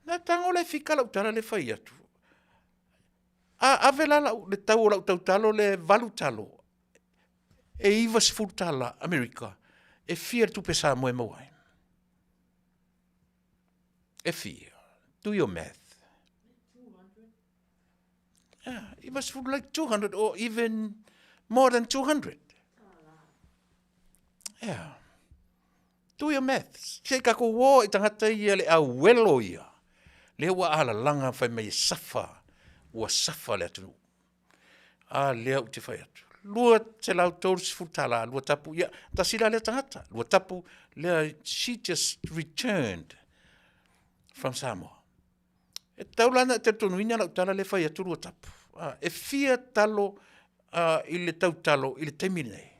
B: Na tago la e fika lau tala lea e fai atu, A ave la lau, le tau o lau tautalo lea e 8 talo, e $90 Amerika, e fia le tupe Samoa e maua ai? E fia? Do your math. Yeah, 90 like 200 or even more than 200. Yeah. Do your maths. Se i kakou o i tagata ia le auelo ia. Lea ua alalaga fai mai e safa, ua safa le atunuu. A lea ou te fai atu. $230, lua tapu, ia, tasi la lea tagata. Lua tapu, lea, she just returned from Samoa. E tatau la ona e talitonuina lau tala lea e fai atu lua tapu. A, e fia talo uh, i le tautalo i le taimi lenei.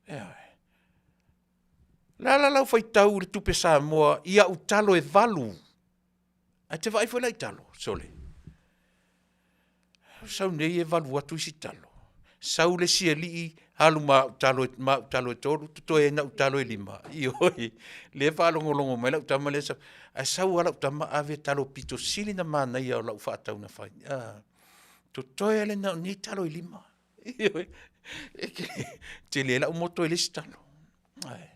B: Ioe. Le a la lau faitau i le tupe Samoa i au talo e valu? Ae te vaai foi la i talo, sole. Sau nei e valu atu isi talo. Sau le isi alii alu ma au talo, ma au talo e tolu, totoe ai na au talo e lima. Ioe, lea e faalogologo mai lau tama lea sau. Ae sau lava lau tama ave talo pito sili na manaia o lau faatau na fai. Ah, totoe ai lena o nei talo e lima. Ioe, e tele lau moto i le isi talo. Ae,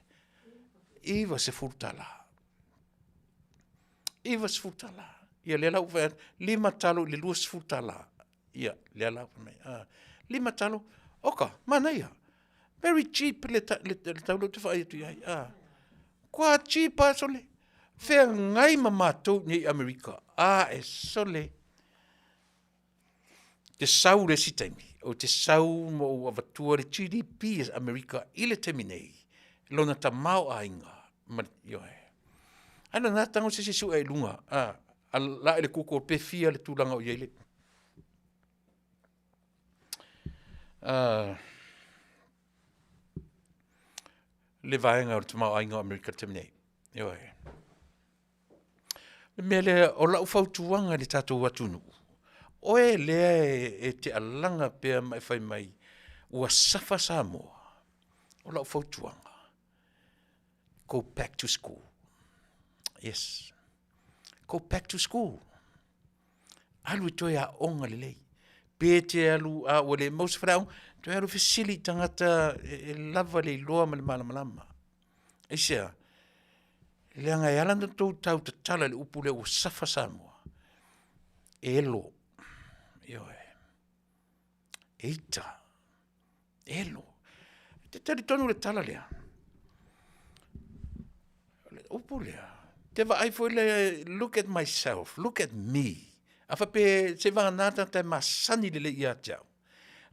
B: $90. $90. Ia lea la ua fai atu, lima talo i le $20. Ia, lea la fai mai, ah, lima talo, oka, manaia. Very cheap le, le, le tau lea ou te vaai atu i ai. Ah, kua cheap lava sole. Feagai ma matou nei Amerika, a e sole te sau le isi taimi, ou te sau ma ou avatua le GDP a Amerika i le taimi nei, lona tamaoaiga, ma, ioe. Ai lona tago se isi sue i luga, a, a la i le Google pe fia le tulaga o i ai le, le vaega o le tamaoaiga o Amerika i le taimi nei. Ioe. Le mea lea, o lau fautuaga i le tatou atunuu, oe lea e te alaga pea ma e fai mai ua safa Samoa, o lau fautuaga, go back to school. Yes. Go back to school. Alu e toe aoga lelei. Pe te alu a ua le mau se faleaoga, toe alu fesili i tagata e lava le iloa ma le malamalama. Aisea? Leaga e ala ona tou tau tatala i le upu lea ua safa Samoa, e elo, ioe, e ita, elo. E te talitonu i le tala lea? O le upu lea, te vaai foi lea, look at myself, look at me. A faapea se vagana tagata e masani lelei ia te au,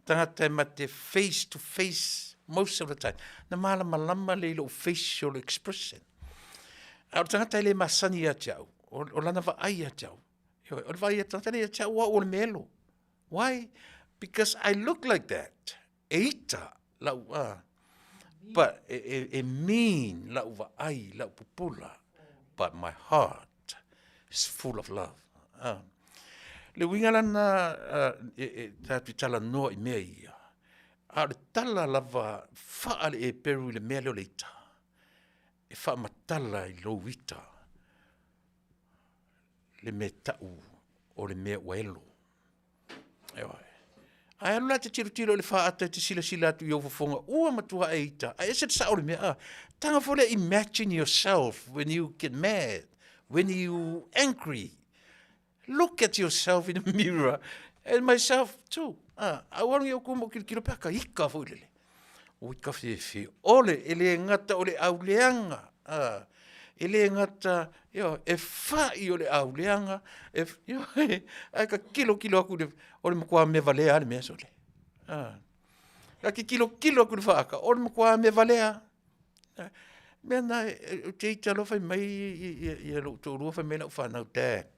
B: tagata e ma te face to face most of the time, na malamalama lea i lou facial expression. A o le tagata e le masani ia te au, o lana vaai ia te au, o le vaai a le tagata lea ia te au, o au o le melo. Why? Because I look like that. E ita lau, but e mean lau vaai, lau pupula, but my heart is full of love. Le uiga lana e tatou te talanoa i mea ia, a o le tala lava faa le eperu i le mea lea o le ita, e faamatala i lou ita le mea tau o le mea ua elo. Ioe. Ae alu la e te tilotilo i le faata e te silasila atu i ou fofoga, ua matua e ita, ae ese le sao o le mea, a. Taga foi lea, imagine yourself when you get mad, when you angry. Look at yourself in the mirror and myself too. A, aua ne i ou ku ma ou tilotilo pe a ka ika foi lele. Ui ka fefe ole, e le gata o le auleaga, a, e le gata, ioe, e fai o le auleaga, e, ioe, ae ka kilokilo aku le, o le matua mea valea lava le mea sole. A, ka ke kilokilo aku i le faaka, o le matua mea valea. Mea na, ou te ita loa fai mai ia lou toalua fai mai lau fanau, Dad,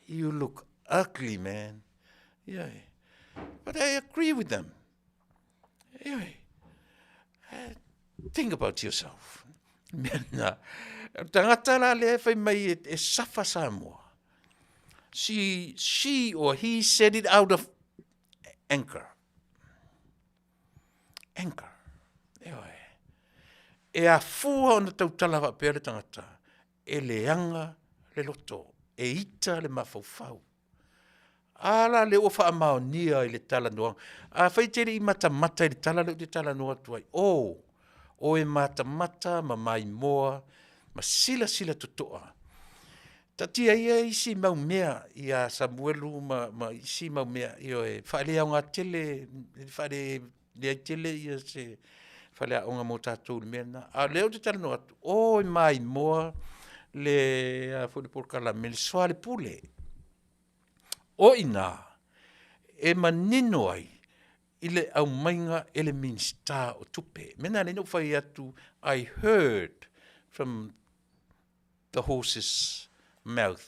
B: you look ugly, man. Ioe. But I agree with them. Ioe. Think about yourself. Mea na, tagata la lea e fai mai e, e safa Samoa. She, she or he said it out of anger. Anger. Ioe. E afua ona tautala faapea le tagata, e leaga le loto, e ita le mafaufau. A la lea ua faamaonia i le talanoaga. Afai e te le i matamata i le tala lea ou te talanoa atu ai, o, o e matamata ma maimoa ma silasila totoa. Taatia ia isi mau mea ia Samuelu ma, ma isi mau mea, ioe, faaleaoga tele, faale leai tele ia se faleaoga mo tatou i le mea lena. A o lea ou te talanoa atu, o e maimoa le, a foi le polokalame, le soalepule. O i ina e manino ai i le aumaiga e le Minisita o Tupe. Mea lena lea na ou fai atu, I heard from the horse's mouth.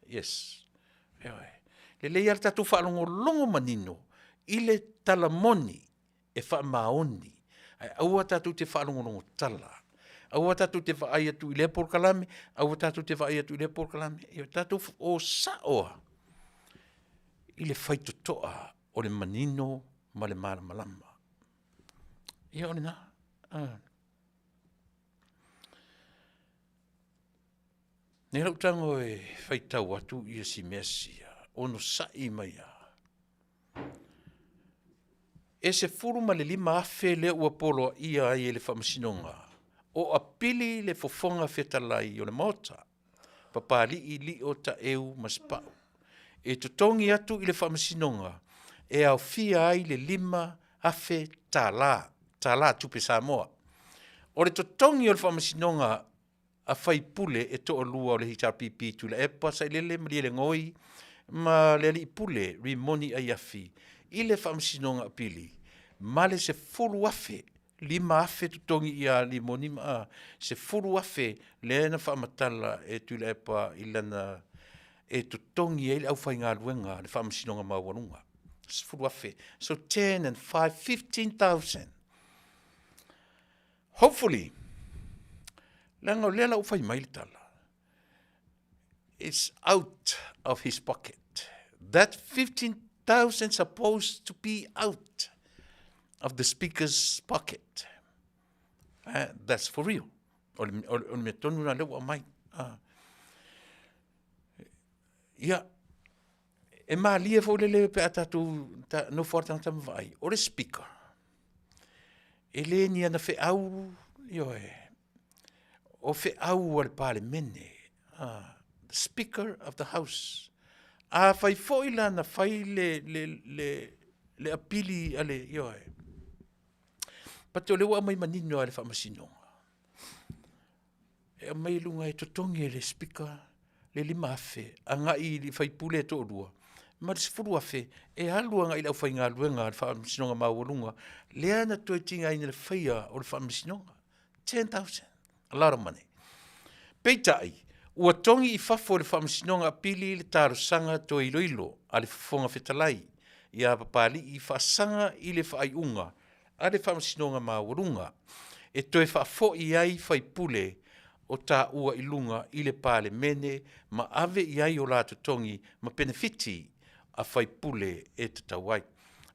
B: Yes. Ioe. Lelei lava le tatou faalogologo manino i le tala moni e faamaoni, ae aua tatou te faalogologo tala. Aua tatou te vaai atu i lea polokalame, aua tatou te vaai atu i lea polokalame. Ioe, tatou o sao lava i le faitotoa o le manino ma le malamalama. Ia o lena. Ah. Nei lou tago e faitau atu ia si mea sia, onosai mai a. E 15,000 lea ua poloaia ai e le Faamasinoga o apili le fofoga fetalai o le Maota, Papalii Lio Taeu ma Sipa'u, e totogi atu i le Faamasinoga e aofia ai le $5,000 tala, tala tupe Samoa. O le totogi o le Faamasinoga. a faipule e toalua o le HRPP Tuilaepa Sailele Malielegaoi ma le Alii Pule Rimoni Aiafi i le Faamasinoga Apili ma le 10,000, 5,000 totogi ia Rimoni ma 10,000 lea na faamatala e Tuilaepa i lana e totogi ai le aufaigaluega a le Faamasinoga Maualuga. 10,000. So 10 and 5, 15,000. Hopefully, leaga o lea la ua fai mai le tala, it's out of his pocket. That 15,000 supposed to be out of the speaker's pocket. That's for real. O le, o, o le mea tonu la lea ua aumai. Ia, e malie foi lele pe a tatou ta, nofo a tagata ma vaai, o le speaker, e le ni ana feau, ioe, o feau a le Palemene, the Speaker of the House. A fai foi la na fai le, le, le, le apili a le, ioe, but o lea ua aumai manino lava e le Faamasinoga, e aumai i luga e totogi e le Speaker le 5,000 agai i le faipule e toalua ma le 10,000 e alu agai i le aufaigaluega a le Faamasinoga Maualuga lea na toe tigaina i le faia o le Faamasinoga. 10,000, a lot of money. Peitai, ua togi i fafo e le Faamasinoga Apili le talosaga toe iloilo a le Fofoga Fetalai ia Papali'i faasaga i le faaiuga a le Faamasinoga Maualuga e toe faafoi ai faipule o taua i luga i le Palemene ma ave i ai o la totogi ma penefiti a faipule e tatau ai.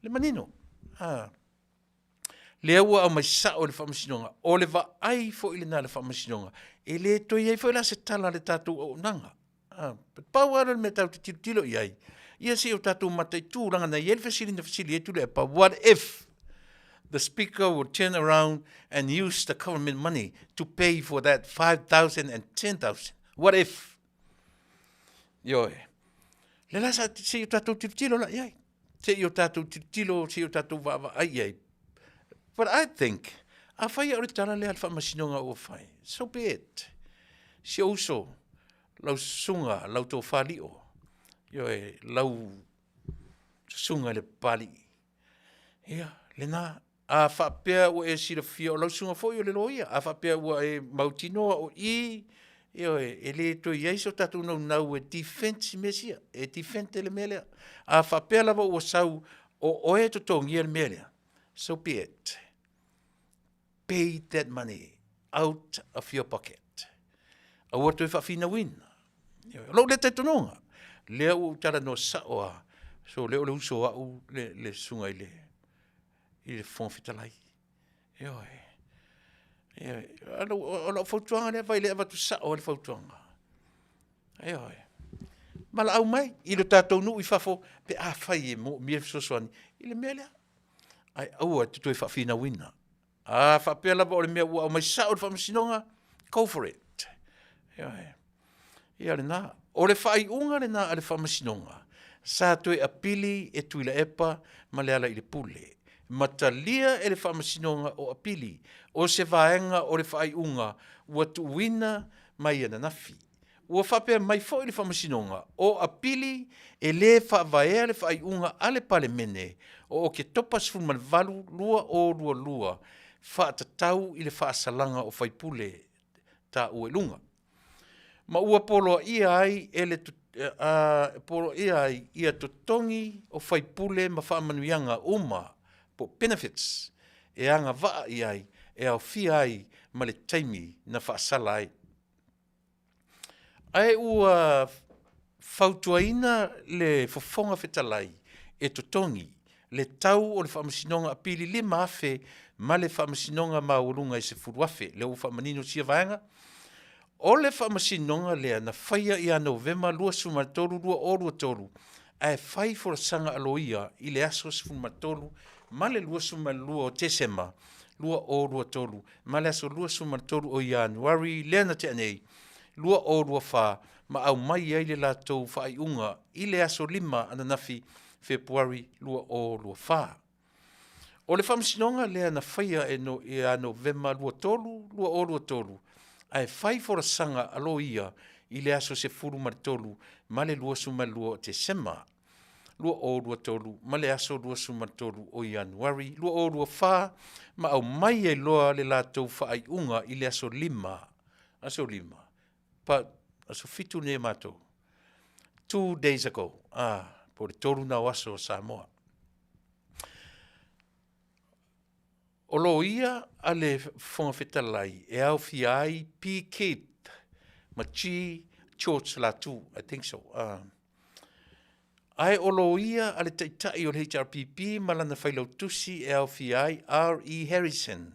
B: Le manino, a, lea ua aumai sao e le Faamasinoga, o le vaai foi lena a le Faamasinoga, e le toe i ai foi la se tala a le tatou auaunaga. Ah, pau lava lea o le mea tatou te tilotilo i ai, ia se i o tatou mataitu, leaga na i ai le fesili na fesili ai Tuilaepa, what if the speaker would turn around and use the government money to pay for that 5,000 and 10,000? What if? Ioe. Le la sa se i o tatou tilotilo la i ai. Se i o tatou tilotilo, se i o tatou vaavaai i ai. But I think, afai o le tala lea a le Faamasinoga ua fai, so be it. Si ou uso, lau susuga, lau tofa lio, ioe, lau susuga i le Papalii. Ia, lena, a faapea ua e silafia, o lau susuga foi o le loia, a faapea ua e mautinoa o i, ioe, e le toe i ai so tatou naunau e defense i mea sia, e defend le mea lea. A faapea lava ua sau o oe e totogia le mea lea, so be it. Pay that money out of your pocket. Aua toe faafinauina. O lou lea talitonuga, lea ua ou talanoa sao lava, so lea o le uso o au le, le susuga i le, i le Fofoga Fetalai. Ioe. Ioe. O lau fautuaga lea, vai lea avatu sao ai le fautuaga. Ioe. Valaau mai i lo tatou nuu i fafo pe afai e moomia le fesoasoani i le mea lea. Ae aua e te toe faafinauina. A faapea lava o le mea ua aumai sao i le faamasinoga, go for it. Ioe. Ia lena. O le faaiuga lena a le faamasinoga, sa toe apili e Tuilaepa ma Lealailepule, ma talia e le faamasinoga o apili o se vaega o le faaiuga ua tuuina mai ananafi. Ua faapea mai foi le Faamasinoga o Apili e lē faavaea le faaiuga a le Palemene o Oketopa 18, 2022 faatatau i le faasalaga o faipule taua i luga, ma ua poloaia ai e le poloaia ai ia totogi o faipule ma faamanuiaga uma po o benefits e agavaa i ai e aofia ai ma le taimi na faasala ai. Ae ua fautuaina le Fofoga Fetalai e totogi le tau o le Faamasinoga Apili 5,000 ma le Faamasinoga Maualuga e 10,000. Lea ua faamanino sia vaega. O le faamasinoga lea na faia ia Novema 23, 2023, ae fai folasaga a loia i le aso 13 ma le 22 o Tesema 2023 ma le aso 23 o Ianuari lea na tea nei, 2024, ma aumai ai le latou faaiuga i le aso 5 ananafi Fepuari 2024. O le faamasinoga lea na faia e no, ia Novema 23, 2023, Ae fai folasaga a loia i le aso 13 ma le 22 o Tesema 2023 ma le aso 23 o Ianuari 2024 ma aumai ai loa le latou faaiuga i le aso 5, aso 5, pa, aso 7 nei matou, 2 days ago, po o le tolu na o aso o Samoa. O loia a le Fofoga Fetalai e aofia ai P. Keith ma G. George Latu, I think so. Ae o loia a le Taitai o le HRPP ma lana failautusi e aofia ai R. E. Harrison,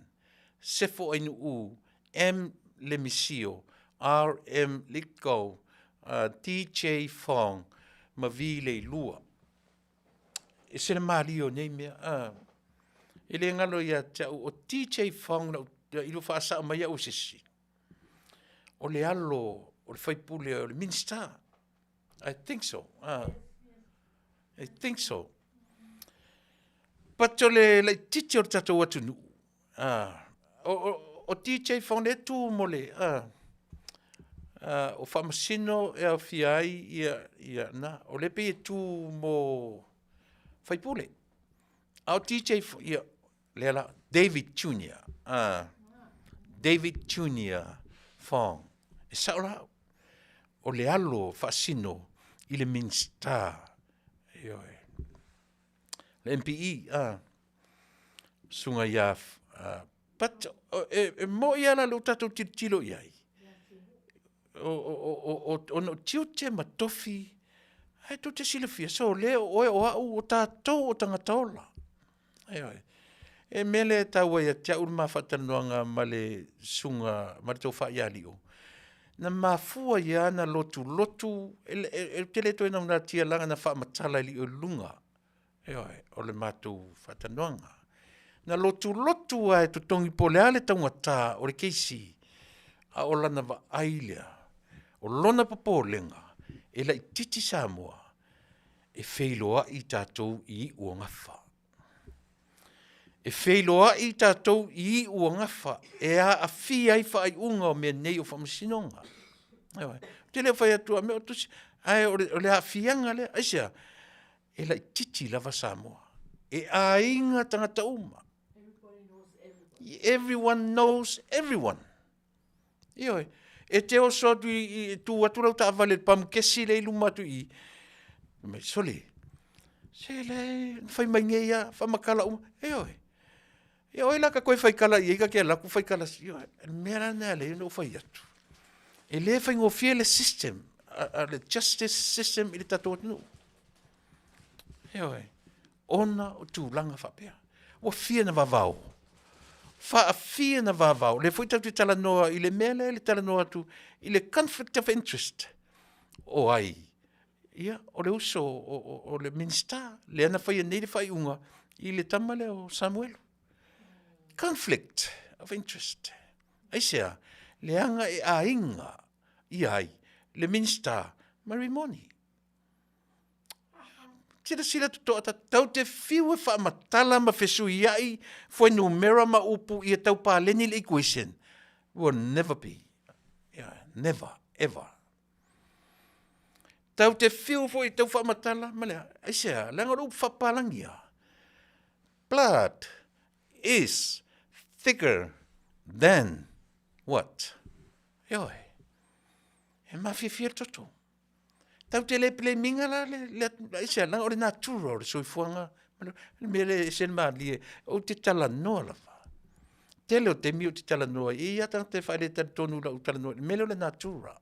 B: Sefo Ainuu, M. Lemisio, R. M. Lithgow, D. J. Fong ma V. Leilua. E se le malie o nei mea. E le galo ia te au o DJ Fong lau i lo faasao mai au e sisi. O le alo o le faipule o le Minista. I think so. I think so. But o le laititi o le tatou atunuu, o DJ Fong le tu mo le, o Faamasino e aofia ai ia, ia na, o le pei e tu mo faipule. A o DJ, ia, lea la, David Junior, David Junior Fong, e sao la au, o le alo faasino i le Minista, ioe, le MPE, susuga ia, but e moi lava la lou tatou tilotilo i ai, ona o tiute ma tofi, ae tou te silafia, sole o oe o au o tatou o tagata ola. Ioe. E mea lea e taua ia te au le ma faatalanoaga ma le susuga ma le tofa ia Lio, na mafua ia na lotulotu, e te le toe naunatia leaga na faamatala e Lio i luga, ioe, o le matou faatalanoaga. Na lotulotu lava e totogi po o le a le taugata o le keisi, a o lana vaai lea, o lona popolega, e laitiiti Samoa, e feiloai tatou i iu o gafa. E feiloai tatou i iu o gafa e aafia ai faaiuga o mea nei o faamasinoga. Ioe. Ou te le o fai atu a mea o tusi, ae o le aafiaga lea. Aisea? E laitiiti lava Samoa. E aiga tagata uma. Everyone knows everyone. Ioe. E te oso atu i, tu atu lau taavale i le pamukesi lea i luma atu i i. Mai, sole, se le, fai mai nei ia, faamatala uma. Ioe. Ia oi la ka koe fai kala i ai ka ke laku fai kala. Ioe. Le mea la lena e ala ai ona ou fai atu. E le faigofie le system, a le justice system i le tatou atunuu. Ioe. Ona o tulaga faapea. Ua fia na vavao. Faafia na vavao. Lea foi tatou te talanoa i le mea lea, le talanoa atu i le conflict of interest. O ai? Ia, o le uso o le Minista, lea na faia nei le faaiuga i le tama lea o Samuelu. Conflict of interest. Aisea? Leaga e aiga ia ai le Minista ma Rimoni. Silasila totoa tatou te fiu e faamatala ma fesuiai fuainumera ma upu ia tau paleni le equation. Will never be. Yeah, never, ever. Tau te fiu foi tau faamatala ma le aisea, leaga o le upu faapalangia. Blood is thicker than what? Ioe. E mafiafia le toto. Tau te le blame-ina la le, le, aisea, leaga o le natura o le soifuaga, le mea lea e ese le malie, ou te talanoa lava. Tele o taimi ou te talanoa ai, e i ai lava tagata e faaletalitonu i lau talanoa i le mea lea o le natura.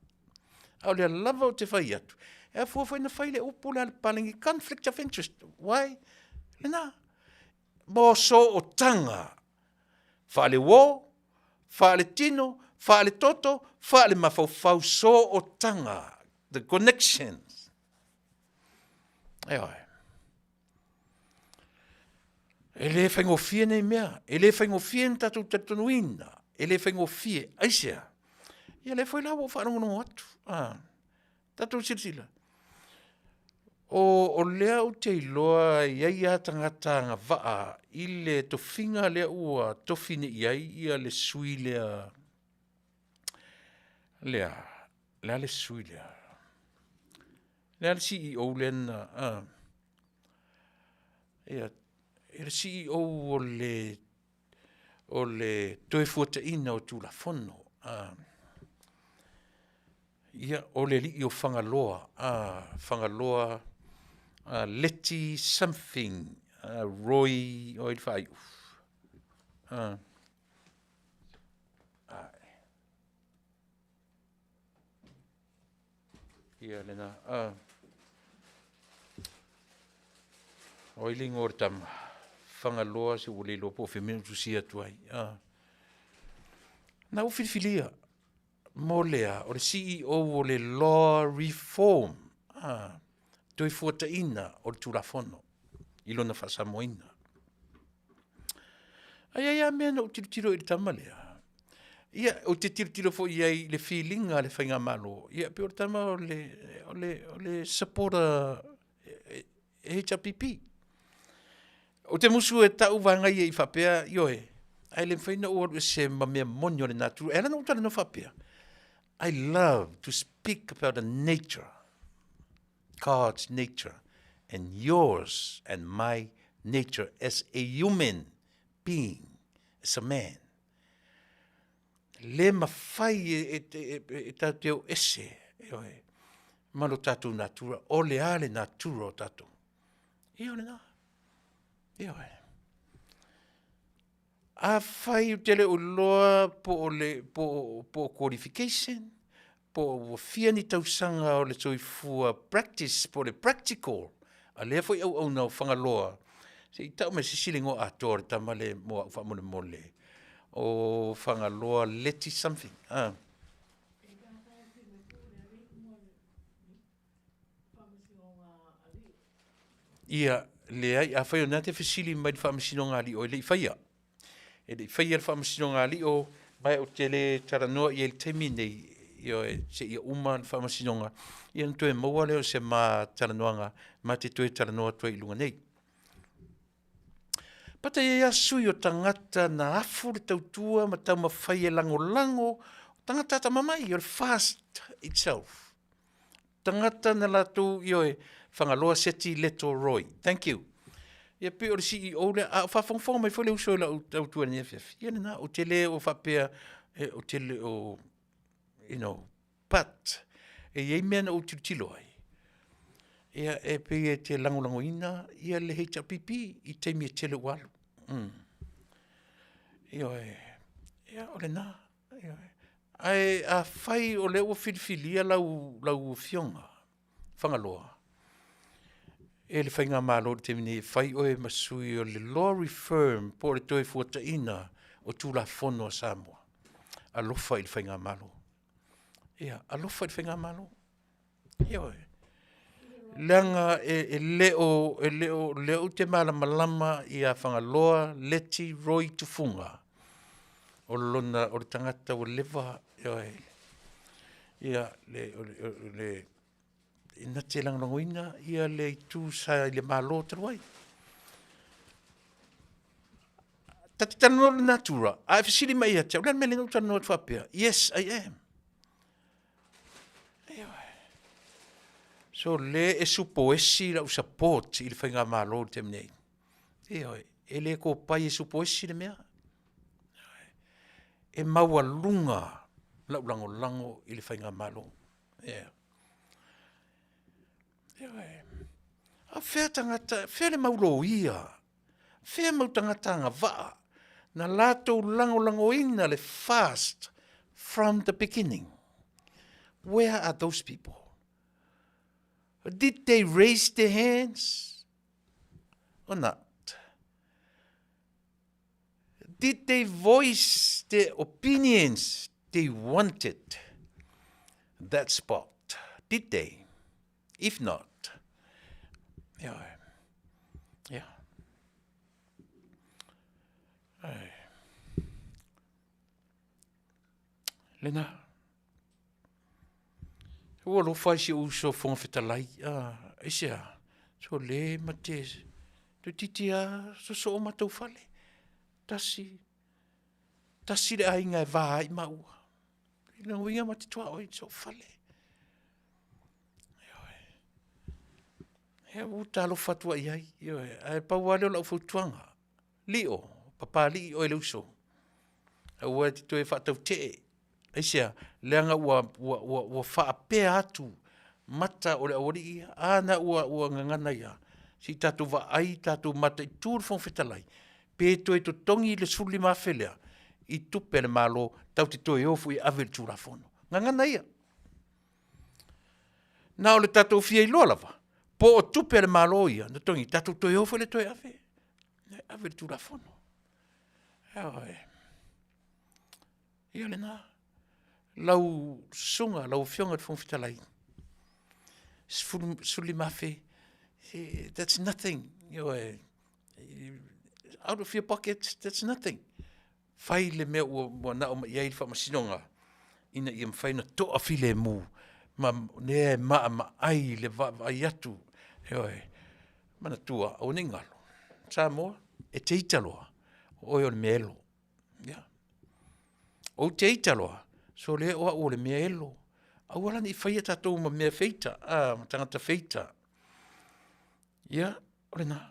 B: A o lea lava ou te fai atu, e afua foi na fai le upu lea a le Palangi, conflict of interest. Why? Lena. Mo sootaga faale-uo, faale-tino, faale-toto, faale-mafaufau, sootaga, the connections. Ioe. E le faigofie nei mea, e le faigofie ni tatou talitonuina, e le faigofie, aisea? Ia lea foi la ua ou faalogologo atu, Tatou silasila, o lea ou te iloa e i ai lava tagata agavaa i le tofiga lea ua tofi nei i ai le sui lea. Lea, le a le sui lea? Le a le CEO lea na, ia, le CEO o le, o le Toefuataiga o Tulafono. Ia, o le alii o Fagaloa, Fagaloa Leti something, Roy, o ai le faaiu? Ia lena. O ai le igoa o le tama? Fagaloa se ua le iloa po o fea mea na tusia atu ai. Na ou filifilia mo le a, o le CEO o le Law Reform, Toefuataiga o le Tulafono i lona faasamoaina. Ae i ai lava mea na ou tilotilo i le tama lea, ia, ou te tilotilo foi i ai i le filiga a le faigamalo, ia pei o le tama o le, o le, o le supporter HRPP. Ou te musu e tau vaega ia i faapea, ioe, ae le mafai ona ou alu ese ma mea moni o le natura. E ala ona ou talanoa faapea, I love to speak about the nature, God's nature and yours and my nature as a human being, as a man. Le mafai e, e, e, e, e tātou te o ese, ioe, ma lo tātou natura, o le a le natura o tātou. Ia o lena. Ioe. Afai ou te le o iloa po o le po o, po o qualification, po o ua fia ni tausaga o le soifua practice po o le practical a lea foi auauna o Fagaloa, se i tau mai se isi le igoa atoa o le tama lea mo au faamolemole. O Fagaloa Leti something. Ah. Ia, leai, afai o lena te fesili mai i le Faamasinoga a Alii, e le i faia. E le i faia le Faamasinoga a Alii, ma ou te le talanoa i ai i le taimi lenei, ioe, seia uma le Faamasinoga, ia ona toe maua lea o se ma talanoaga ma te toe talanoa atu ai i luga nei. But e i ai lava sui o tagata na afu le tautua ma taumafai e lagolago, o tagata atamamai, o le fast itself. Tagata na latou, ioe, Fagaloa Seti Leto Roy. Thank you. Ia pei o le CEO lea, a o faafogafoga mai foi le uso i lau tautua i lenei afiafi. Ia lena, ou te le o faapea, ou te le o, you know, but e i ai mea na ou tilotilo ai, ia e pei e te lagolagoina ia le HRPP i taimi e tele ua alu. Ioe, ia o lena. Ae afai o lea ua filifilia lau, lau afioga Fagaloa e le faigamalo i le taimi nei e fai oe ma sui o le Law Reform po o le Toefuataiga o Tulafono a Samoa, alofa i le faigamalo. Ia, alofa i le faigamalo. Ioe. Leaga e, e le o, e le o, lea ou te malamalama ia Fagaloa Leti Roy Tufuga. O lona, o le tagata ua leva, ioe, ia, le, o le, o le, na te lagolagoina ia le itu sa i le Malo talu ai. Ta te talanoa i le natura, a e fesili mai ia te au, le a le mea lea na ou talanoa atu faapea? Yes, I am. So le e supoesi lau support i le faigamalo i le taimi nei. Ioe, e le kopai e supoesi le mea. E maualuga lau lagolago i le faigamalo. Yeah. Ioe. A fea tagata, fea le mau loia Fea mau tagata agavaa na latou lagolagoina le fast from the beginning? Where are those people? Did they raise their hands or not? Did they voice their opinions they wanted that spot? Did they? If not, yeah, yeah. Ai. Lena. Ua alofa ai si ou uso Fofoga Fetalai, ah, aisea, so le ma te, toeitiiti lava sosoo matou fale, tasi, tasi le aiga e va ai maua. I lona uiga ma te tuaoi i sou fale. Ioe. Ia ua talofa atu ai i ai, ioe, ae pau lava lea o lau fautuaga, Lio, Papalii oe le uso, aua e te toe faatautee. Aisea? Leaga ua, ua, ua, ua faapea atu mata o le aualii ia, a na ua, ua gagana ia, se i tatou vaai, tatou mataitu le Fofoga Fetalai, pe toe totogi le $15,000 lea i tupe a le Malo tatou te toe o foi e ave i le Tulafono. Gagana ia. Na o le tatou fia iloa lava, po o tupe a le Malo ia na totogi, tatou toe o foi lea toe ave, ave i le Tulafono. Ioe. Ia lena. Lau susuga, lau Afioga i le Fofoga Fetalai, $15,000, that's nothing. Ioe. Out of your pocket, that's nothing. Fai le mea ua manao mai i ai le Faamasinoga ina ia mafai ona toafilemu ma lea e maamaai le vaavaai atu. Ioe. Manatua, aua ne i galo, Samoa, e te ita loa, o oe o le mea elo. Ia. Ou te ita loa, sole o au o le mea elo. Aua la ne i faia tatou ma mea feita, a, ma tagata feita. Ia, o lena.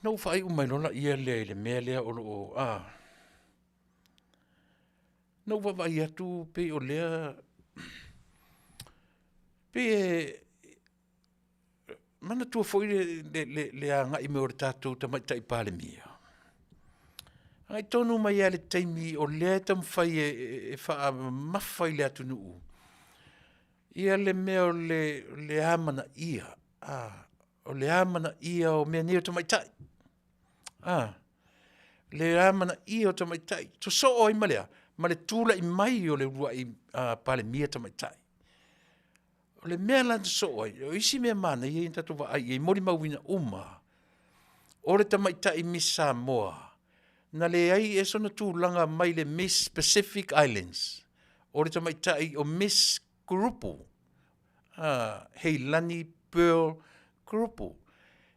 B: Na ou faaiu mai loa lea i le mea lea o lo o, a, na ou vaavaai atu pei o lea, pei e manatua foi le agai mai o le tatou Tamaitai Palemia, agai tonu mai lava i le taimi o lea e taumafai e faamamafa i le atunuu ia le mea o le amanaia, o le amanaia o mea nei o tamaitai, le amanaia o tamaitai, sosoo ai ma le a? Ma le tulai mai o le uluai Palemia tamaitai. O le mea la na sosoo ai, o isi mea manaia ia na tatou vaai i ai, molimauina uma, o le tamaitai Miss Samoa, na leai ea sona tulaga mai le Miss Pacific Islands, o le tamaitai o Miss Kurupu, Heilani Pearl Kurupu.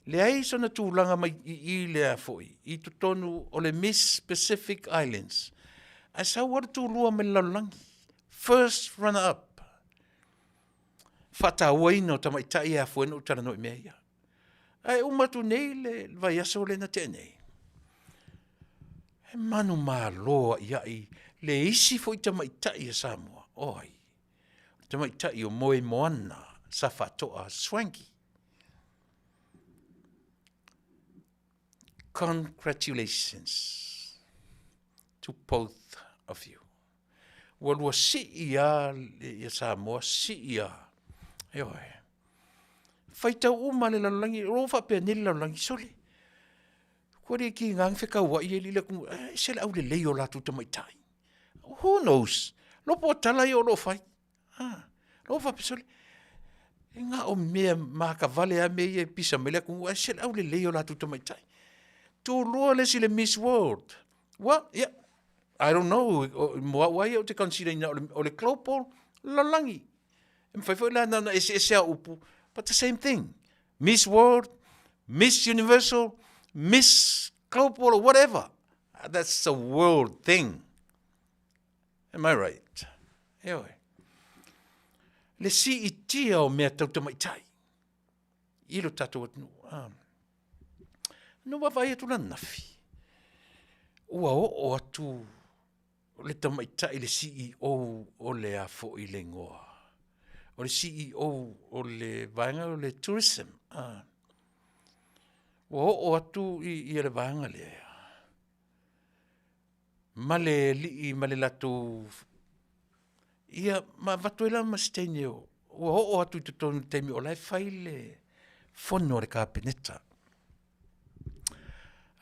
B: Leai sona tulaga mai i i lea foi, i totonu o le Miss Pacific Islands, ae sau lava le tulua mai le lalolagi, first runner up. Faatauaina o tamaitai e afua ai ona ou talanoa i mea ia. Ae uma atu nei le vaiaso lea na tea nei, e manumalo a'ia'i le isi foi tamaitai a Samoa, o ai? O le tamaitai o Moemoana Safaato'a Swankie. Congratulations to both of you. Ua lua sii lava ia Samoa, sii lava. Ioe. Faitau uma le lalolagi, o lo o faapea nei le lalolagi, sole, kua le kiga ni fekauai e alii le atunuu, e ese le aulelei o latou tamaitai. Who knows? Lopo o tala ia o lo o fai. Ah, lo faapea sole, e na o mea makavale lava mea ia e pisa mai le atunuu, ae ese le aulelei o latou tamaitai. Tulua le isi le Miss World. Well, yeah, I don't know, mo au lava ia ou te consider ina o le global lalolagi. E mafai foi la na eseese au upu, but the same thing. Miss World, Miss Universal, Miss Global or whatever. That's a world thing. Am I right? Eoe. Le siitia o mea tau tamaitai i lo tatou atunuu. Ah. Na vaavaai atu lanafi, ua oo atu le tamaitai le CEO o le a foi le igoa, o le CEO o le vaega o le tourism, ah. Ua oo atu i, i le vaega lea, ma le alii ma le latou ia ma avatu ai la ma se teine o ua oo atu i totonu i le taimi o la e fai le fono a le Kapeneta.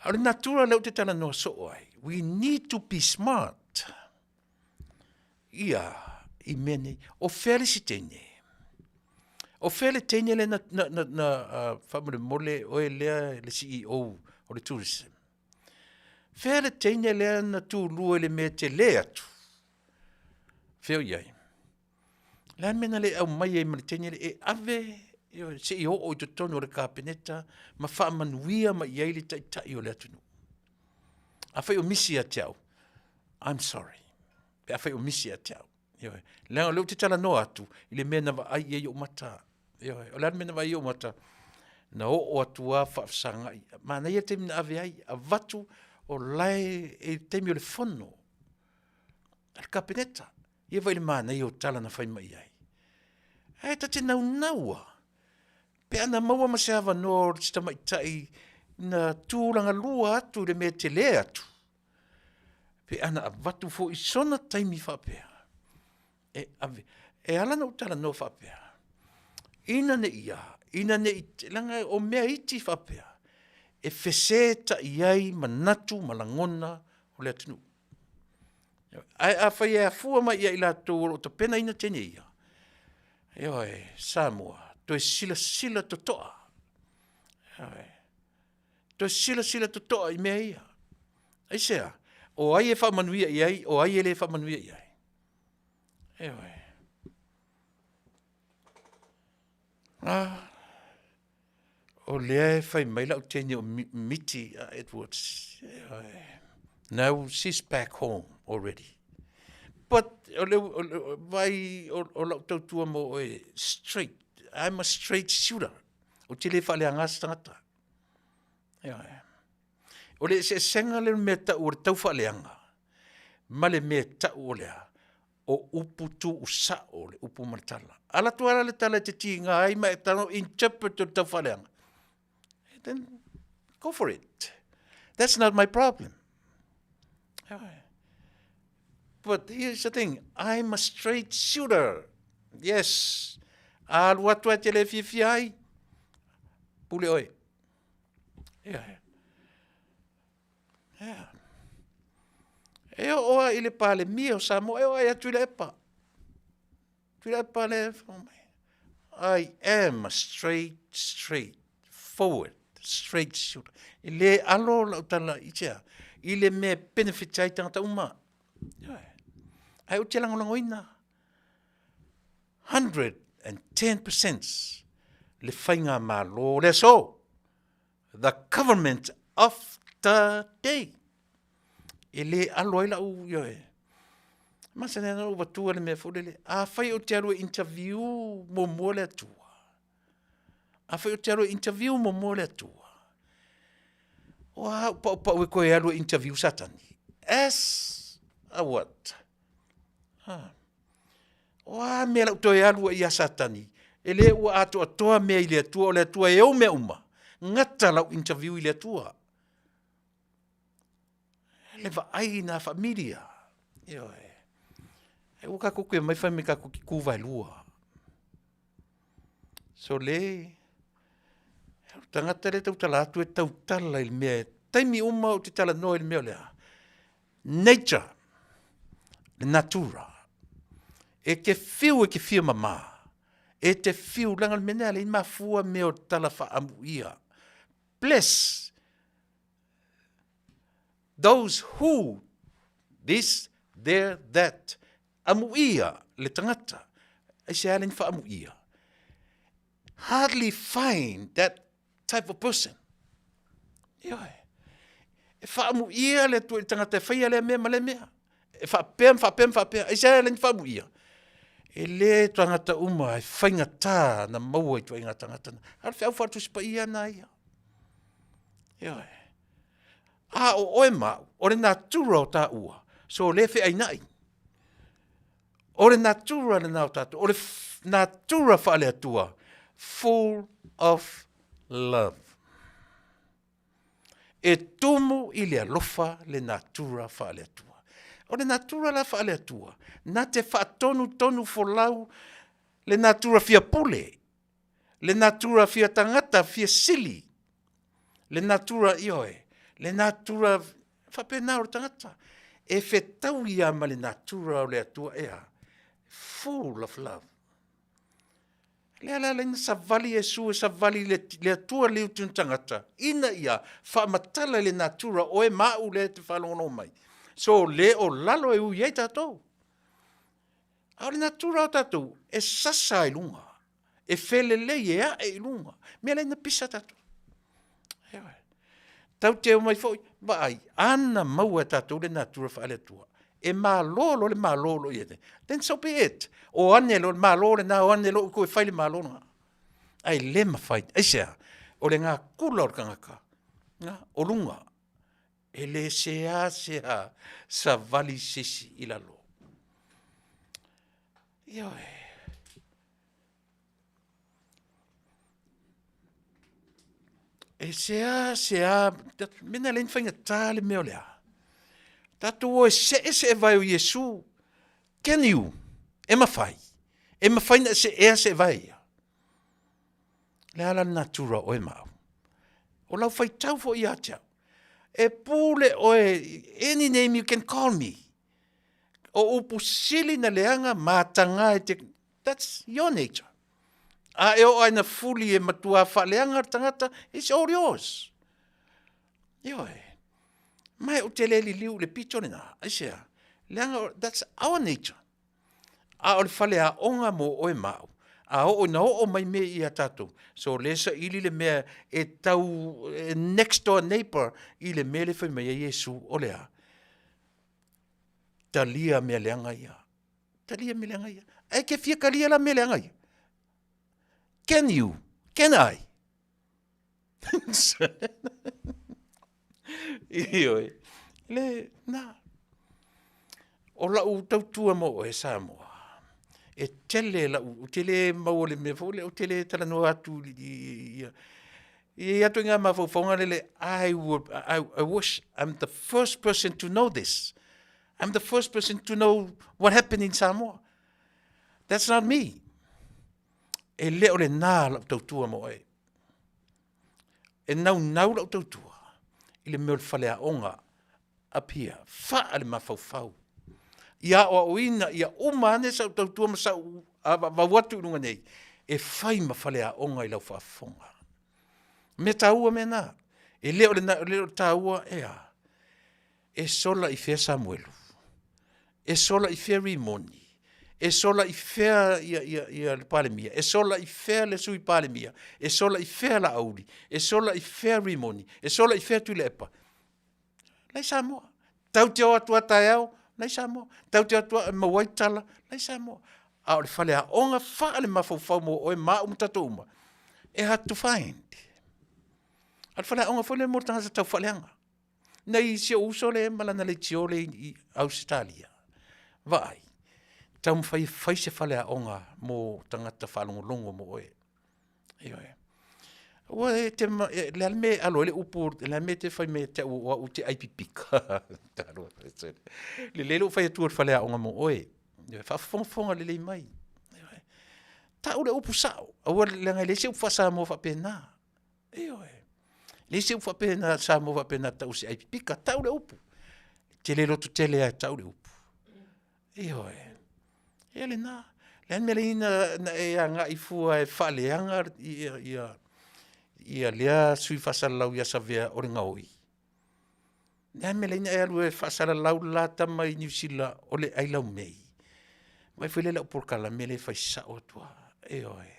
B: A o le natura lea ou te talanoa soo ai, we need to be smart ia i mea nei. O fea le isi teine? O fea le teine lea na, na, na, na uh, faamolemole oe lea le CEO o le tourism? Fea le teine lea na tulua i le mea tele atu? Fea o i ai? Le a le mea na le aumai ai ma le teine lea e ave se i oo i totonu o le Kapeneta ma faamanuia mai i ai le Taitai o le atunuu? Afai o misi ia te au, I'm sorry. Pe afai o misi ia te au. Ioe. Leaga o lea ou te talanoa atu i le mea na vaai i ai ou mata. Ioe. O le a le mea na vaai i ai ou mata? Na oo atu lava faafesagai. Manaia le taimi na ave ai, avatu o lae i le taimi o le fono a le Kapeneta. Ia vaai i le manaia o tala na fai mai ai. Ae ta te naunau lava pe ana maua ma se avanoa o se tamaitai na tulagalua atu i le mea tele atu, pe ana avatu foi i sona taimi faapea, e ave. E ala ona ou talanoa faapea, ina ne i a, ina ne i, leaga o mea iti faapea, e fesetai ai manatu ma lagona o le atunuu. Ae afai e afua mai ia i latou o lo o tapenaina teine ia, ioe, Samoa, toe silasila totoa, ioe, toe silasila totoa i mea ia. Aisea? O ai e faamanuia i ai, o ai e le faamanuia i ai? Ioe. Ah, o lea e fai mai lau teine o Miti Edwards. Ioe. Now she's back home already. But o le, o le vai o, o lau tautua mo oe straight. I'm a straight shooter. Ou te le faaleaga se tagata. Ioe. O le eseesega lea o le mea tau o le taufaaleaga ma le mea tau o le a? O upu tuusao le upu ma le tala. Ala atu ala le tala e te tiga ai ma e tago interpret o le taufaaleaga. Then go for it. That's not my problem. Ioe. But here's the thing, I'm a straight shooter. Yes. Alu atu e te le fiafia ai. Pule oe. Yeah. Yeah. E oo a i le Palemia o Samoa, e oo ai atu i le epa. Tuilaepa le mai. I am a straight, straight, forward, straight shooter. E le alo lau tala i tea, i le mea benefit ai tangata uma. Ai ou te lagolagoina 110% le faigamalo o le aso. The government of the day. E le alo ai lau, ioe. Masani ana ou avatua le mea foi lele, afai ou te alu e interview muamua le Atua, afai ou te alu e interview muamua le Atua, o a au paupau e toe alu e interview Satani? As a what? Ha. O a mea lau toe alu ai ia Satani? E le ua atoatoa mea i le Atua, o le Atua e ou mea uma. Gata lau interview i le Atua. Le vaai i nā familia. Ioe. E ua kākou koe mai whai me kākou ki kūwaelua. So le, tangata le tautala atu e tautala i le mea, taimi uma o te talanoa i le mea o lea. Nature, le natura, e te whiu e te whia mamā, e te whiu, langa le mea nea le i mafua mea o tala whaamuia. Bless those who this, there, that. Amuia le tangata. Aisea le ni whaamuia. Hardly find that type of person. Ioe. E whaamuia le atua i le tangata e whaia lea mea ma lea mea. E whaapea, whaapea, whaapea. Aisea le ni whaamuia. E le tangata uma e whaingatā na maua i tuaiga tangata. A le whiau whaatusi pa ia nā ia. Ioe. A o oe ma au, o le natura o tāua, so le wheaina'i. O le natura lena o tātou, o le natura whaaleatua, full of love. E tumu i le alofa le natura faale-Atua. O le natura la faale-Atua, na te faatonutonu folau le natura fia pule, le natura fia tagata, fia sili, le natura, ioe, le natura faapena o le tagata. E fetau ia ma le natura o le Atua ea, full of love. Lea la laina savali Iesu e savali le, le Atua le utu tagata, ina ia faamatala i le natura oe ma au lea e te faalogologo mai. So le o lalo e ui ai tatou. A o le natura o tatou, e sasa i luga, e felelei, e ae i luga. Mea laina pisa tatou. Eoe. Tau te omai foi, vaai, ana maua e tatou le natura faale-Atua, e malo loa le malo o lo o i ai nei, then so be it. O ane loa le malo lena, o ane loa e fai le malo lena. Ae le mafai, aisea? O le gakula o le tagata, na, o luga, e le seasea savali se isi i lalo. Ioe. E seasea, mea na e leai ni faigata le mea o le a? Tatou o e see seevae o Iesu. Can you? E mafai. E mafai ona e seea seevae ia? Le a la le natura o oe ma au? O lau faitau foi ia te au, e pule oe, any name you can call me. O upu sili na leaga mataga e te, that's your nature. A e oo lava ina fuli e matua faaleaga le tagata, it's all yours. Ioe. Ma ou te le liliu i le pito lena. Aisea? Leaga, that's our nature. A o le faleaoga mo oe ma au, a oo ina oo mai mea ia tatou, so lea saili le mea e tau e next door neighbor i le mea lea fai mai ai Iesu, o le a? Talia mea leaga ia. Talia mea leaga ia. Ae ke fia talia la mea leaga ia? Can you? Can I? Ioe. Le, na. O lau tautua mo oe Samoa, e tele lau, ou te le maua le mea foi lea, ou te le talanoa atu i, i, i, i, i atu i ngā mafaufauga lele, I, would, I wish I'm the first person to know this. I'm the first person to know what happened in Samoa. That's not me. E le o lenā lau tautua mo oe. E naunau lau tautua i le mea o le faleaoga Apia, faa le mafaufau. Ia aoaoina, ia uma ane sau tautua ma sau vau atu i luga nei, e fai ma faleaoga i lau faafofoga. Mea taua mea na. E le o le, le o le taua e a. E sola i fea Samuelu? E sola i fea Rimoni? E sola i fea ia, ia, ia le Palemia? E sola i fea le Sui Palemia? E sola i fea Laauli? E sola i fea Rimoni? E sola i fea Tuilaepa? La i Samoa. Tau te o atu a taeao, la i Samoa. Tau te o atu a maua ai tala, la i Samoa. A o le faleaoga faa le mafaufau mo oe ma au ma tatou uma, e hard to find. A o le faleaoga foi lea mo le tagata tau faaleaga. Nei si ou uso le ma lana leitio le i Ausetalia. Vaai, taumafai e fai se faleaoga mo tagata faalogologo mo oe. Ioe. Ua e te, e, le a le mea e alo ai le upu, le a le mea e te fai mai te au o au te ai pipika. Talo, lelei lou fai atu o le faleaoga mo oe. Ioe, faafofogafoga lelei mai. Ioe. Tau le upu sao, aua leaga e leai se upu faa-Samoa faapena. Ioe. Leai se upu faapena Samoa faapena tau se ai pipika, tau le upu. Te le loto tele ai tau le upu. Ioe. Ia lena. Le a le mea leai na, na e agai fua e faaleaga ia, ia, ia lea sui faasalalau ia Savea o le gaoi. Le a le mea leai na e alu e faasalalau le la tama i Niu Sila o le ai laumei. Vaai foi lea i lau polokalame lea e fai sao atu lava. Ioe.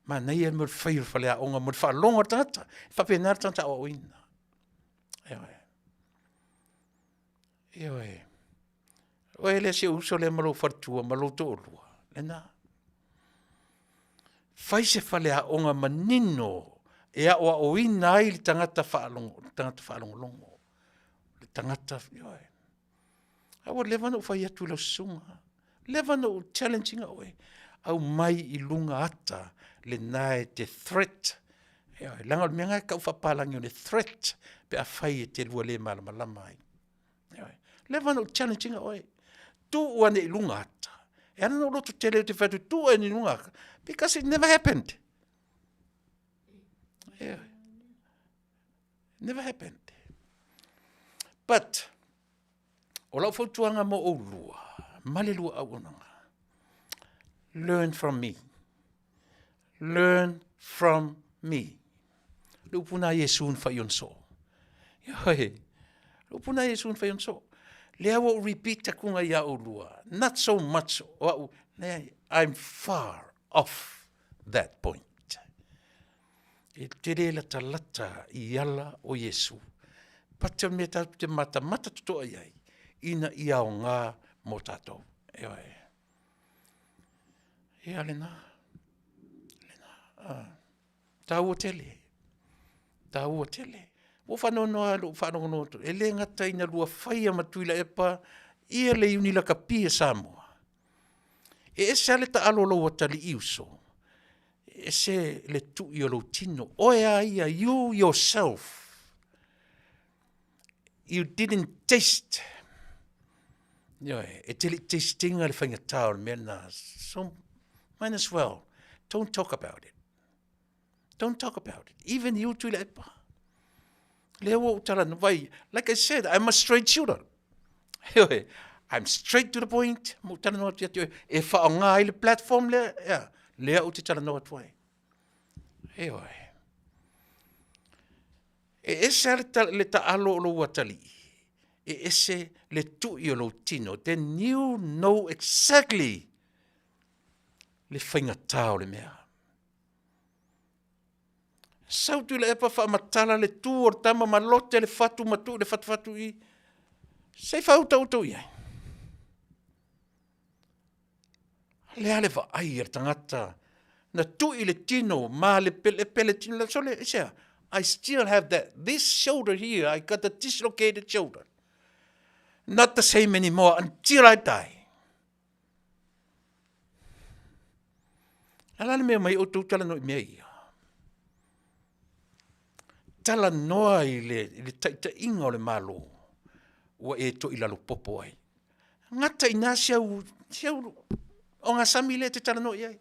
B: Manaia le mea o le fai o le faleaoga mo le faalogo a le tagata. E faapena le tagata aoaoina. Ioe. Ioe. Oe lea si ou uso lea ma lou faletua ma lou toalua, lena. Fai se faleaoga manino e aoaoina ai le tagata faalogo, le tagata faalogologo, le tagata, ioe. A ua leva ona ou fai atu i lau susuga, leva ona ou challenge ina oe, aumai i luga ata lena e te threat, ioe, leaga o le mea lena e tau faapalagi o le threat pe afai e te lua le malamalama ai. Leva ona ou challenge ina oe. Tuu ane i luga ata. E ala ona ou loto tele ou te fai atu, tuu ane i luga ata. Because it never happened. Yeah. Never happened. But, o lau fautuaga mo oulua, ma le lua auaunaga, learn from me. Learn from me. Le upu na Iesu na whai on so. Ioe, le upu na Iesu na whai on so. Lea ua ou repeat akunga ia oulua. Not so much o au, I'm far off that point. E tele latalata i ala o Iesu. But o le mea tatou te matamata totoa i ai, ina ia aoga mo tatou. Ioe. Ia lena. Lena. Ah. Taua tele. Taua tele. Ua faanoanoa lou faalogologo atu, e le gata ina lua faia ma Tuilaepa ia le Iuni Lakapi a Samoa. E ese lava le taalo o lou atalii uso, e ese le tui o lou tino. Oe lava ia, you yourself, you didn't taste. Ioe, e te le i taste ina le faigata o le mea lena. So, might as well, don't talk about it. Don't talk about it. Even you, Tuilaepa. Lea ua ou talanoa, vai, like I said, I'm a straight shooter. Heoi, I'm straight to the point, ma ou talanoa atu ia te oe, e whaonga ai le platform lea, ea, lea ou te talanoa atu ai. Heoi. E ese lava le, ta, le taalo o lou atalii, e ese le tui o lou tino, then you know exactly le faigata o le mea. Sau Tuilaepa faamatala le tu o le tama ma lote le fatu ma tuu le fatufatu i se i faautautau i ai. Le a le vaai a le tagata na tui le tino ma le pelepe le tino sole i sea I still have that this shoulder here I got a dislocated shoulder not the same anymore until I die. A la le mea mai outou talanoa i mea ia? Talanoa i le, i le taitaiga o le Malo ua e toilalo popo ai. Gata i ina si au, si au ogasami lea e te talanoa i ai.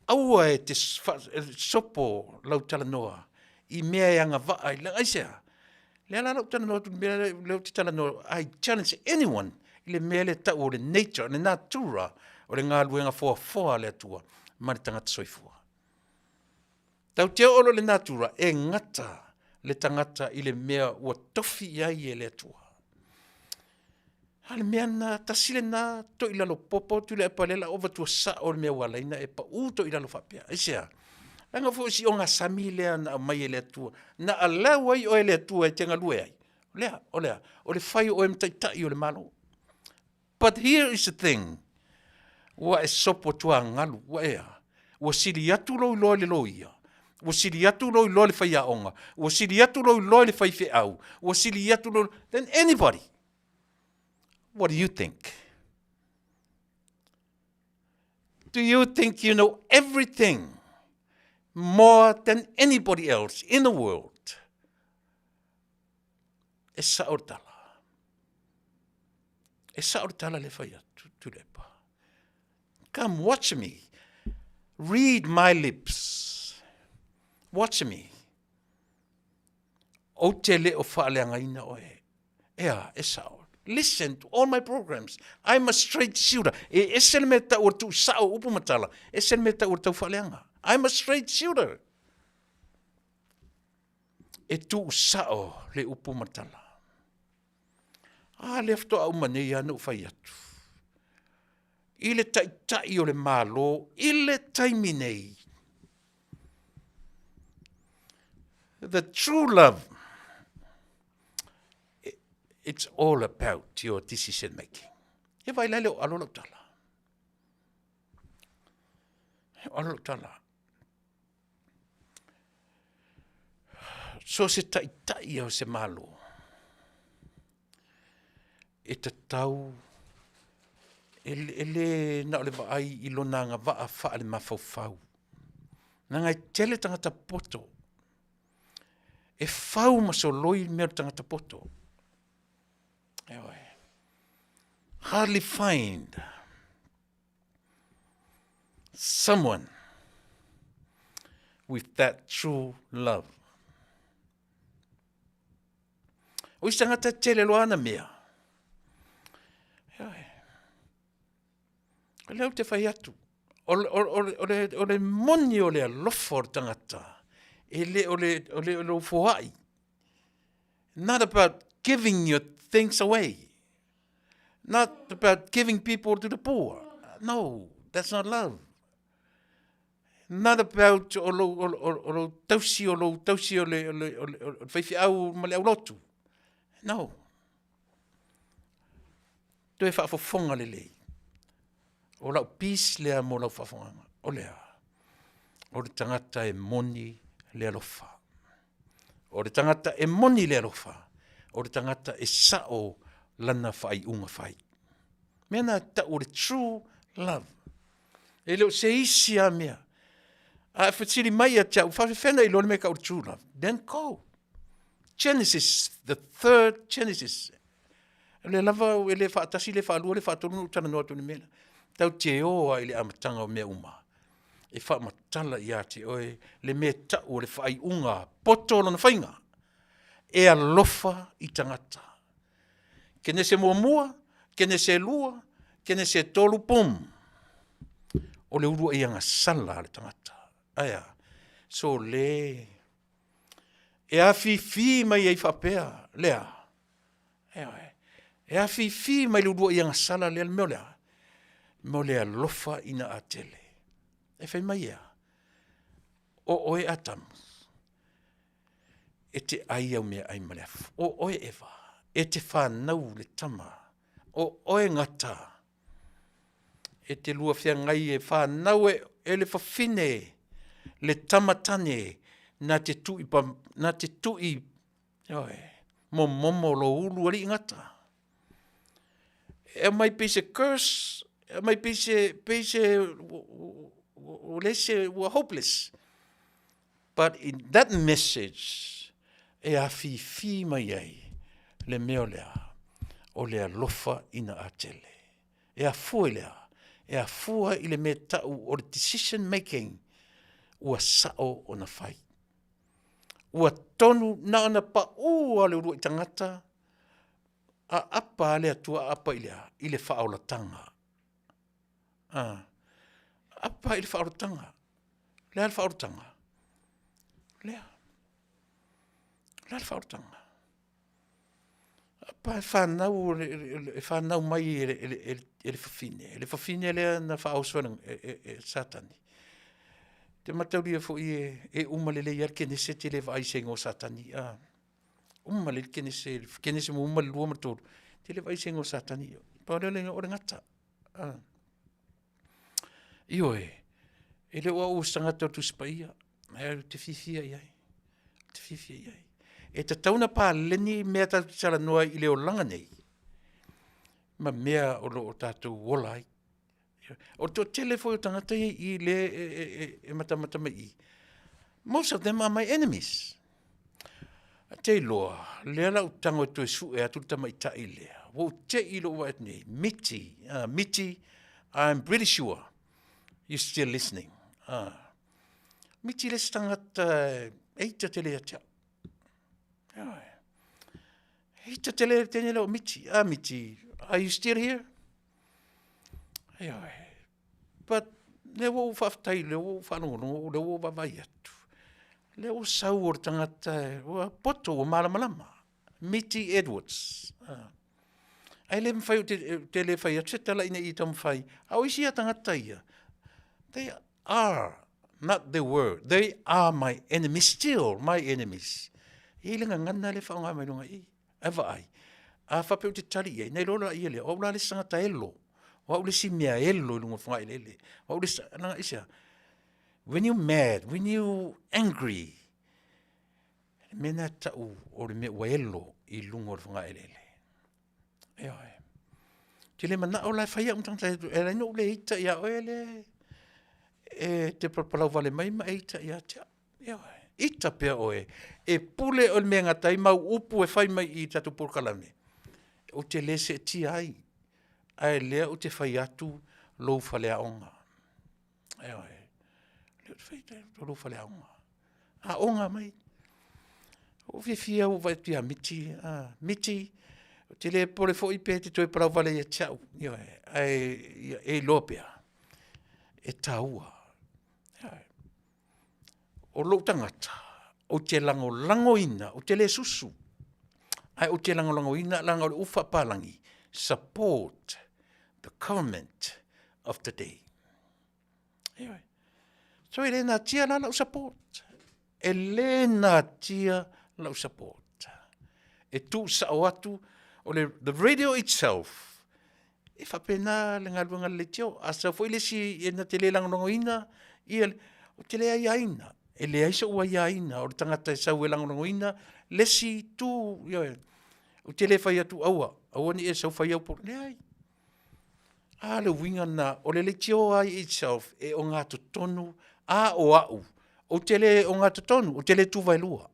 B: Aua e te sopo lau talanoa i mea e agavaa i aisea? Lea la lau talanoa atu i le mea lea ou te talanoa, I challenge anyone i le mea lea e tau o le nature, le natura o le galuega foafoa a le Atua ma le tagata soifua. Tatou te oo loa i le natura, e gata le tagata i le mea ua tofi i ai e le Atua. A le mea lena, tasi lena toilalo popo Tuilaepa lea la ua avatua sao le mea ua ala ai ona e pau toilalo faapea. Aisea? Leaga foi o si ogasami lea na aumai e le Atua, na allow ai oe e le Atua e te galue ai. O lea, o lea, o le fai o oe ma taitai o le Malo. But here is the thing, ua e sopo tuagalu, ua e a? Ua sili atu lou iloa i le loia, ua sili atu lou iloa i le faiaoga, ua sili atu lou iloa i le faifeau, ua sili atu lou than anybody. What do you think? Do you think you know everything more than anybody else in the world? E sao le tala. E sao le tala le fai atu, Tuilaepa. Come watch me. Read my lips. Watch me. Ou te le o faaleagaina oe. Ea, e sao. Listen to all my programs. I'm a straight shooter. E ese le mea tau o le tuusao o upu ma tala, ese le mea tau o le taufaaleaga. I'm a straight shooter. E tuusao le upu ma tala. A lea faatoa uma nei lava na ou fai atu. I le taitai o le Malo i le taimi nei, the true love, it's all about your decision making. E vai la le o alo lau tala. E o alo lau tala. So se taitai o se Malo, e tatau, e, e le na o le vaai i lona agavaa faale-mafaufau. Leaga e tele tagata poto, e fau ma soloi mea o le tagata poto. Ioe. Hardly find someone with that true love. O isi tagata e tele loa ana mea. Ioe. O lea ou te fai atu, o, o, o, o, le, o le moni o le alofa o le tagata, e le o le, o le, o lou foai. Not about giving your things away. Not about giving people to the poor. No, that's not love. Not about o lou, o, o, o lou tausi, o lou tausi o le, o le, o le, o le faifeau ma le aulotu. No. Toe faafofoga lelei. O lau peace lea mo lau faafofogaga. O lea, o le tagata e moni le alofa. O le tagata e moni le alofa, o le tagata e sao lana faaiuga fai. Mea na tau o le true love. E le o se isi lava mea. A e fesili mai ia te au, faafefea ona iloa le mea e tau o le true love? Then go. Genesis, the third Genesis. O lea lava e le faatasi, le faalua, le faatolu na ou talanoa atu i le mea lea. Tatou te o lava i le amataga o mea uma e faamatala ia te oe le mea e tau o le faaiuga poto lona faiga, e alofa i tagata. Kenese muamua, Kenese e lua, Kenese e tolu, pum! O le uluai agasala a le tagata. Ae a? So le e afifi mai ai faapea, lea. Ioe. E afifi mai le uluai agasala lea, le mea o le a? Le mea o le alofa ina a tele. E fai mai e a? O oe Atamu, e te ai au meaai ma le afu. O oe Eva, e te fanau le tama. O oe Gata, e te lua feagai e fanau e, e le fafine le tama tane na te tui, pa, na te tui ioe, momomo lo ulu alii Gata. E aumai pei se curse, e aumai pei se, pei se, ua leai se, ua hopeless. But in that message, e afifi mai ai le mea o le a? O le alofa ina a tele. E afua i le a? E afua i le mea tau o le decision making ua sao ona fai. Ua tonu na ona pau lava o le uluai tagata, aapa a le Atua aapa i le a? I le faaolataga. Aapa i le faaolataga. O le a le faaolataga? Lea. O le a le faaolataga? Aapa e fanau, e fanau mai e le fafine, le fafine lea na faaoso e Satani. Te mataulia foi e uma lelei lava le Kenese e te le vaai i se igoa o Satani. Uma lelei le Kenese, Kenese muamua ma le lua ma le tolu, te le vaai i se igoa o Satani. Pau lea o le igoa o le gata. Ioe, e le o au o se tagata o le Tusi Paia, ae ou te fiafia i ai, ou te fiafia i ai. E tatau ona paleni mea tatou te talanoa ai i le olaga nei, ma mea o lo o tatou ola ai. O le toatele foi o tagata ia i i lea e matamata mai i i, most of them are my enemies. Te iloa, lea la ou tago e toe sue atu le tamaitai lea, ua ou te i lou vaai atu nei, Miti, Miti, I'm pretty sure you still listening. Miti le isi tagata e ita tele ia te au. E ita tele tele lea o Miti. Ah, Miti, are you still here? Ioe. But lea ua ou faafetai, lea ua ou faalogologo, lea ua ou vaavaai atu, lea ua sau o le tagata ua poto, ua malamalama, Miti Edwards. Ah. Ae le mafai, ou te le fai atu se tala ina ia taumafai. A o isi ia tagata ia, they are, not they were, they are my enemies, still my enemies. E i ai le gagana lea e faaaoga mai luga i i. Ae vaai, a faapea ou te tali i ai, na iloa la ia lea, o au la le isi tagata elo, o au le isi mea elo i luga o le fogaeleele, o au le isi, leaga aisea? When you mad, when you angry, le mea lena e tau o le mea ua elo i luga o le fogaeleele. Ioe. Ou te le manao la e fai au ma tagata e ala ai ona ou le ita ia oe lea e te palapalau wale mai ma e ita ia te au. Ioe. Ita pea oe. E pule oe i le mea e gata ai mau upu e fai mai i tatou polokalame. Ou te le seetia ai, ae lea ou te fai atu lou faleaoga. Ioe. Lea ou te fai atu lou faleaoga. Aoga mai. Ua ou fiafia ua ou vaai atu ia Miti, Miti, ou te le popole foi pe te toe palau vale ia te au, ioe, ae ia e iloa pea, e taua. Ioe. O lou tagata, ou te lagolagoina, ou te le susu, ae ou te lagolagoina leaga o le upu faapalagi, support the government of the day. Ioe. So e le natia la lau support. E le natia lau support. E tuusao atu, o le the radio itself, e faapena le galuega a le leitio. A sau foi le isi e na te le lagolagoina, ia, ou te le aiaina. E leai sou aiaina o le tagata e sau e lagolagoina le isi itu, ioe. Ou te le fai atu, aua, aua ne i e sau fai au polo, leai. A le uiga lena, o le leitioa itself e ogatotonu, a o au, ou te le ogatotonu, ou te le tu vaelua.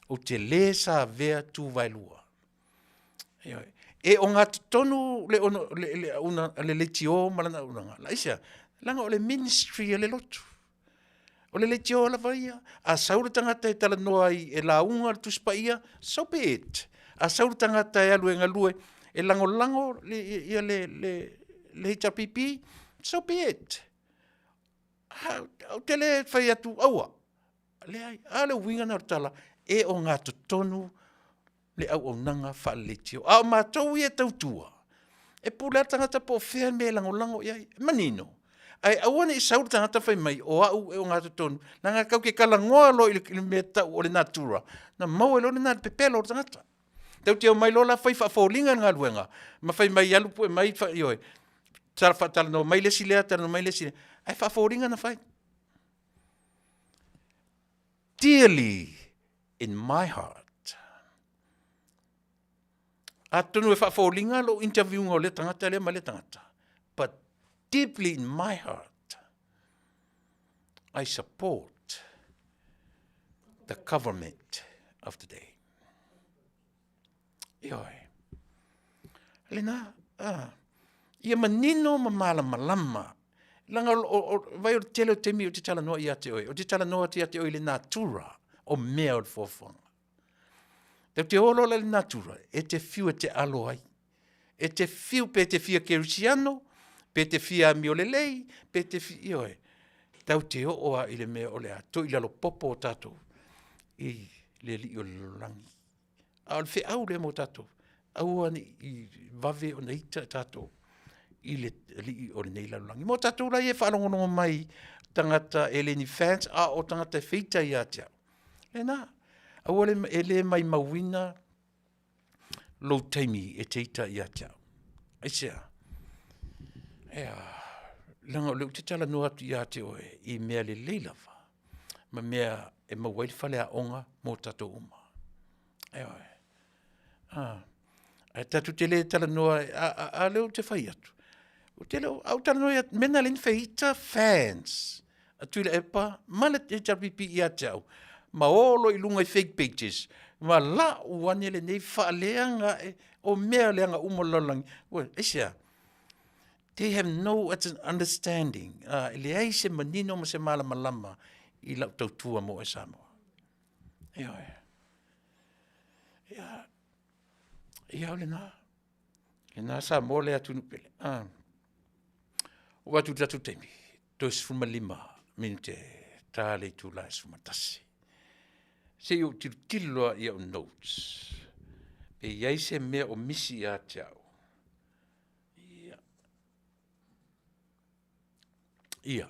B: Ou te le savea tu vaelua. Ioe. E ogatotonu le, ono, le, le, auna, le leitio ma lana auaunaga. Aisea? Leaga o le ministry a le lotu. O le leitioa lava ia. A sau le tagata e talanoa ai e lauga le Tusi Paia, so be it. A sau le tagata e alu e galue e lagolago le, ia le, le, le HRPP, so be it. A, ou te le fai atu, aua. Leai, a le uiga na o le tala, e ogatotonu le auaunaga faaleitio. A o matou ia e tautua, e pule lava le tagata po o fea le mea e lagolago i ai. E manino. Ae aua ne i sau le tagata fai mai o au e ogatotonu, leaga tatou te talanoa loa i le mea tau o le natura, ona maua ai loa lena i le pepelo o le tagata. Tatou te omai loa la fai faafoliga le galuega, ma fai mai alu pue mai, ioe, faatalanoa mai le isi lea, talanoa mai le isi lea, ae faafoliga na fai. Dearly in my heart. Atonu e faafoliga lou interviewga o lea tagata lea ma lea tagata, but deeply in my heart, I support the government of the day. Ioe. Lena, ah, ia manino ma malamalama. Leaga o, o, o, vai o le tele o taimi ou te talanoa ia te oe. Ou te talanoa atu ia te oe i le natura o mea o le fuafuaga. Tau te olo la le natura, e te fiu e te alo ai. E te fiu pe te fia kerisiano, pe te fia amio lelei, pe te fia, ioe. Tau te oo a i le mea o le a toi lalo popo o tātou i le alii o le lalolagi. A o le feau lea mo tatou, aua ne i vave ona ita tatou i le alii o lenei lalolagi. Mo tatou la ia e faalogologo mai tagata e le ni fans, a o tagata e feita ia te au. Lena, aua le, e le maimauina lou taimi e te ita ia te au. Aisea? Ea, leaga o lea ou te talanoa atu ia te oe i mea lelei lava ma mea e maua ai le faleaoga mo tatou uma. Ioe. Ah. Ae tatou te le talanoa, a, a, a lea ou te fai atu. Ou te le, a ou talanoa ia, mena le ni feita fans. A Tuilaepa ma le HRPP ia te au. Ma olo i lunga i fake pages. Ma la ane lenei faaleaga e, o mea leaga uma o le lalolagi. Ua, aisea? They have no understanding. E leai se manino ma se malamalama i lau tautua mo oe Samoa. Ioe. Ia, ia o lena. Lena Samoa le atunuu pele. Ah. O atu i tatou taimi, toe 15 minute ta le itula e 11. Se i ou tilotilo loa i au notes. Pe i ai se mea o misi ia te au. Ia. Ia.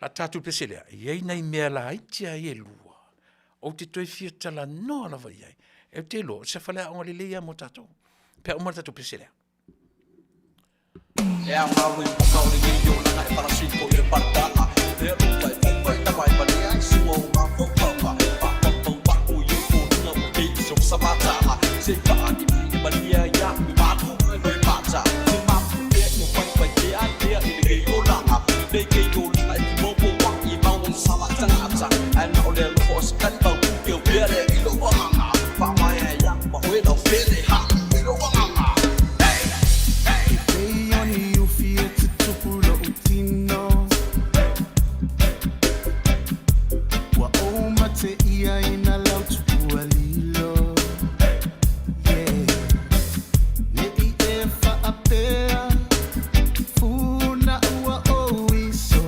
B: La tatou pese lea, e i ai nai mea laiti lava ia e lua, ou te toe fia talanoa lava i ai. E te iloa, o se faleaoga lelei lava mo tatou, pe a uma le tatou pese lea.
C: E aoga o le puka o lenei olaga e palasiko i le pata'a lea lupa e pupa i tama e valea ai sua o mafaufauga papaupau i ou foliga ua kei i se samata'a se i pa'a i mai e malia ia i malu e loe mata se mapu pea i fai fai ke ai lea i le kei olaga nei kei olaga e timopo wa i mau o sala tagata ae na o le alofa o se kali mau puke o pea lea i lou agaga faamaea ia ma oe lau pele ha i lou agaga hey hey
A: E pei o ni ufi e tutupu loʻu tino Ua ou mate ʻia i nā lau tupua lilo Yeah Ne i e faapea Funa ua ou iso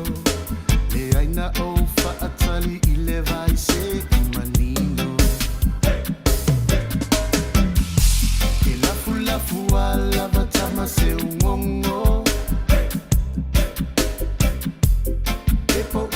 A: Leai na ou faatali i le vai se i manino E lafulafu a lava tama se ugongo E po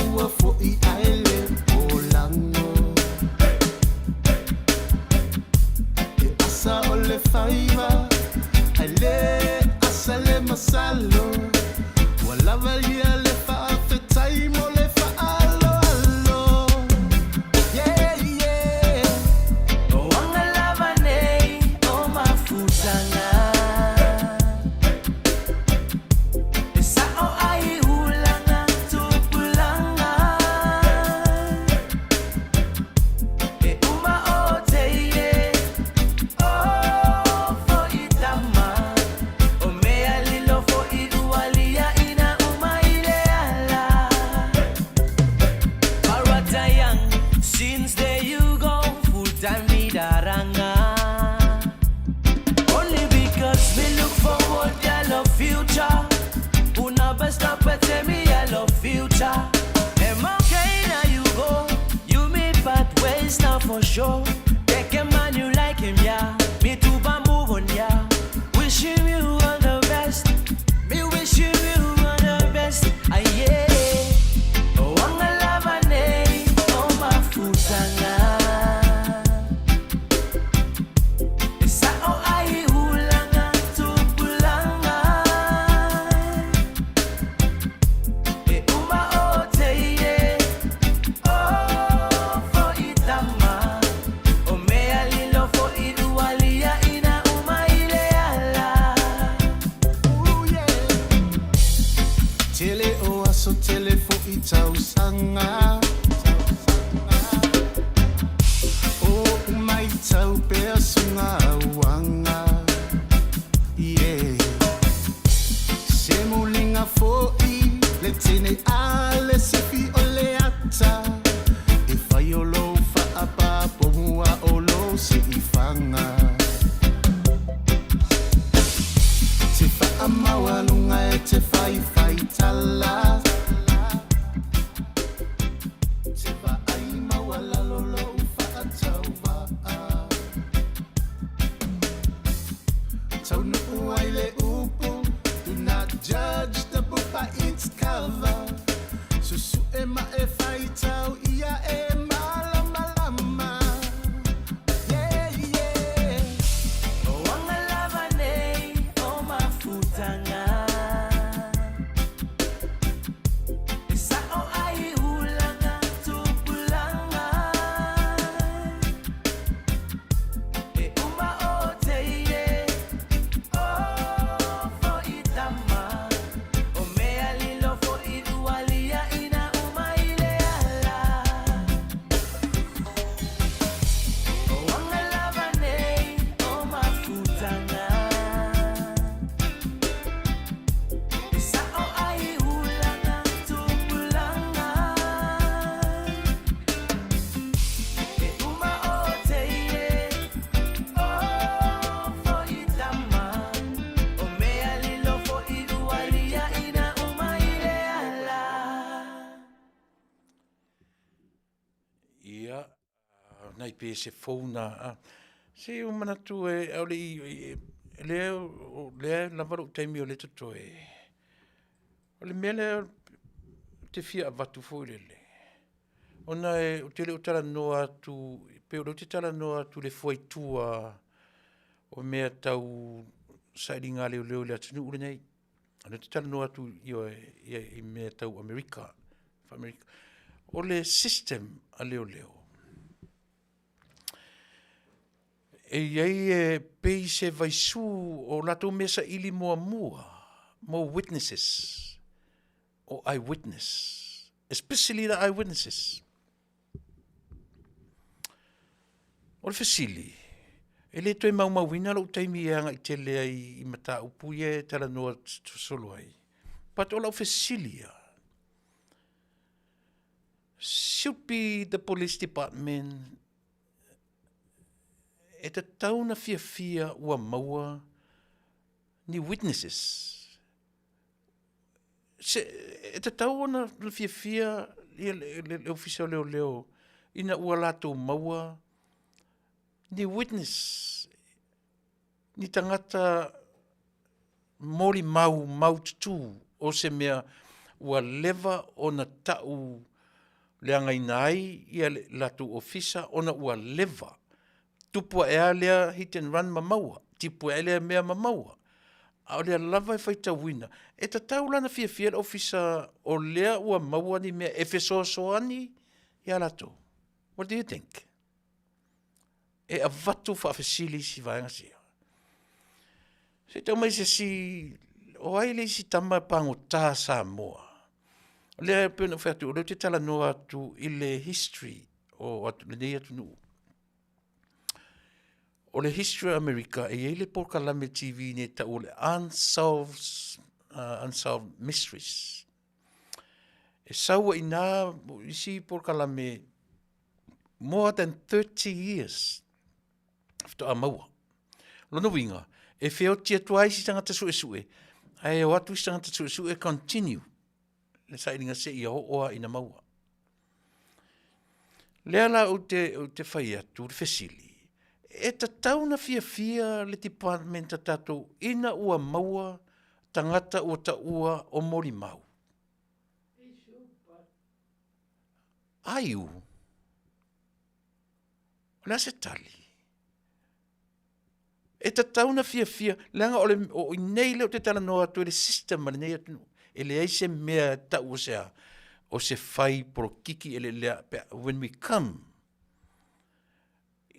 D: future. Am okay now you go. You meet part ways now for sure. Take a man you like him, yeah. Me too, but move on, yeah. Wishing you all the best. Me wishing you all the best. Ah, yeah. Oh, I'm a lover, oh, my futanga. Sa o ai ulanga tupulanga. E uma o te ie, o fo i tama. O mea lilo fo i ualia ina uma i le ala.
A: Ooh, yeah. Tele o aso tele fo i tausaga. O umai tau pea sunga uanga. Yeah. Se mulinga fo i le tine a le sifi o le ata. E whai o lo whaapa po mua o lo se i whanga. Te whaamaualunga e te whai whai tala. Te vaai maualalo lou faatauvaa. Taunuu ai le upu, do not judge the book by its cover. Susu'e ma e faitau ia e malamalama. Yeah, yeah.
D: O anga lava nei o mafutanga. E sa o ai ulanga tupulanga. E uma o te ie, o fo i tama. O mea lilo fo i ualia ina uma i le ala. O anga lava nei o mafutanga. E sa o ai ulanga tupulanga. E uma o te ie, o fo i tama. O mea lilo fo i ualia ina uma i le ala.
B: Ia, nai pe se fou na, a. Se ua manatu e, ʻaʻole i, i, lea, o lea lava lou taimi o lea e totoe. O le mea lea ou te fia avatu foi lele, ona e, ou te le o talanoa atu, pei o lea ou te talanoa atu i le fuaitua o mea tau sailiga leoleo i le atunuu lenei. O lea ou te talanoa atu ioe, i mea tau Amerika, Amerika. O le system a leoleo, e i ai e pei se vaisū o latou mea saili muamua mo witnesses o eyewitness, especially the eyewitnesses. O le fesili, e le toe maumauina lou taimi e agai tele ai i mataupu ia e talanoa solo ai. But o lau fesili ia, should be the police department e tatau na fiafia ua maua ni witnesses. Se, e tatau ona fiafia ia le, le, le ofisa o leoleo ina ua latou maua ni witness, ni tagata molimau maututū o se mea ua leva ona ta'u leagaina ai ia le latou ofisa ona ua leva. Tupu ae a lea hit and run ma maua, tipu ae lea mea ma maua. A o lea lava e faitauina, e tatau la ona fiafia le ofisa o lea ua maua ni mea e fesoasoani iā latou. What do you think? E avatu faafesili isi vaega sia. Se i tau mai se isi, o ai le isi tama e pagota Samoa? O lea e pei ona ou fai atu, o lea ou te talanoa atu i le history o atu, lenei atunuu. O le history o Amerika, e i ai le polokalame TV nei e tau o le Unsolved, Unsolved Mysteries. E sau ai inā isi polokalame more than 30 years faatoa maua. Lona uiga, e feoti atu ai isi tagata suesue, ae o atu isi tagata suesue continue. le sailiga seia oo lava ina maua. Lea la ou te, ou te fai atu le fesili, e tatau na fiafia le department a tatou ina ua maua tagata ua taua o molimau. Aiu. O le a se tali? E tatau ona fiafia, leaga o le, o i nei lea ou te talanoa atu i le system a lenei atunuu. E leai se mea e tau o se a, o se fai polokiki e le, lea, pe a, when we come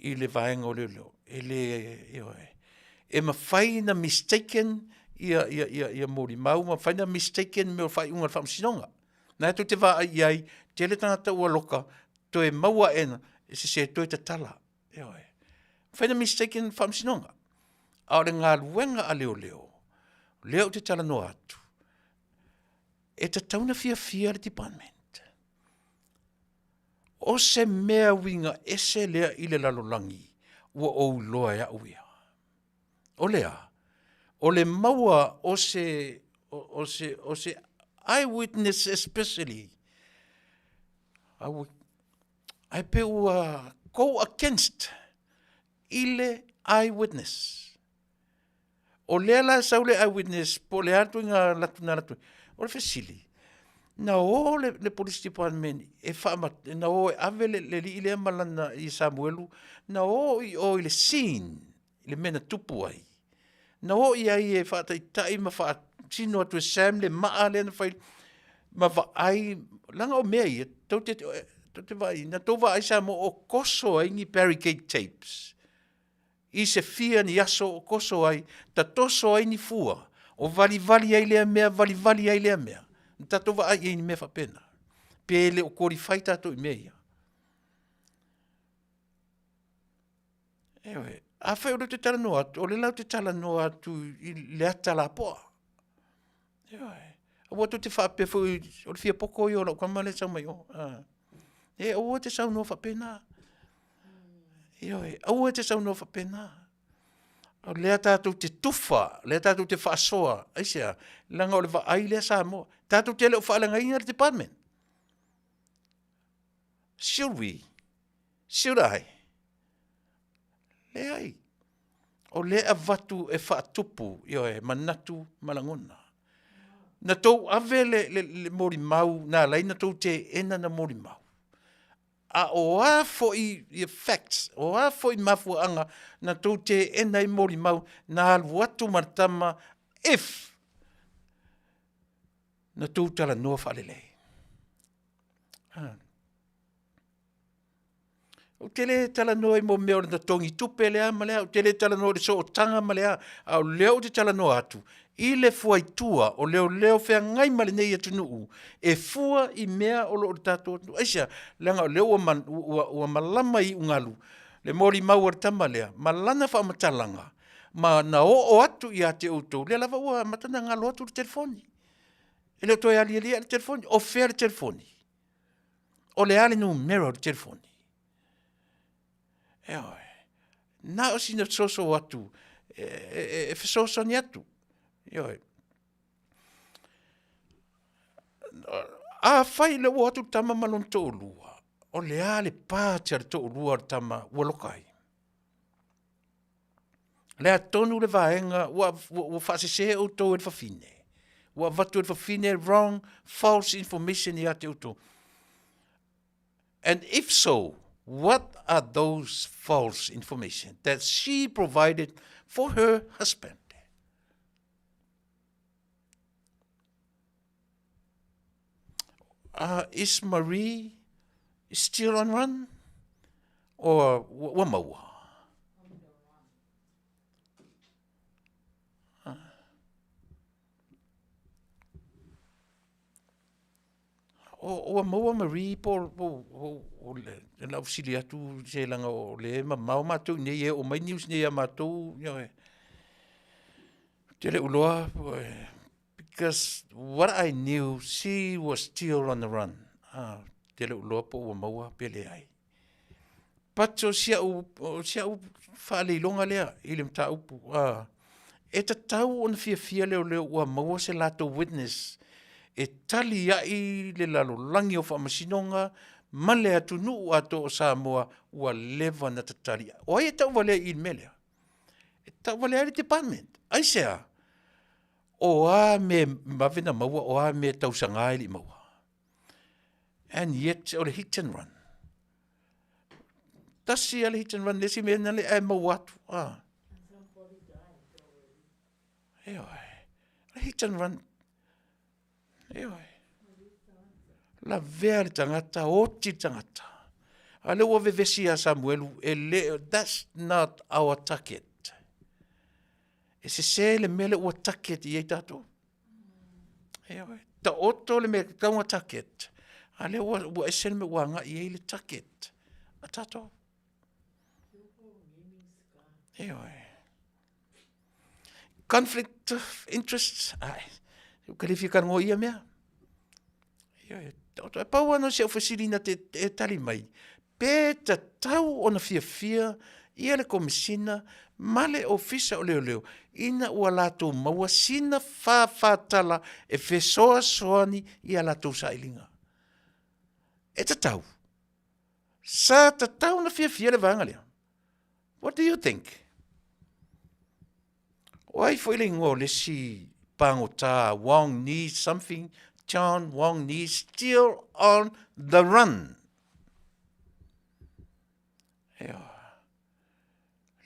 B: i le vaega o leoleo, e le, ioe, e mafai ona mistaken ia, ia, ia, ia molimau, mafai ona mistaken mea o faaiuga a le Faamasinoga. Na tou te vaai i ai, tele tagata ua loka, toe maua aena, e sese toe tatala. Ioe. Mafai ona mistaken le Faamasinoga. A o le galuega a leoleo, lea ou te talanoa atu, e tatau ona fiafia le department. O se mea uiga ese lea i le lalolagi ua ou iloa e au ia. O le a? O le maua o se, o se, o se eyewitness especially, ae pe ua go against i le eyewitness. O lea la e sau le eyewitness po o le a le ituaiga alu atu na alu atu ai. O le fesili, na o le, le police department e faama, na o e ave le, le alii lea ma lana i Samuelu, na o i o i le scene, i le mea na tupu ai. Na o i ai e faataitai ma faatino atu e Sam le maa lea na fai ma vaai, leaga o mea ia, tou te, tou te vaai, na tou vaai Samoa o koso ai ni barricade tapes. I se fia ni aso o koso ai, tatoso ai ni fua, o valivali ai lea mea, valivali ai lea mea. Na tatou vaai i ai i ni mea faapena. Pe le o qualify tatou i mea ia. Ioe. Afai o lea ou te talanoa atu, o lea la ou te talanoa atu i le ata lapoa. Ioe. Aua tou te faapea foi o le fia poto ia o lau tama lea e sau mai o. Ah. E aua te saunoa faapena. Ioe, aua te saunoa faapena. O lea tatou te tufa, lea tatou te faasoa, aisea, leaga o le vaai lea Samoa. Tatou te le o faaleagaina le department. Should we? Should I? Leai. O lea e avatu e faatupu, ioe, manatu ma lagona. Na tou ave le, le, le molimau, na ala ai na tou teena na molimau. A o a foi ia facts, o a foi mafuaaga na tou teena ai molimau, na alu atu ma le tama, if na tou talanoa faalelei. Ah. Ou te le talanoa i mo mea o le totogi tupe lea ma lea, ou te le talanoa i le sootaga ma lea, a o lea ou te talanoa atu i le fuaitua o leoleo feagai ma lenei atunuu e fua i mea o lo o le tatou atunuu. Aisea? Leaga o lea ua, man, ua, ua malama i iugalu le molimau a le tama lea ma lana faamatalaga ma na oo atu ia te outou, lea lava ua amata ona galo atu le telefoni. E le o toe alialia le telefoni. O fea le telefoni? O le a le numera o le telefoni? Ioe. Na o sina soso atu e, e, e fesoasoani atu. Ioe. Afai le ua atu le tama ma lona toalua, o le a le part a le toalua o le tama ua loka ai? Le a tonu le vaega ua, ua, ua faasese outou e le fafine. Ua avatu e le fafine wrong, false information ia te outou. And if so, what are those false information that she provided for her husband? Is Marie still on run? Or ua maua? O, ua maua Marie po, po, po o le, lau fesili atu se laga o le mamao matou i nei e oo mai news nei ia matou, ioe. Te le uloa, Because what I knew, she was still on the run. Ah, te le uloa po ua maua pe leai. But o si au, o si au faaleiloga lea i le mataupu. Ah, e tatau ona fiafia leoleo ua maua se latou witness. E tali ai le lalolagi o faamasinoga ma le atunuu atoa o Samoa ua leva ona tatali. O ai e tauvalea i i le mea lea? E tauvalea ai le department. Aisea? O a mea vave na maua, o a mea tausaga e le i maua. And yet, o le hit and run. Tasi lava le hit and run, le isi mea na le ae maua atu. Ah. Ioe. O le hit and run. Ioe. Lavea le tagata, oti le tagata. A lea ua vevesi ia Samuelu, e le, that's not our target. E sese le mea lea ua target i ai tatou. Ioe. Taoto le mea tatau ona target, a lea ua, ua ese le mea ua agai i ai le target a tatou. Ioe. Conflict of interest, ai, ua ka le fia talanoa i ia mea. Ioe, taoto, e pau ana si au fesili na te e tali mai, pe tatau ona fiafia ia le Komesina ma le Ofisa o Leoleo ina ua latou maua sina fāfātala e fesoasoani i a latou sailiga. E tatau. Sa tatau ona fiafia le vaega lea. What do you think? O ai foi le ingoa o le isi pagota Wong Ni something, John Wong Ni still on the run. Ea.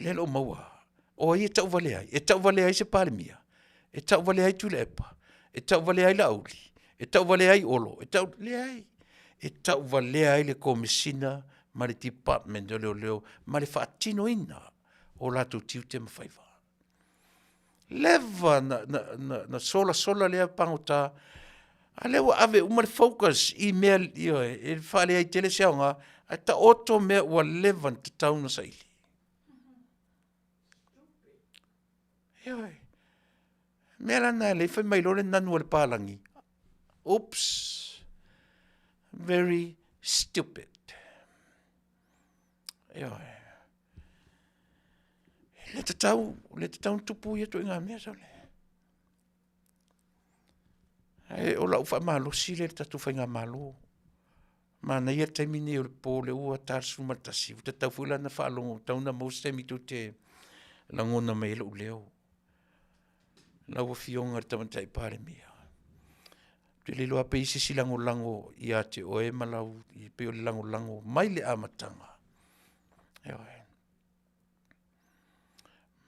B: Le lo maua. O ai e tauvalea ai? E tauvalea ai se Palemia. E tauvalea ai Tuilaepa. E tauvalea ai Laauli. E tauvalea ai Olo. E tau... Leai. E tauvalea ai le Komesina ma le Department o Leoleo ma le faatinoina o latou tiute ma faiva. Leva na, na, na, na solasola lea pagota, a lea ua ave uma le focus i mea ioe, e faaleai tele se aoga, ae taoto mea ua leva na tatau na saili. Ioe. Mea la na lei fai mai loa le nanu a le palagi. Oops. Very stupid. Ioe. Le tatau, le tatau na tupu ia ituaiga mea sole. Ae o lau faamalosi lea i le tatou faigamalo. Manaia le taimi nei o le po lea ua ta le 11, ua tatau foi la ona faalogo, ua tatau ona maua se taimi tou te lagona mai ai lou leo. Lau Afioga i le Tamaitai Palemia, ou te le iloa pe i ai se isi lagolago ia te oe ma lau, pei o le lagolago mai le amataga. Ioe.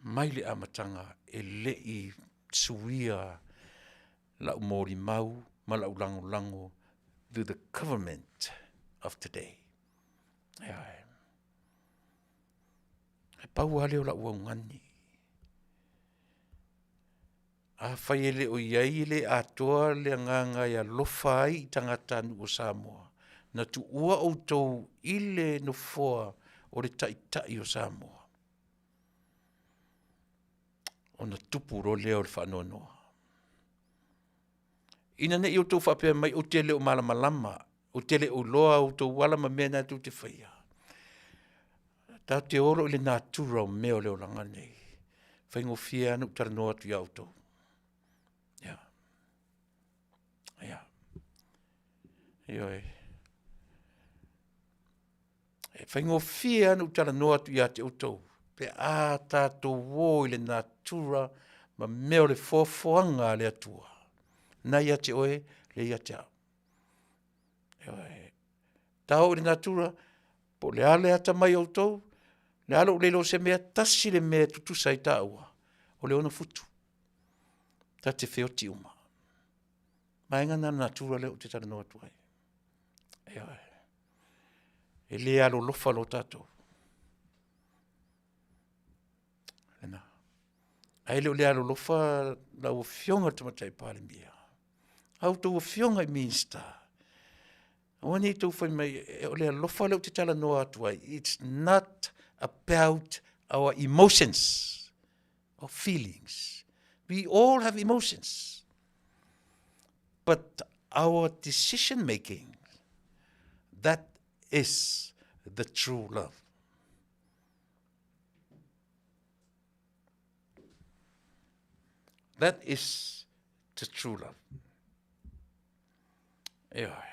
B: Mai le amataga e le i suia lau molimau ma lau lagolago to the government of today. Ioe. E pau lava lea o lau augani. Afai e le o i ai e le atoa le agaga e alofa ai i tagatanuu o Samoa, na tuua outou i le nofoa o le Taitai o Samoa, ona tupu loa lea o le faanoanoa. Ina ne i outou faapea mai ou te le o malamalama, ou te le o iloa outou ala ma mea na tou te faia. Tatou te o loa i le natura o mea o le olaga nei. Faigofie lava ona ou talanoa atu ia outou. Ia. Ia. Ioe. E faigofie lava ona ou talanoa atu ia te outou, pe a tatou o i le natura ma mea o le foafoaga a le Atua. Na ia te oe, le ia te au. Ioe. Ta oo i le natura, po o le a le atamai o outou, le a lou le iloa o se mea, tasi le mea e tutusa ai taua, o le ono futu. Ta te feoti uma. Vaega na natura lea ou te talanoa atu ai. Ioe. E le alolofa lo tatou. Lena. Ae le o le alolofa lau Afioga i le Tamaitai Palemia, a outou Afioga i Minisita, aua ne i tou fai mai, o le alofa lea ou te talanoa atu ai, it's not about our emotions or feelings. We all have emotions. But our decision making, that is the true love. That is the true love. Ioe.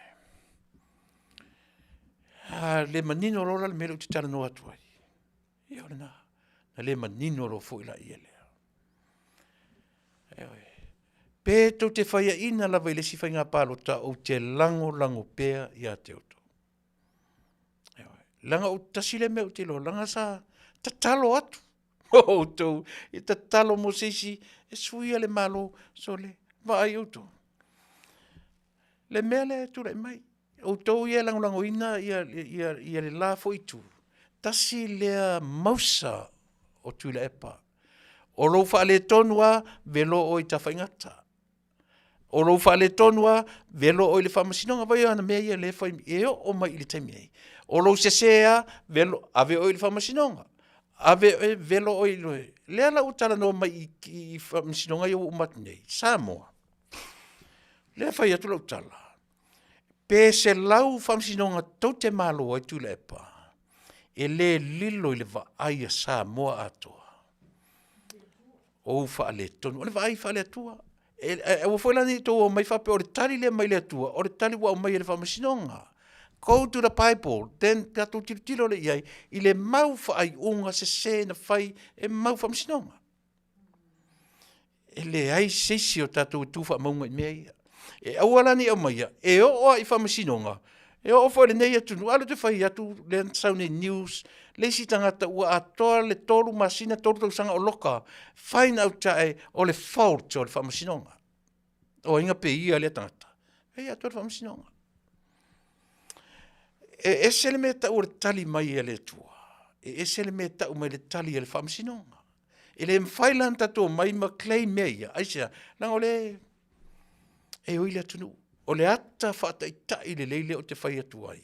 B: A le manino loa la le mea lea ou te talanoa atu ai. Ia o lena. Na le manino loa foi la ia lea. Ioe. Pe tou te faiaina lava i le isi faiga palota, ou te lagolago pea ia te outou. Ioe. Leaga o tasi lea mea ou te iloa, leaga sa tatalo atu outou e tatalo mo se isi e suia le Malo. Sole, vaai outou. Le mea lea e tulai mai, outou ia e lagolagoina ia, ia, ia le la foi itu, tasi lea mausa o Tuilaepa. O lou faaletonu lava, velo oe i Tafaigata. O lou faaletonu lava, velo oe i le faamasinoga. Vaai ana mea ia lea e fai, e oo mai i le taimi nei. O lou sese lava, velo, ave oe i le faamasinoga. Ave oe, velo oe i le... Lea la ua talanoa mai i, i faamasinoga ia ua uma atu nei, Samoa. Lea e fai atu lau tala, pe 100 faamasinoga tou te malo ai Tuilaepa, e le lilo i le vaai a Samoa atoa. O ou faaletonu. O le vaai faale-Atua. E, e, aua foi la ne i tou omai faapea o le tali lea mai le Atua, o le tali ua aumai e le faamasinoga. Go to the Bible, then tatou tilotilo lea i ai i le mau faaiuga sese na fai e mau faamasinoga. E leai se isi o tatou e tu faamauga i mea ia. E aua la ne i aumaia, e oo lava i faamasinoga, e oo foi i lenei atunuu, a lea ou te fai atu, lea na sau nei news, le isi tagata ua atoa le 3 masina, 3 tausaga o loka, find out ae o le fault o le faamasinoga. O ai na peia lea tagata? Peia atoa le faamasinoga. E ese le mea e tau o le tali mai a le Atua. E ese le mea e tau mai le tali a le faamasinoga. E le mafai la ona tatou omai ma claim mea ia. Aisea? Leaga o le e oi le atunuu. O le ata faataitai lelei lea ou te fai atu ai.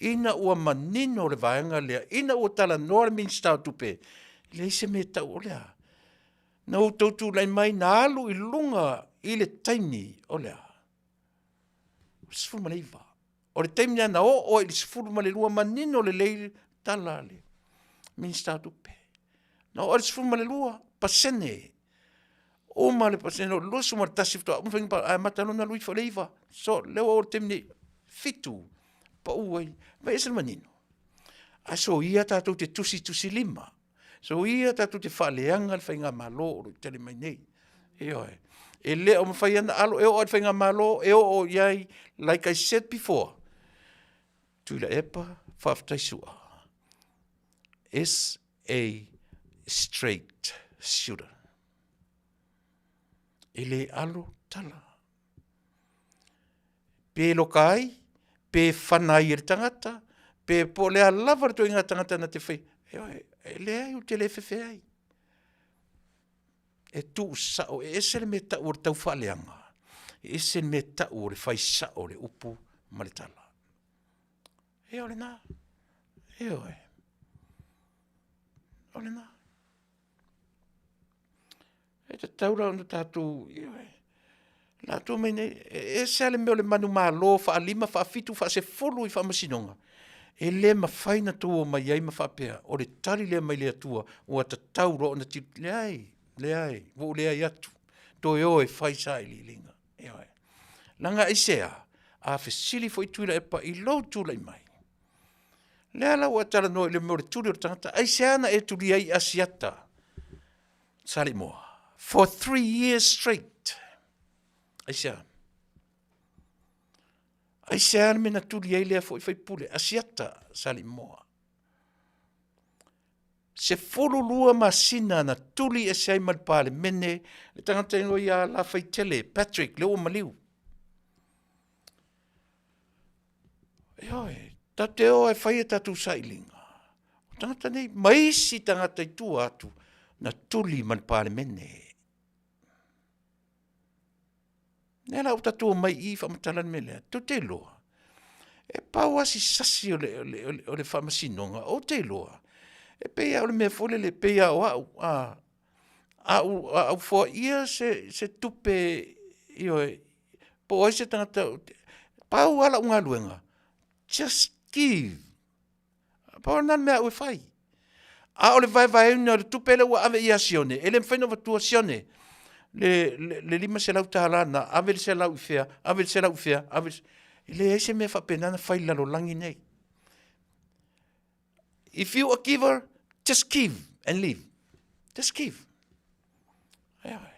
B: Ina ua manino le vaega lea, ina ua talanoa le Minisita o Tupe, e leai se mea e tau o le a. Na outou tulai mai na alu i luga i le taimi o le a? 19. O le taimi lena na oo ai i le 12, manino lelei le tala a le Minisita o Tupe. Na oo i le 12%. Uma le pasene o le 21 faatoa uma faiga palota, ae amata loa ona alu ifo i le 9. So, lea ua oo i le taimi nei, 7, pau ai. Vaai ese le manino. Ae soia tatou te tusitusilima. Soia tatou te faaleaga le faigamalo o lo o tali mai nei. Ioe. E le o mafai ona alo e oo i le faigamalo e oo i ai, like I said before, Tuilaepa, faafetai Su'a, is a straight shooter. E le alo tala. Pe loka ai, pe whana ai e le tangata, pe po le a lava le toinga tangata na te whai. E leai o te le whewhe ai. E tuu sao, e ese le mea tau o le tau whaaleanga, e ese le mea tau o le whai sao o le upu ma le tala. E o lena. E oe. O lena. E tatau la ona tatou, ioe, latou mai nei, e ese lava le mea o le manumalo faalima, faafitu, faasefulu i faamasinoga, e le mafai ona tou omai ai ma faapea, o le tali lea mai le Atua, ua tatau loa ona tilotilo. Leai, leai, ua ou leai atu, toe o e fai sailiiliga. Ioe. Leaga aisea? A fesili foi Tuilaepa i lou tulai mai, lea la ua e talanoa i le mea o le tuli o le tagata, aisea na e tulia ai i Asiata Salimoa for 3 years straight? Aisea? Aisea le mea na tuli ai lea foi faipule Asiata Salimoa? 12 masina na tuli ese ai ma le Palemene le tagata igoa ia Lafaitele Patrick, lea ua maliu. Ioe, tatou te o e fai a tatou sailiga. O tagata nei, ma isi tagata i tua atu, na tuli ma le Palemene. Lea la ua tatou omai i i faamatala le mea lea, tou te iloa, e pau lava si sasi o le, o le, o le, o le faamasinoga, ou te iloa, e pei lava o le mea foi lele, e pei lava o au, a, a ou, a ou foaia se, se tupe, ioe, po o ai se tagata, pau lava lau galuega, just give. Pau lena le mea aʻu e fai. A o le vaevaeina o le tupe lea ua ave ia Sione, e le mafai ona avatua Sione le $500 lena, ave le 100 i fea, ave le 100 i fea, ave le... E leai se mea faapena na fai i le lalolagi nei. If you a giver, just give and leave. Just give. Ioe.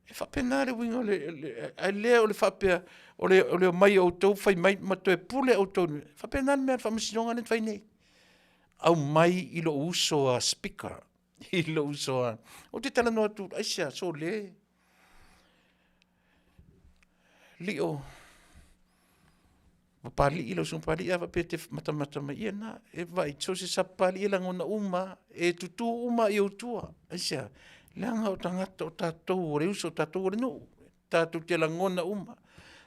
B: E faapena le uiga o le, le ae le o le faapea o le, o le omai o outou fai mai ma toe pule outou. E faapena le mea a le faamasinoga lea na fai nei. Aumai i lou uso a speaker, i lou uso a, ou te talanoa atu, aisea, sole, lio, Papalii lau susuga Papalii a faapea e te matamata mai ia na e vaai so o se Papalii e lagona uma e tutū uma i ou tua. Aisea? Leaga o tagata o tatou o le uso o tatou o le nuu, tatou te lagona uma.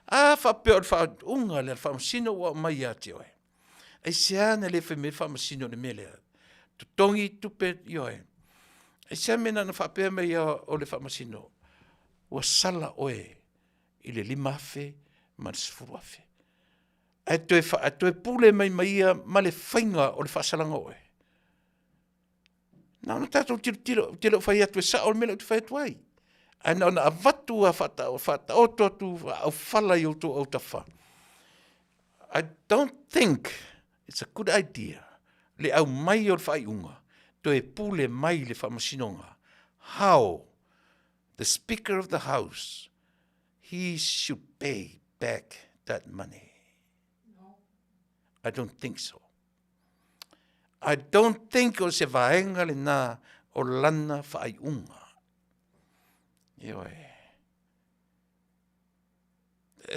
B: A faapea o le faauuga lea a le Faamasino ua aumai ia te oe, aisea na le fai mai ai le Faamasino i le mea lea? Totogi tupe, ioe. Aisea mea na ona faapea mai o le Faamasino, ua sala oe i le 5,000 ma le 10,000. Ae toe, fa, toe pule mai ma ia ma le faiga o le faasalaga o oe. Na ona tatou tilotilo, ou te le o fai atu e sao le mea lea ou te fai atu ai. Ae na ona avatu a faataoto atu aufala i outou autafa. I don't think it's a good idea le aumai o le faaiuga toe pule mai le faamasinoga how the Speaker of the House, he should pay back that money. No. I don't think so. I don't think o se vaega lena o lana faaiuga. Ioe.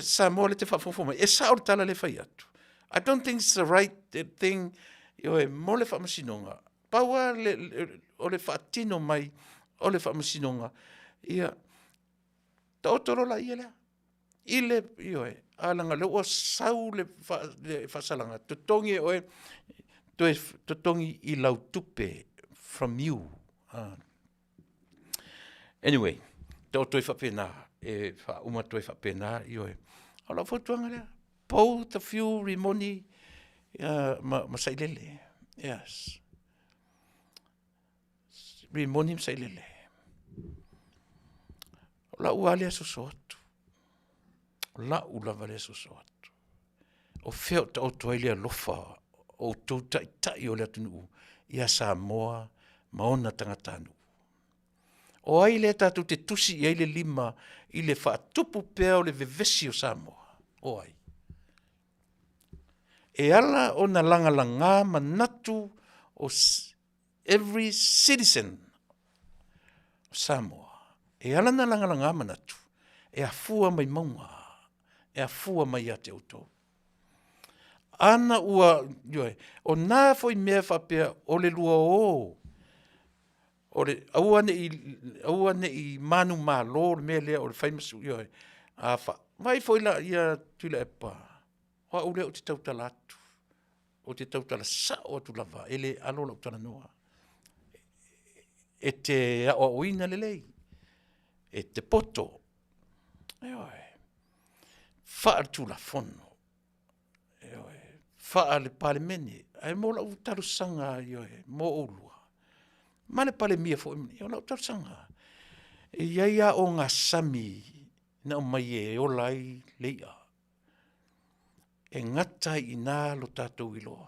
B: Samoa le te faafofoga mai, e sao le tala le fai atu. I don't think it's the right thing, ioe, mo le faamasinoga. Pau lava le, le, o le faatino mai o le faamasinoga, ia, taoto loa laia lea. I le, ioe, a leaga o lea ua sau le, fa, le faasalaga, totogi e oe, toe totogi i lau tupe from you. Ah. Anyway, taoto ai faapena, e faauma atu ai faapena, ioe. O lau fautuaga lea, both of you Rimoni uh, ma, ma Sailele. Yes. Rimoni ma Sailele. O lau lava lea soso atu. O lau lava lea soso atu. O fea o taoto ai le alofa o outou taitai o le atunuu ia Samoa ma ona tagatanuu. O ai lea tatou te tusi i ai le lima i le faatupu pea o le vevesi o Samoa? O ai? E ala ona lagalaga manatu o every citizen o Samoa, e ala ona lagalaga manatu, e afua mai mauga, e afua mai ia te outou. Ana ua, ioe, o nā foi mea faapea o le lua o, o le aua ne i, aua ne i manumalo le mea lea o le fai ma sui, ioe, a fa, vaai foi la ia Tuilaepa, o au lea ou te tautala atu, ou te tautala sao atu lava, e le alo lau talanoa. E te aoaoina lelei, e te poto, ioe, faale-Tulafono, ioe, faale-Palemene, ae mo lau talosaga, ioe, mo oulua, ma le Palemia foi, o lau talosaga, e i ai lava ogasami na aumai e ola ai le i'a, e gata ai i ina lo tatou iloa.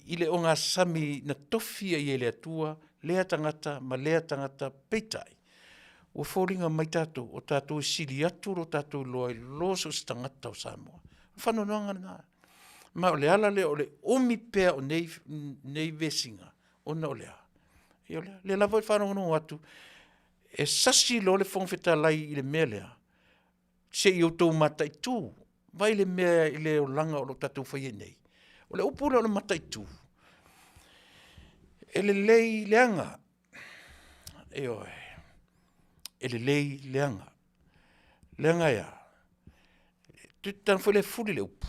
B: I le ogasami na tofi ai e le Atua lea tagata ma lea tagata, peitai, ua foliga mai tatou, o tatou e sili atu lo tatou iloa i lo so o se tagata o Samoa. O le faanoanoaga lena. Ma o le ala lea o le umi pea o nei, nei vesiga, ona o le a? Ia o lea, lea lava e faalogologo atu, e sasi loa le Fofoga Fetalai i le mea lea, se i outou mataitu, vaai le mea i le olaga o lo o tatou faia nei. O le upu lea o le mataitu, e lelei leaga, ioe, e lelei leaga. Leaga e a? Tau foi le fuli le upu.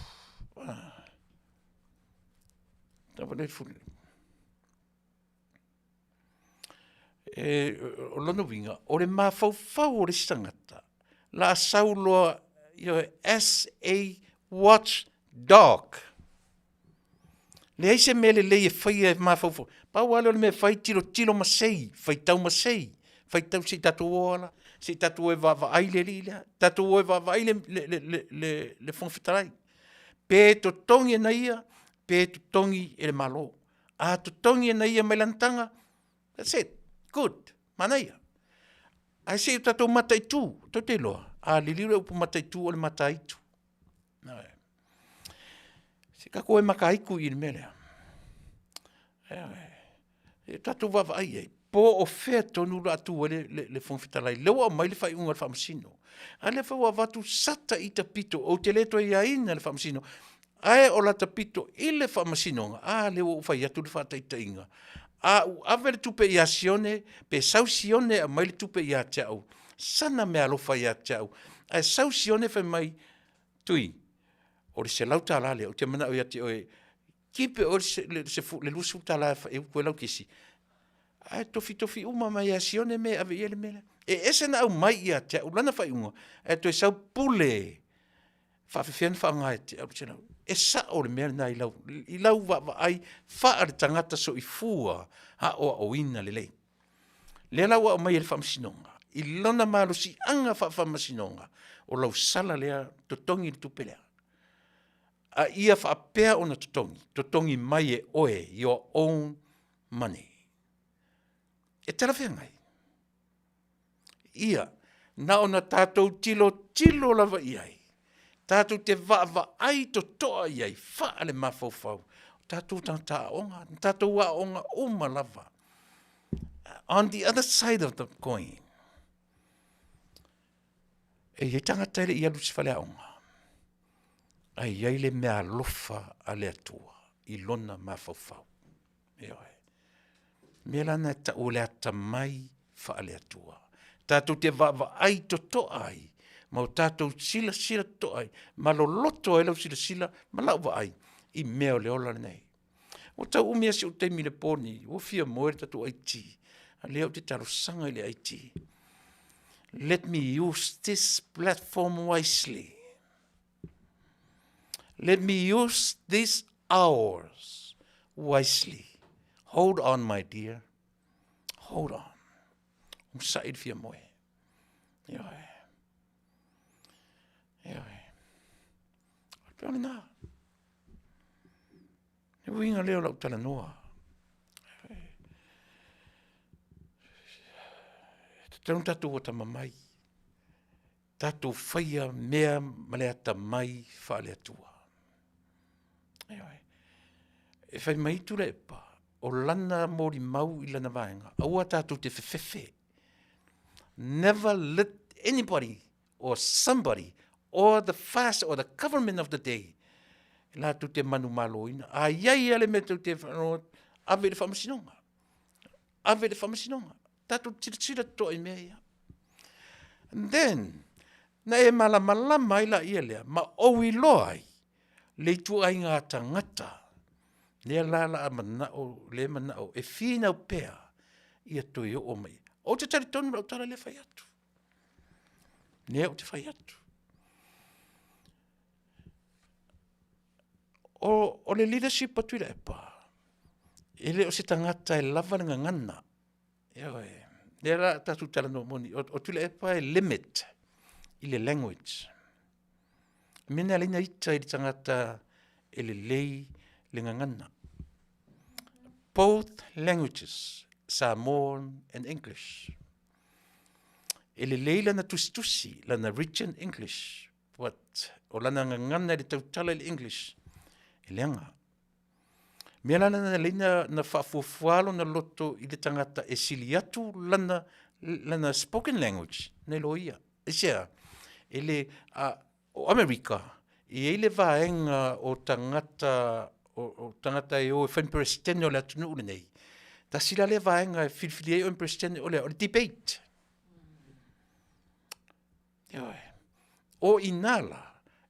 B: Tau foi le fuli. E, o lona uiga, o le mafaufau o le isi tagata, la sau loa, ioe, as a watch dog. Leai se mea lelei e faia e mafaufau. Pau lava lea o le mea e fai, tilotilo masei, faitau masei, faitau se i tatou o ala. Se i tatou o e vaavaai le alii lea, tatou o e vaavaai le, le, le, le, le, le Fofoga Fetalai. Pe totogi e na ia, pe totogi e le Malo. A totogi e na ia mai lana taga, that's it, good, manaia. Ae se i o tatou mataitu, tou te iloa, a liliu le upu mataitu o le mataitu. Se tatou o e mataitu i le mea lea. E tatou vaavaai i ai, po o fea tonu o le a tu ai le Fofoga Fetalai, lea ua aumai le faaiuga a le Faamasino. A lea foi ua avatu sata ita pito, ou te le toe iaina le Faamasino, ae o lata pito i le Faamasinoga, a lea ua ou fai atu le faataitaiga, a ou ave le tupe ia Sione, pe sau Sione e aumai le tupe ia te au, sana meaalofa ia te au, ae sau Sione fai mai, Tui, o le $100 lea, ou te manao ia te oe, keep e oe le $20 e utu ai lau kesi, ae tofitofi uma mai ia Sione mea e ave i ai le mea lea. E ese ona aumai ia te au lana faaiuga, ae toe sau pule faapefea ona faaaoga e te au le $100. E sao le mea lena i lau, i lau vaavaai faaletagata soifua aoaoina lelei. Lea la ua aumai e le Faamasinoga i lona malosiaga faafaamasinoga, o lau sala lea totogi le tupe lea. A ia faapea ona totogi, totogi mai e oe your own money. E talafeagai. Ia, na ona tatou tilotilo lava i ai, tatou te vaavaai totoa i ai faalemafaufau, o tatou tagata aoga, na tatou aooga uma lava. On the other side of the coin, e i ai tagata e le i alu i se faleaoga, ae i ai le meaalofa a le Atua i lona mafaufau. Ioe. Mea la na e tau o le atamai faale-Atua. Tatou te vaavaai totoa ai, ma o tatou silasila totoa ai, ma loloto ai lau silasila ma lau vaai i mea o le ola lenei. Ua tau umi lava si ou taimi i le po lenei, ua fia moe le tatou IT, a o lea ou te talosaga i le IT. Let me use this platform wisely. Let me use these hours wisely. Hold on, my dear. Hold on. Onosai le fia moe. Ioe. Ioe. O le pea lena. Le uiga lea o lau talanoa. E tatau ona tatou atamamai. Tatou faia mea ma le atamai faale-Atua. Ioe. E fai mai Tuilaepa, o lana molimau i lana vaega, aua tatou te fefefe. Never let anybody or somebody or the fast or the government of the day latou te manumaloina. A i ai lava le mea tou te ave i le faamasinoga. Ave i le faamasinoga. Tatou tilotilo totoa i mea ia. And then, na e malamalama ai laia lea, ma ou iloa ai le ituaiga tagata lea la la a manao, le manao e finau pea ia toe oo mai. Ou te talitonu lau tala lea fai atu. Lea ou te fai atu. O, o le leadership a Tuilaepa, e le o se tagata e lava le gagana. Ioe. Lea la tatou talanoa moni, o, o Tuilaepa e limit i le language. Mea na leina ita i le tagata e lelei le gagana. Both languages, Samoan and English. E lelei lana tusitusi, lana written English, but o lana gagana i le tautala i le English, e leaga. Mea la lana leina na faafuafua lona loto i le tagata e sili atu lana, lana spoken language nei lo ia. Aisea? E le, a, o Amerika, e i ai le vaega o tagata, o, o tagata e o e fai ma Peresetene o le atunuu lenei. Tasi la lea vaega e filifili ai oe ma Peresetene o le, o le debate. Ioe. O i ina la,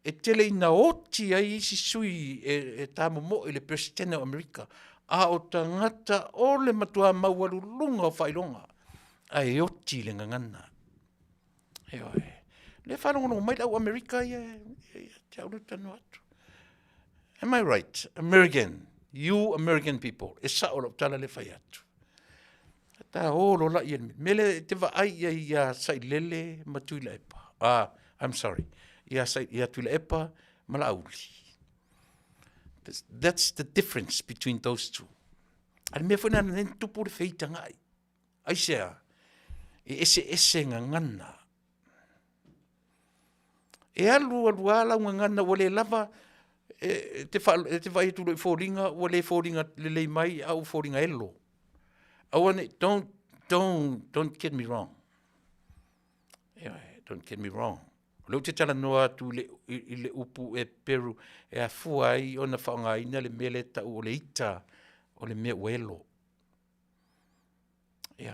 B: e tele ina oti ai isi sui e, e tāmomoe i le Peresetene o Amerika, a o tagata o le matua maualuluga o faailoga, ae oti le gagana. Ioe. Le faalogologo mai le au Amerika ia, ia te au le talanoa atu. Am I right? American, you American people, e sao lau tala le fai atu. Ta o loa laia i le mea lea e te vaai i ai ia Sailele ma Tuilaepa, I'm sorry, ia ia Tuilaepa ma Laauli. That's the difference between those two. A le mea foi lena na tupu le feitagai. Aisea? E eseese gagana. E alu alu lava lau gagana ua le lava e te fa, e te vaai atu loa i foliga ua le foliga lelei mai a ua foliga elo. Aua ne i, don't, don't, don't get me wrong. Ioe, don't get me wrong. O lea ou te talanoa atu i le, i, i le upu Eperu e afua ai ona faaaogaina le mea lea e tau o le ita o le mea ua elo. Ia.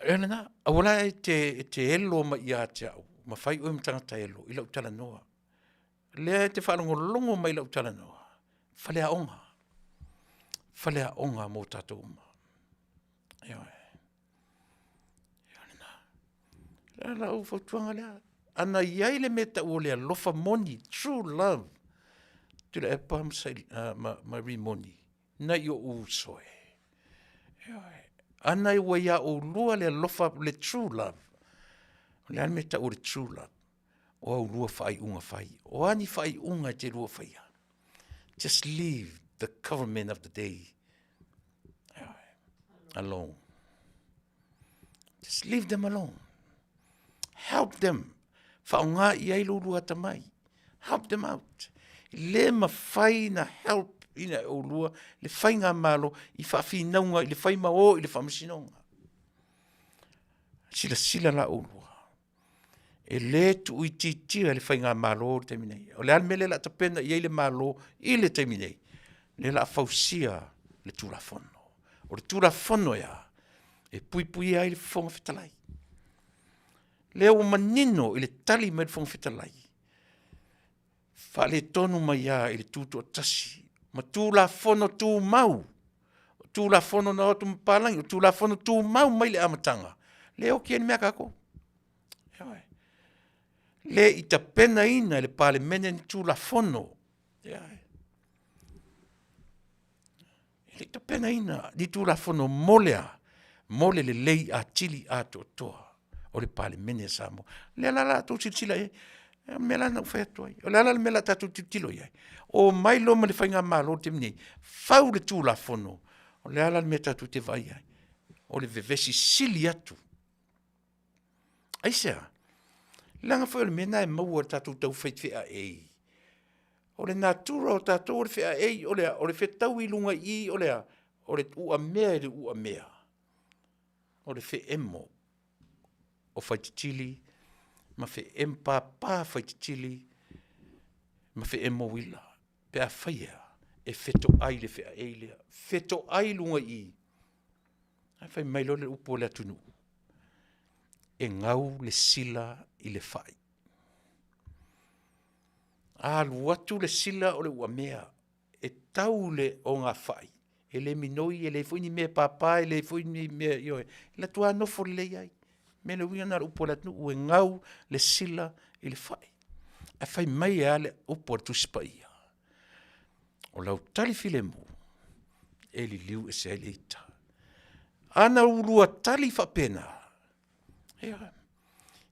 B: E lena, aua la e te, e te elo mai ia te au, ma fai oe ma tagata elo i lau talanoa. Lea e te faalogologo mai i lau talanoa, faleaoga, faleaoga mō tātou uma. Ioe. Ioe lena. Le lau fautuaga lea. Ana i ai le mea tau o le alofa moni, true love, Tuilaepa ma, Saili, ma, ma Rimoni, nai oʻu uso e. Ioe. Ana ua iā ʻoulua le alofa, le true love. O le a le mea tau o le true love? O a ulua faaiuga fai. O a ni faaiuga e te lua faia? Just leave the government of the day alone. Just leave them alone. Help them. Faaaoga i ai lo ulua atamai. Help them out. Le mafai na help ina e ʻolua le faigamalo i faafinauga i le fai ma o i le faamasinoga. Silasila la ʻolua. E le tuuitiitia le faigamalo i le taimi nei. O le a le mea lea o le a tapena i ai le Malo i le taimi nei? Lea o le a fausia le Tulafono. O le Tulafono e a? E puipuia ai le Fofoga Fetalai. Lea ua manino i le tali mai le Fofoga Fetalai, faaletonu mai lava i le tutoatasi ma Tulafono Tumau, o Tulafono na o atu ma papalagi, o Tulafono Tumau mai le amataga, lea e oti ai le mea a tatou. Ioe. Le i tapenaina e le Palemene ni Tulafono. Ioe. E le i tapenaina ni Tulafono mo le a? Mo le lelei atili atoatoa o le Palemene a Samoa. O lea la la outou silasila i ai, o le mea la na ou fai atu ai. O le a la le mea o le a tatou tilotilo i ai? Omai loa ma le faigamalo i le taimi nei, fau le Tulafono, o le a la le mea tatou te vaai ai? O le vevesi sili atu. Aisea? Leaga foi o le mea lena e maua i le tatou taufai feaei. O le natura o tatou o le feaei, o le a? O le fetau i luga i i, o le a? O le uamea i le uamea. O le feemo o Faititili ma feemo papa Faititili ma feemo uila. Pe afai e a, e fetoai le feaei lea, fetoai i luga i i. Ae fai mai loa le upu a le atunuu, e gau le sila i le fai. Alu atu le sila o le uamea, e tau le ogafai, e le minoi, e leai foi ni mea e papa, e leai foi ni mea, ioe, e alu atu lava nofo lelei ai. Me le uiga lena o le upu a le atunuu, e gau le sila i le fai. Ae fai mai lava le upu a le Tusi Paia, o lau tali filemu e liliu ese ai le ita. Ana ulua tali faapena, ia,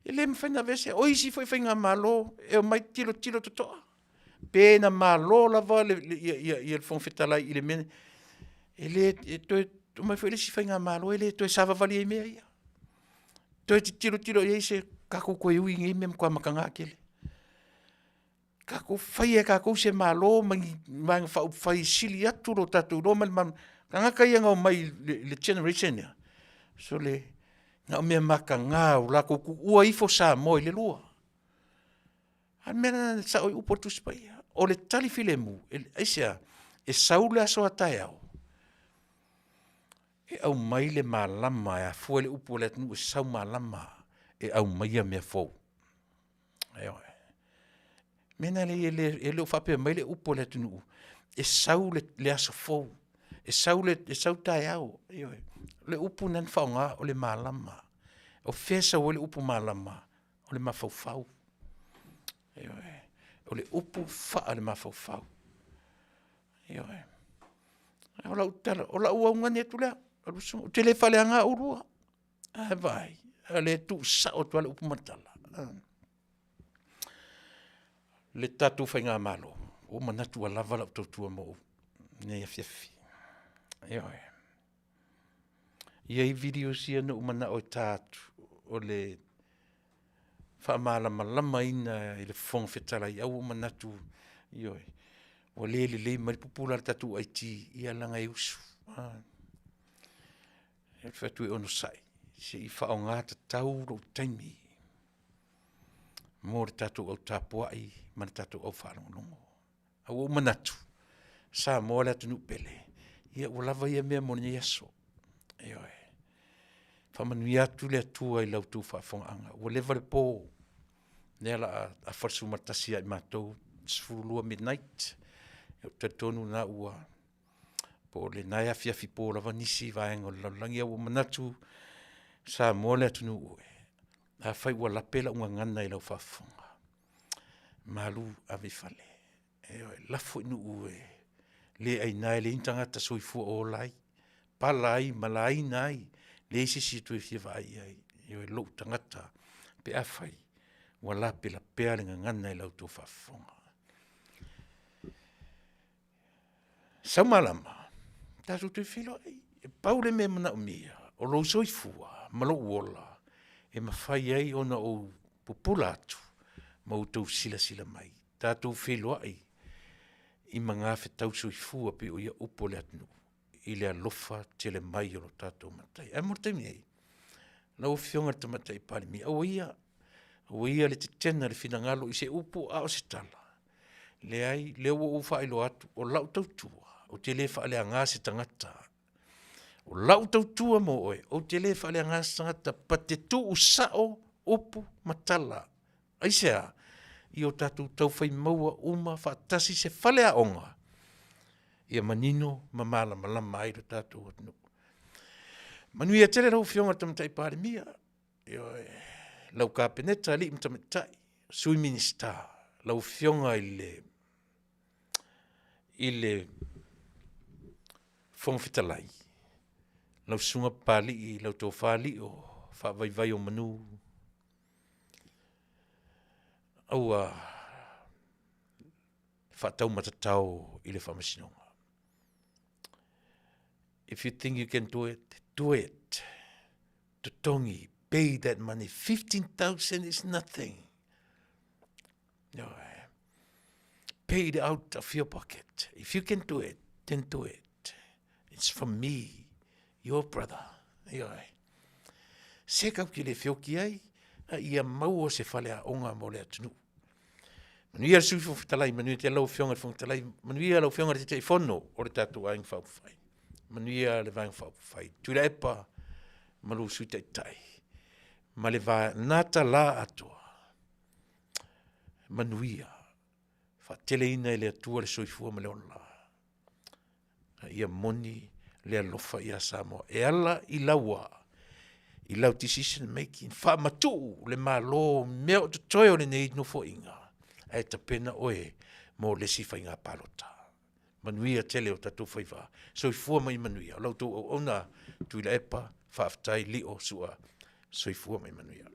B: e le mafai ona aveesea. O isi foi faigamalo e omai tilotilo totoa, pe na malo lava le, le, ia, ia, ia le Fofoga Fetalai i le mea, e le e toe omai foi le isi faigamalo e le toe savavali ai i mea ia. Toe tilotilo i ai se tatou toe ui i nei mea matua mataga tele. Tatou faia e tatou se Malo ma ni Vaega Faaupufai e sili atu lo tatou iloa ma le malamalama. Tagata ia na omai i le generation lea, sole, na o mea mataga ua latou tuua ifo Samoa i le lua. A o le mea lena e sao ai upu a le Tusi Paia, o le tali filemu, aisea? E sau le aso a taeao, e aumai le malama e afua i le upu a le atunuu e sau malama e aumaia mea fou. Ioe. Mea na lea e le o faapea mai le upu a le atunuu, e sau le, le aso fou, e sau, le, e sau taeao. Ioe. O le upu na faaaoga o le malama. O fea e sau ai le upu malama? O le mafaufau. Ioe. O le upu faa-le mafaufau. Ioe. O lau tala, o lau augani atu lea, alu usoga, ou te le faaleaga oulua. Ae vaai, a le tuusao atu lava le upu ma le tala. Le tatou faigamalo, ua ou manatu ua lava lau tautua mo lenei afiafi. Ioe. E i ai videos ia na ou manao e ta atu o le faamalamalamaina i le Fofoga Fetalai, ae ua ou manatu, ioe, ua le lelei mai le pupula a le tatou IT, ia leaga e usu. Ou te fai atu e onosai, se i faaaoga tatau lou taimi mo le tatou au tapuai ma le tatou au faalogologo. Ae ua ou manatu, Samoa le atunuu pele, ia ua lava ia mea mo lenei aso. Ioe. Faamanuia atu le Atua i la outou faafofogaaga, ua leva le po, o lea o le a afa le 11 ia i matou, 12 midnight. Ou te talitonu o lena ua, po o lena e afiafi po lava nisi vaega o le lalolagi, ae ua ou manatu, Samoa le atunuu e, afai ua lape lau gagana i lau faafofoga, malu ave i fale, ioe, lafo i nuu e le aina e leai ni tagata soifua o ola ai, pala ai ma laina ai, leai se isi e toe fia vaai i ai, ioe, lou tagata pe afai ua lapelapea le gagana i la outou faafofoga. Sau malama, tatou toe feiloai. E pau le mea e manaomia, o lou soifua ma lou ola e mafai ai ona ou pupula atu ma outou silasila mai. Tatou feiloai i magafetau soifua pei o ia upu a le atunuu i le alofa tele mai o lo tatou Matai. Ae mo le taimi nei, lau Afioga i le Tamaitai Palemia, aua ia, aua ia le tetena i le finagalo i se upu a o se tala, leai, o lea ua ou faailoa atu, o lau tautua, ou te le faaleaga se tagata. O lau tautua mo oe, ou te le faaleaga se tagata, but te tuusao upu ma tala. Aisea? Ia o tatou taufai maua uma faatasi se faleaoga ia manino ma malamalama ai lo tatou atunuu. Manuia tele lau Afioga i le Tamaitai Palemia, ioe, lau Kapeneta, alii ma tamaitai, Sui Minisita, lau Afioga i le Fofoga Fetalai, lau Susuga Papalii, lau Tofa Lio Faavaivaiomanu, aua faataumatatao i le Faamasinoga. If you think you can do it, do it. Totogi, pay that money. 15,000 is nothing. Pay it out of your pocket. If you can do it, then do it. It's from me, your brother. Ioe. Se kau ki le feoki ai, a ia maua se faleaoga mo le atunuu. Manuia le Sui Fofoga Fetalai, manuia tele lau Afioga i le Fofoga Fetalai, manuia lau Afioga i le Taitaifono o le tatou Aiga Faaupufai, manuia le Vaega Faaupufai, Tuilaepa ma lou Sui Taitai, ma le nata la atoa. Manuia, faateleina e le Atua le soifua ma le ola, a ia moni le alofa ia Samoa e ala i laua, i lau decision making, faamatuu le Malo mea o totoe o lenei Nofoaiga, ae tapena oe mo le isi faiga palota. Manuia tele o tatou faiva. Soifua ma ia manuia. O la outou auauna, Tuilaepa, faafetai Lio Sua. Soifua ma ia manuia.